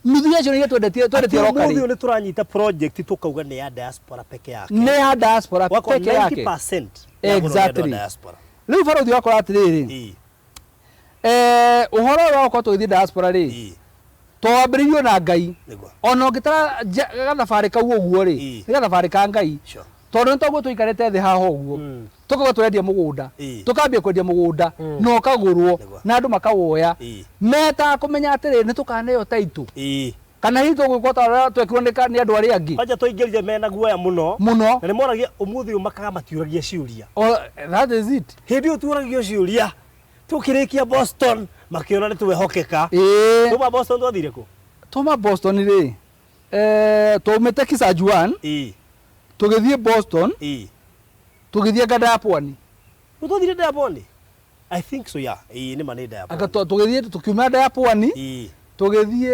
Nuthu yacio nĩ iria twendetie twendetie Atĩ ũmũthĩ locally. ũyũ nĩ tũranyita project tũkauga nĩ ya diaspora peke yake. Nĩ ya diaspora Wako peke yake. 90% ya gũrwo nĩ andũ a diaspora. Rĩu barũthi wakora atĩrĩrĩ, ũhoro ũyũ wa gũkorwo tũgĩthiĩ diaspora rĩ, twambĩrĩirio na Ngai. Ona ũngĩtara gathabarĩ kau ũguo rĩ, nĩ gathabarĩ ka Ngai, tondũ nĩ toguo tũikarĩte thĩ haha ũguo, tũkauga tũrendia mũgũnda, tũkambia kwendia mũgũnda na ũkagũrwo na andũ makawoya, metaga kũmenya atĩrĩ, nĩ tũkaneo taitũ kana hihi tũgwĩkwo ta ũrĩa twekirwo nĩ andũ arĩa angĩ. Kwanja twaingĩrire mena guoya mũno. Mũno. Na nĩ moragia ũmũthĩ ũyũ makaga matiũragia ciũria. O, that is it. Hĩndĩ ĩyo tuoragio ciũria tũkĩrĩkia Boston makĩona nĩ twehokeka. Tuma Boston twathire kũ? Tuma Boston rĩ, twaumĩte Kisajuan, tũgĩthiĩ Boston, tũgĩthiĩ anga Dayapwani. Twathire Dayapwani? I think so, yeah. Ĩĩ, nĩ ma nĩ Dayapwani. Anga tũgĩthiĩ tũkiuma Dayapwani, tũgĩthiĩ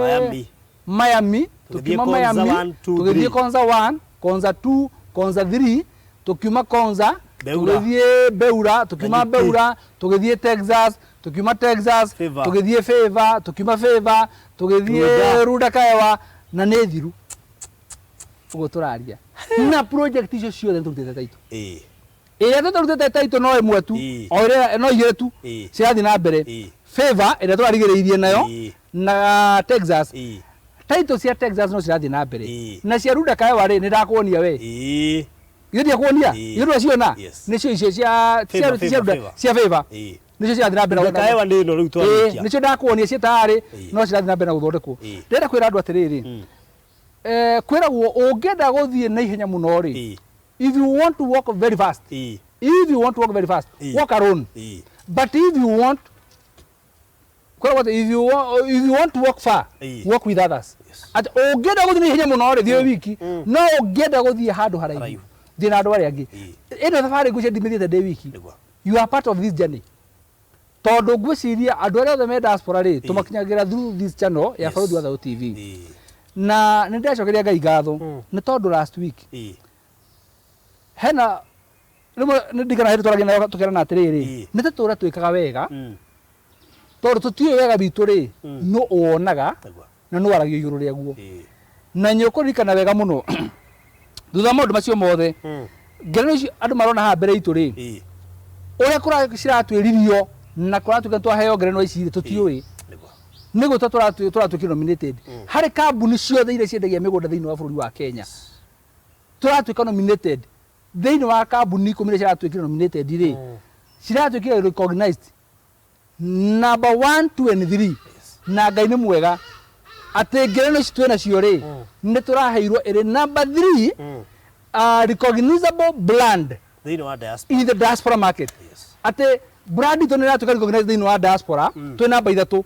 Miami. Miami, Tũgĩthiĩ tũkiuma Konza Miami, 1, 2, tũgĩthiĩ 3. Konza 1, Konza 2, Konza 3, tũkiuma Konza, Beura. tũgĩthiĩ Beura, tũkiuma Nanyuki. Beura, tũgĩthiĩ Texas, tũkiuma Texas, Favor. tũgĩthiĩ Favor, tũkiuma Favor, tũgĩthiĩ Runda. Runda Kaewa, na nĩ thiru ũguo tũraria. Na project icio ciothe nĩ tũrutĩte taitũ. Ĩrĩa tũtarutĩte taitũ no ĩmwe tu, o ĩrĩa no igĩrĩ tu cirathiĩ na mbere. Favor ĩrĩa tũrarigĩrĩirie nayo na Texas. Taitũ cia Texas no cirathiĩ na mbere. Na cia Runda Kaewa rĩ, nĩ ndakuonia we. Ithuĩ ndiakuonia? Ithuĩ ndwaciona? Yes. Nĩcio icio cia Favor, cia Favor, Favor. cia Favor. Nĩcio cirathiĩ na mbere na Runda Kaewa nĩ ĩno rĩu twarĩkia. Nĩcio ndakuonia ciĩ tayarĩ, no cirathiĩ na mbere na gũthondekwo. Ndĩrenda kwĩra andũ atĩrĩrĩ, kwĩragwo ũngĩenda gũthiĩ na ihenya mũno rĩ, if you want to walk very fast, if you want to walk very fast, walk alone. But if you want, kwĩragwo atĩ if you want to walk far, walk with others. Atĩ ũngĩenda gũthiĩ na ihenya mũno rĩ, thiĩ wĩ wiki, no ũngĩenda gũthiĩ handũ haraihu, thiĩ na andũ arĩa angĩ. Ĩno thabarĩ ngwĩciria ndimĩthiĩte ndĩ wiki. You are part of this journey. Tondũ ngwĩciria andũ arĩa othe me diaspora rĩ, tũmakinyagĩra through this channel ya Barũthi wa Thayũ TV. Na nĩ ndĩracokeria Ngai ngatho nĩ tondũ last week hena rĩmwe nĩ ndirikanaga hĩndĩ twaragia nayo tũkerana atĩrĩrĩ, nĩ tũtũra twĩkaga wega, tondũ tũtiũĩ wega witũ rĩ, nũ ũwonaga na nũ waragia igũrũ rĩaguo. Na nĩ ũkũririkana wega mũno thutha wa maũndũ macio mothe, ngerenwa icio andũ marona haha mbere itũ rĩ, ũrĩa ciratwĩririo na kũratuĩka twaheo ngerenwa ici rĩ, tũtiũĩ nĩ gwĩtwo tũratuĩkire nominated harĩ kambuni ciothe iria ciendagia mĩgũnda thĩinĩ wa bũrũri wa Kenya. Tũratuĩka nominated thĩinĩ wa kambuni 10 iria ciratuĩkire nominated rĩ, ciratuĩkire recognized number 1, 2 and 3. Na Ngai nĩ mwega atĩ ngerenwa ici twĩ nacio rĩ, nĩ tũraheirwo ĩrĩ number 3, recognizable brand thĩinĩ wa diaspora, in the diaspora market. Atĩ brand itũ nĩ ĩratuĩka recognized thĩinĩ wa diaspora, twĩ namba 3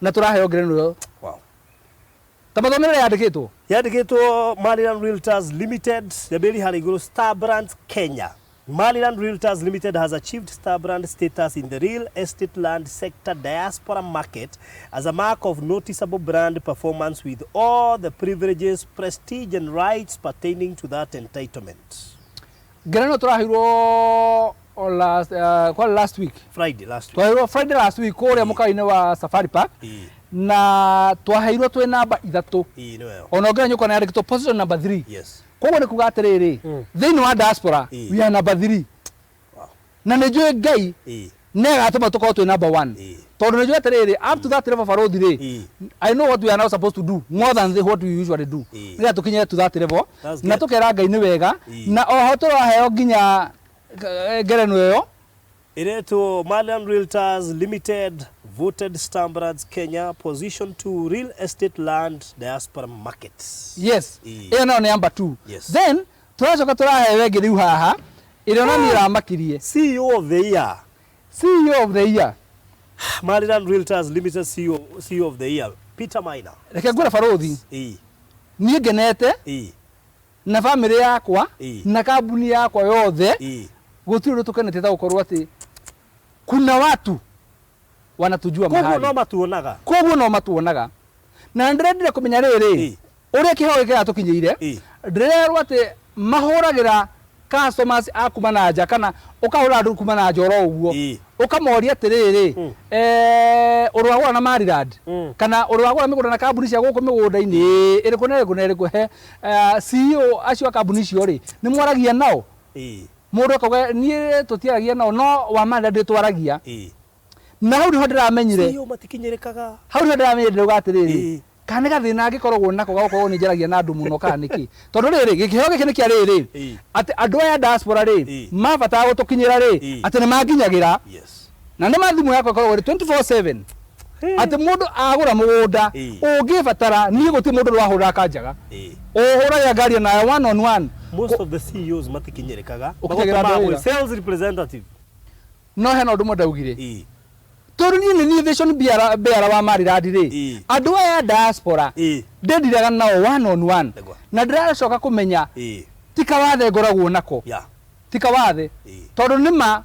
na tũraheo ngerenwa ĩyo. Ta mathomere yandĩkĩtwo. Yandĩkĩtwo Maryland Realtors Limited, Nyambĩrĩria harĩa igũrũ, Star Brands Kenya. Maryland Realtors Limited has achieved star brand status in the real estate land sector diaspora market as a mark of noticeable brand performance with all the privileges, prestige and rights pertaining to that entitlement. Ngerenwa tũraheirwo o last, kwa last week. Friday last week. Twaheirwo Friday last week kũrĩa mũkawa-inĩ wa Safari Park. Na twaheirwo twĩ namba 3. Ĩĩ, nĩ wega. Ona ũngĩona nyũkwa yandĩkĩtwo position number 3. Yes. Koguo nĩ kuga atĩrĩrĩ, thĩinĩ wa diaspora we are number 3. Na nĩ njũĩ Ngai nĩ agatũma tũkorwo twĩ number 1. Tondũ nĩ njũĩ atĩrĩrĩ, up to that level barũthi rĩ, I know what we are now supposed to do more than what we usually do. Nĩgetha tũkinye to that level. That's Na good. tũkera Ngai nĩ wega. Na oho tũraheo nginya ngerenwa ĩyo. Iretwo Maryland Realtors Limited voted Star Brands Kenya position to real estate land diaspora markets. Yes. Ĩyo nayo nĩ number 2. Yes. Then tũracoka tũraheo ĩngĩ rĩu haha ĩrĩa ona niĩ ĩramakirie. CEO of the year. CEO of the year. Maryland Realtors Limited CEO of the year Peter Maina. Reke ngwĩre barũthi. Niĩ ngenete na family yakwa na kambuni yakwa yothe, gũtirĩ ũndũ tũkenete ta gũkorwo atĩ kuna watu Wanatujua Koguo mahali. no matuonaga. Koguo no matuonaga. Na ndĩrendire kũmenya rĩrĩ, ũrĩa kĩheo gĩkĩ gĩratũkinyĩire, ndĩrerwo atĩ mahũragĩra customers a kuma na nja, kana ũkahũra andũ kuma na nja oro ũguo, ũkamoria atĩrĩrĩ, ũrĩ wagũra na Maryland, kana ũrĩ wagũra mĩgũnda na kambuni cia gũkũ mĩgũnda-inĩ ĩrĩkũ na ĩrĩkũ na ĩrĩkũ, he CEO acio a kambuni icio rĩ, nĩ mwaragia nao? Mũndũ akauga, niĩ tũtiaragia nao, no wa Maryland twaragia. Na hau nĩho ndĩramenyire. CEO matikinyĩrĩkaga. Hau nĩho ndĩramenyire, ndĩrauga atĩrĩrĩ, kana nĩ gathĩna angĩkoragwo nako ga gũkorwo nĩ njaragia na andũ mũno, kana nĩkĩ? Tondũ rĩrĩ, gĩkĩheo gĩkĩ nĩ kĩa rĩrĩ, atĩ andũ aya diaspora rĩ, mabatara gũtũkinyĩra rĩ, atĩ nĩ manginyagĩra. Na nĩ ma thimũ yakwa ĩkoragwo ĩrĩ 24/7, atĩ mũndũ agũra mũgũnda, ũngĩbatara niĩ, gũtirĩ mũndũ ũrahũrĩra kanjaga, ũhũraga ngaria nawe one on one. Most of the CEOs matikinyĩrĩkaga. Ũkinyagĩra andũ Magũtũmaga wĩra. gwĩ sales representative. No hena ũndũ ũmwe ndaugire, tondũ niĩ nĩ niĩ vision bearer wa Maryland rĩ, andũ aya diaspora ndĩndiraga nao one on one, na ndĩracoka kũmenya ti kawathe ngoragwo nako, ti kawathe, tondũ nĩma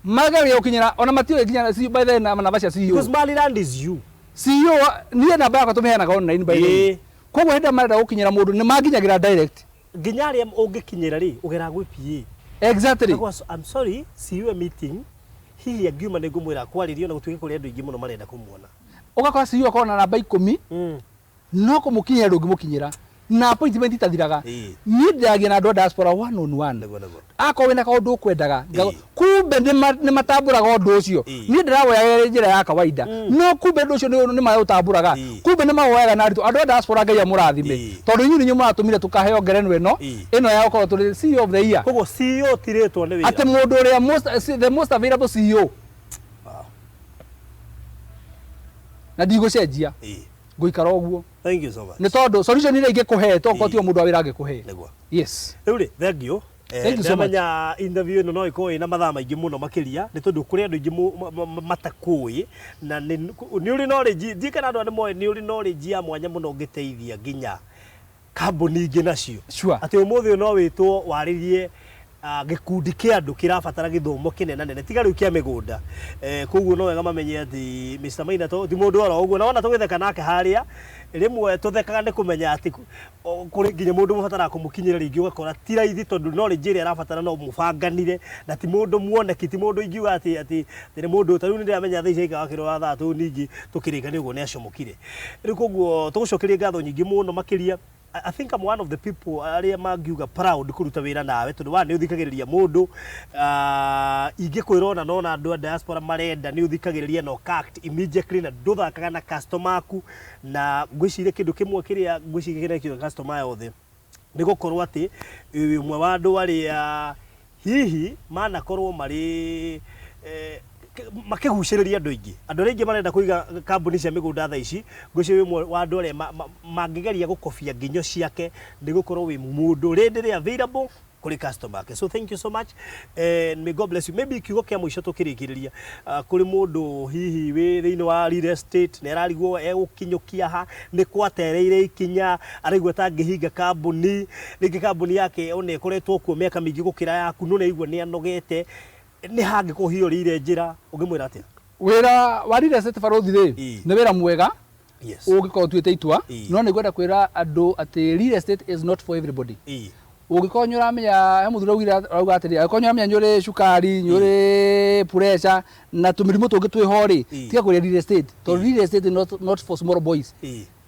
mageria gũkinyĩra ona matiũĩ nginya by the way, na namba cia CEO. Because Maryland is you. CEO, niĩ namba yakwa tũmĩheanaga online, by the way. Koguo hĩndĩ ĩrĩa marenda gũkinyĩra mũndũ, nĩ manginyagĩra direct. Nginya arĩa ũngĩkinyĩra rĩ, ũgeraga gwĩ PA. Agwa, I'm sorry, CEO meeting, hihi angiuma nĩ ngũmwĩra kwarĩrio, na gũtuĩke kũrĩ andũ aingĩ mũno marenda kũmuona. Ũgakora CEO akorwo na namba 10, no kũmũkinyĩra ndũngĩmũkinyĩra, na appointment itathiraga. Niĩ ndĩragia na andũ a diaspora one on one. Akorwo wĩna kaũndũ ũkwendaga, kumbe nĩ matambũraga ũndũ ũcio. Niĩ ndĩrawoyaga ĩrĩ njĩra ya kawaida, no kumbe ũndũ ũcio nĩ maũtambũraga, kumbe nĩ mawoyaga na aritũ. Andũ a diaspora, Ngai amũrathime, tondũ inyuĩ nĩ inyuĩ mũratũmire tũkaheo ngerenwa ĩno ya gũkorwo tũrĩ CEO of the year. Koguo CEO ti rĩtwa, nĩ wĩra. Atĩ mũndũ ũrĩa the most available CEO, na ndigũcenjia, ngũikara ũguo. Thank you so much. Nĩ tondũ solution iria ingĩkũhe tokorwo tiyo mũndũ wa wĩra angĩkũhe. Yes. Rĩu rĩ, thank you. Thank you so much. Ndĩramenya interview ĩno no ĩkorwo ĩna mathaa maingĩ mũno makĩria, nĩ tondũ kũrĩ andũ aingĩ matakũĩ, na nĩ ũrĩ knowledge, ndiũĩ kana andũ aya nĩ moĩ nĩ ũrĩ knowledge ya mwanya mũno ũngĩteithia nginya kambuni ingĩ nacio. Atĩ ũmũthĩ ũyũ no wĩtwo warĩrie gĩkundi kĩa andũ kĩrabatara gĩthomo kĩnenanene, tiga rĩu kĩa mĩgũnda. Koguo no wega mamenye atĩ Mr. Maina to ti mũndũ oro ũguo, na wona tũgĩtheka nake harĩa, rĩmwe tũthekaga nĩ kũmenya atĩ kũrĩ nginya mũndũ mũbataraga kũmũkinyĩra rĩngĩ, ũgakora ti raithi, tondũ knowledge ĩrĩa arabatara no mũbanganire, na ti mũndũ muoneki, ti mũndũ ingiuga atĩ nĩ mũndũ ta rĩu. Nĩ ndĩramenya thaa ici aikara akĩrora thaa tũ, ningĩ tũkĩrĩkania ũguo nĩ acomokire rĩu. Koguo tũgũcokerie ngatho nyingĩ mũno makĩria. I think I'm one of the people arĩa mangiuga proud kũruta wĩra nawe, tondũ wa nĩ ũthikagĩrĩria mũndũ, ingĩkwĩra ona nona andũ a diaspora marenda, nĩ ũthikagĩrĩria na ũka act immediately, na ndũthakaga na customer aku. Na ngwĩciria kĩndũ kĩmwe kĩrĩa ngwĩciria kĩrĩa customer yothe nĩ gũkorwo atĩ wĩ ũmwe wa andũ arĩa hihi manakorwo marĩ makĩgucĩrĩria andũ aingĩ, andũ arĩa aingĩ marenda kũiga kambuni cia mĩgũnda thaa ici. Ngwĩciria wĩ ũmwe wa andũ arĩa mangĩgeria gũkobia nginyo ciake, nĩ gũkorwo wĩ mũndũ readily available kũrĩ customer ake. So thank you so much and may God bless you. Maybe kiugo kĩa mũico tũkĩrĩkĩrĩria, kũrĩ mũndũ hihi wĩ thĩinĩ wa real estate, nĩ ararigwo egũkinyũkia ha, nĩ kwatereire ikinya, araigua ta angĩhinga kambuni rĩngĩ, kambuni yake ona ĩkoretwo kuo mĩaka mĩingĩ gũkĩra yaku, no nĩ aigua nĩ anogete, nĩ hangĩkorwo hihi ũrĩire njĩra, ũngĩmwĩra atĩa? Wĩra wa real estate, barothi rĩ, nĩ wĩra mwega ũngĩkorwo ũtuĩte itua. No nĩ ngwenda kwĩra andũ atĩ real estate is not for everybody. Ũngĩkorwo nĩ ũramenya, he mũthuri augire, arauga atĩrĩ, angĩkorwo nĩ ũramenya nĩ ũrĩ cukari, nĩ ũrĩ pressure na tũmĩrimũ tũngĩ twĩho rĩ, tiga kũrĩa real estate, tondũ real estate is not for small boys.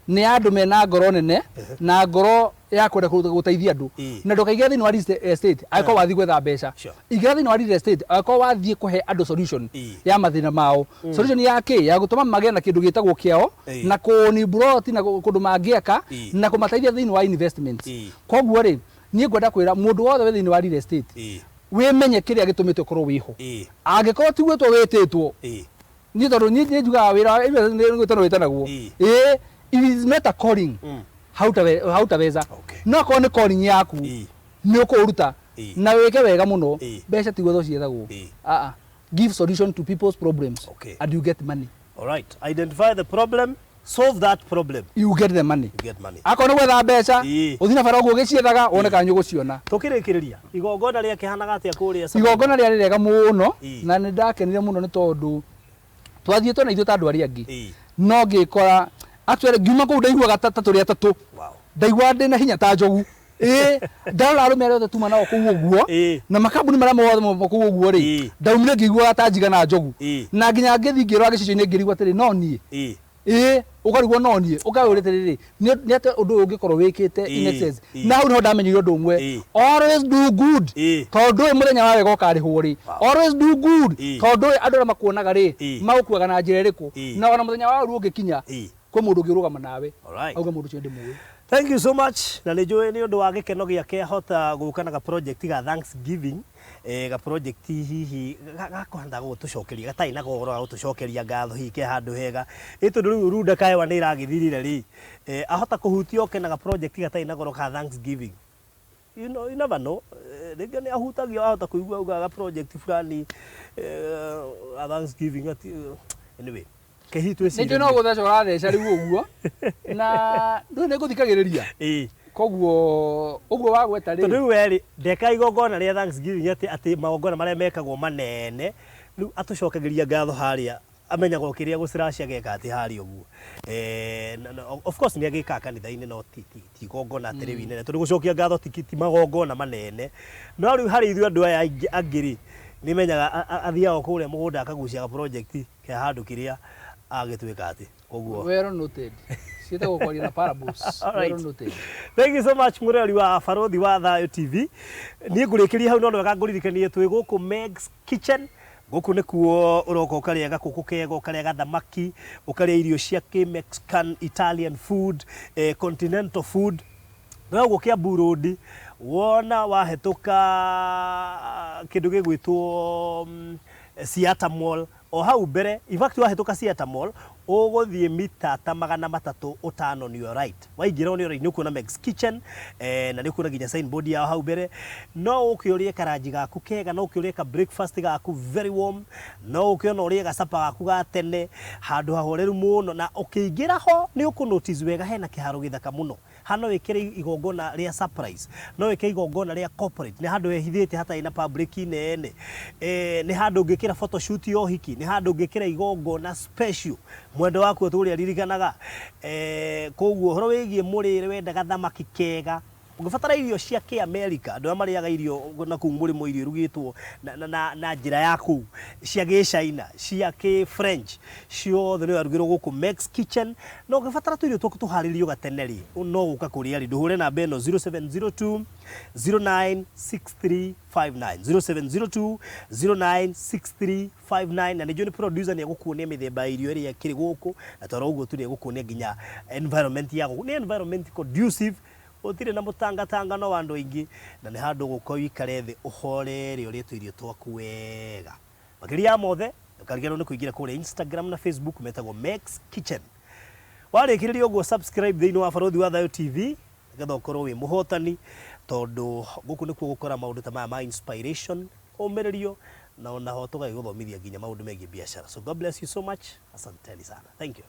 Nĩ andũ mena ngoro nene na ngoro ya kwenda gũteithia andũ. Na ndũkaingĩre thĩinĩ wa real estate angĩkorwo wathiĩ gwetha mbeca. Ingĩra thĩinĩ wa real estate angĩkorwo wathiĩ kũhe andũ solution ya mathĩna mao. Solution ya kĩ? Ya gũtũma magĩe na kĩndũ gĩtagwo kĩao, na kũni plot, na kũndũ mangĩaka, na kũmateithia thĩinĩ wa investments. Koguo rĩ, niĩ ngwenda kwĩra mũndũ wothe wĩ thĩinĩ wa real estate, wĩmenye kĩrĩa gĩtũmĩte ũkorwo wĩho. Angĩkorwo ti gwĩtwo wĩtĩtwo, niĩ tondũ niĩ njugaga wĩra wa nĩ gwĩtanwo wĩtanagwo, ĩĩ, if it is not a calling, hautaweza. No akorwo nĩ calling yaku, nĩ ũkũũruta na wĩke wega mũno. Mbeca ti gwethwo ciethagwo. Ah, give solution to people's problems and you get money. All right, identify the problem, solve that problem, you get the money. You get money. Akorwo nĩ gwetha mbeca, ũthiĩ na bara ũguo ũgĩciethaga, wone kana nĩ ũgũciona. Tũkĩrĩkĩrĩria, igongona rĩakĩhanaga atĩa kũrĩa Samburu? Igongona rĩarĩ rĩega mũno, na nĩ ndakenire mũno nĩ tondũ Twathiĩte ona ithuĩ ta andũ arĩa angĩ. No ngĩkora actually ngiuma kũu ndaiguaga ta tũrĩ atatũ. Ndaiguaga ndĩna hinya ta njogu. Ĩĩ, ndarora arũme arĩa othe tuma nao kũu ũguo na makambuni marĩa mothe mauma kũu ũguo rĩ, ndaumire ngĩiguaga ta njigana njogu. Na nginya ngĩthiĩ ngĩrora gĩcicio-inĩ ngĩrigwo atĩrĩ, no niĩ? Ĩĩ, ũkarigwo no niĩ, ũkeyũria atĩrĩrĩ, nĩ atĩa ũndũ ũyũ ũngĩkorwo wĩkĩte in excess? Na hau nĩho ndamenyire ũndũ ũmwe, always do good, tondũ ndũĩ mũthenya wa wega ũkarĩhwo rĩ. Always do good, tondũ ndũĩ andũ arĩa makuonaga rĩ, magũkuaga na njĩra ĩrĩkũ. Na ona mũthenya wa ũru ũngĩkinya, kwĩ mũndũ ũngĩrũgama nawe, auge mũndũ ũcio ndĩmũĩ. Thank you so much. Na nĩ njũĩ nĩ ũndũ wa gĩkeno gĩake ahota gũka na ga project ga Thanksgiving, ga project hihi gakũhota gũtũcokeria, gatarĩ na goro, ga gũtũcokeria ngatho hihi ke handũ hega. Ĩ tondũ rĩu Runda Kahewa nĩ ĩragĩthirire rĩ, ahota kũhutia oke na ga project gatarĩ na goro ka Thanksgiving. You know, you never know. Rĩngĩ nĩ ahutagio, ahota kũigua auga ga project fulani ga Thanksgiving ati, anyway. Ke hihi Nĩ njũĩ no twĩcirie. gũtheca ũratheca rĩu ũguo, na ndũĩ nĩ ngũthikagĩrĩria. Koguo ũguo wagweta rĩ, Tondũ rĩu we rĩ, ndeka igongona rĩa Thanksgiving atĩ magongona marĩa mekagwo manene, rĩu atũcokagĩria ngatho harĩa amenyaga o kĩrĩa gũcracia geka atĩ harĩa ũguo. Of course nĩ agĩkaga kanitha-inĩ, no ti igongona atĩ rĩu inene, tondũ gũcokia ngatho ti magongona manene. No rĩu harĩ ithuĩ andũ aya angĩ rĩ, nĩ menyaga athiaga o kũrĩa mũgũnda akagucia ga project ke handũ kĩrĩa agĩtuĩka atĩ koguo. Well noted. Ciĩtagwo kwaria na parables. Well noted. Thank you so much, mũrori wa Barothi wa Thayũ TV. Niĩ ngũrĩkĩria hau, no wega ngũririkanie twĩ gũkũ Meg's Kitchen. Gũkũ nĩkuo ũroka ũkarĩa gakũkũ kega, ũkarĩa gathamaki, ũkarĩa irio cia kĩ Mexican, Italian food, continental food. No ũguo Kiambu Road, wona wahĩtũka kĩndũ gĩgwĩtwo Siata Mall, o hau mbere, in fact wahĩtũka Siata Mall, ũgũthiĩ mita ta 300 ũtano on your right. Waingĩra on your right nĩ ũkuona Meg's Kitchen, na nĩ ũkuona nginya signboard yao hau mbere. No ũke ũrĩe karanji gaku kega, no ũke ũrĩe ka breakfast gaku very warm, no ũke ona ũrĩe gacapa gaku ga tene handũ hahoreru mũno, na ũkĩingĩra ho nĩ ũkũ notice wega hena kĩharo gĩthaka mũno. Ha no wĩkĩre igongona rĩa surprise, no wĩke igongona rĩa corporate, nĩ handũ hehithĩte hatarĩ na public nene. Nĩ handũ ũngĩkĩra photoshoot ya ũhiki, nĩ handũ ũngĩkĩra igongona special mwendo waku ũtũrĩa ririkanaga. Koguo ũhoro wĩgiĩ mũrĩre, wendaga thamaki kega, ũngĩbatara irio cia kĩ America, andũ arĩa marĩaga irio na kũu mũrĩmo, irio irugĩtwo na njĩra ya kũu, cia gĩ China, cia kĩ French, ciothe nĩ ũrarugĩrwo gũkũ Meg's Kitchen. Na ũngĩbatara tũirio twaku tũharĩrio gatene rĩ, no gũka kũrĩa rĩ, ndũhũre namba ĩno 0702 096359, 0702 096359. Na nĩ njũĩ nĩ producer nĩ egũkuonia mĩthemba ya irio ĩrĩa ĩkĩrĩ gũkũ, na toro ũguo tu nĩ egũkuonia nginya environment ya gũkũ nĩ environment conducive, gũtirĩ na mũtangatangano wa andũ aingĩ, na nĩ handũ ũgũka ũikare thĩ ũhorere ũrĩe tũirio twaku wega. Makĩria ya mothe, ndũkariganĩrwo nĩ kũingĩra kũrĩa Instagram na Facebook, metagwo Meg's Kitchen. Warĩkĩrĩria ũguo, subscribe thĩinĩ wa Barothi wa Thayũ TV nĩgetha ũkorwo wĩ mũhotani, tondũ gũkũ nĩkuo gũkora maũndũ ta maya ma inspiration, ũmĩrĩrio, na onaho tũgagĩgũthomithia nginya maũndũ megiĩ biacara. So God bless you so much. Asanteni sana, thank you.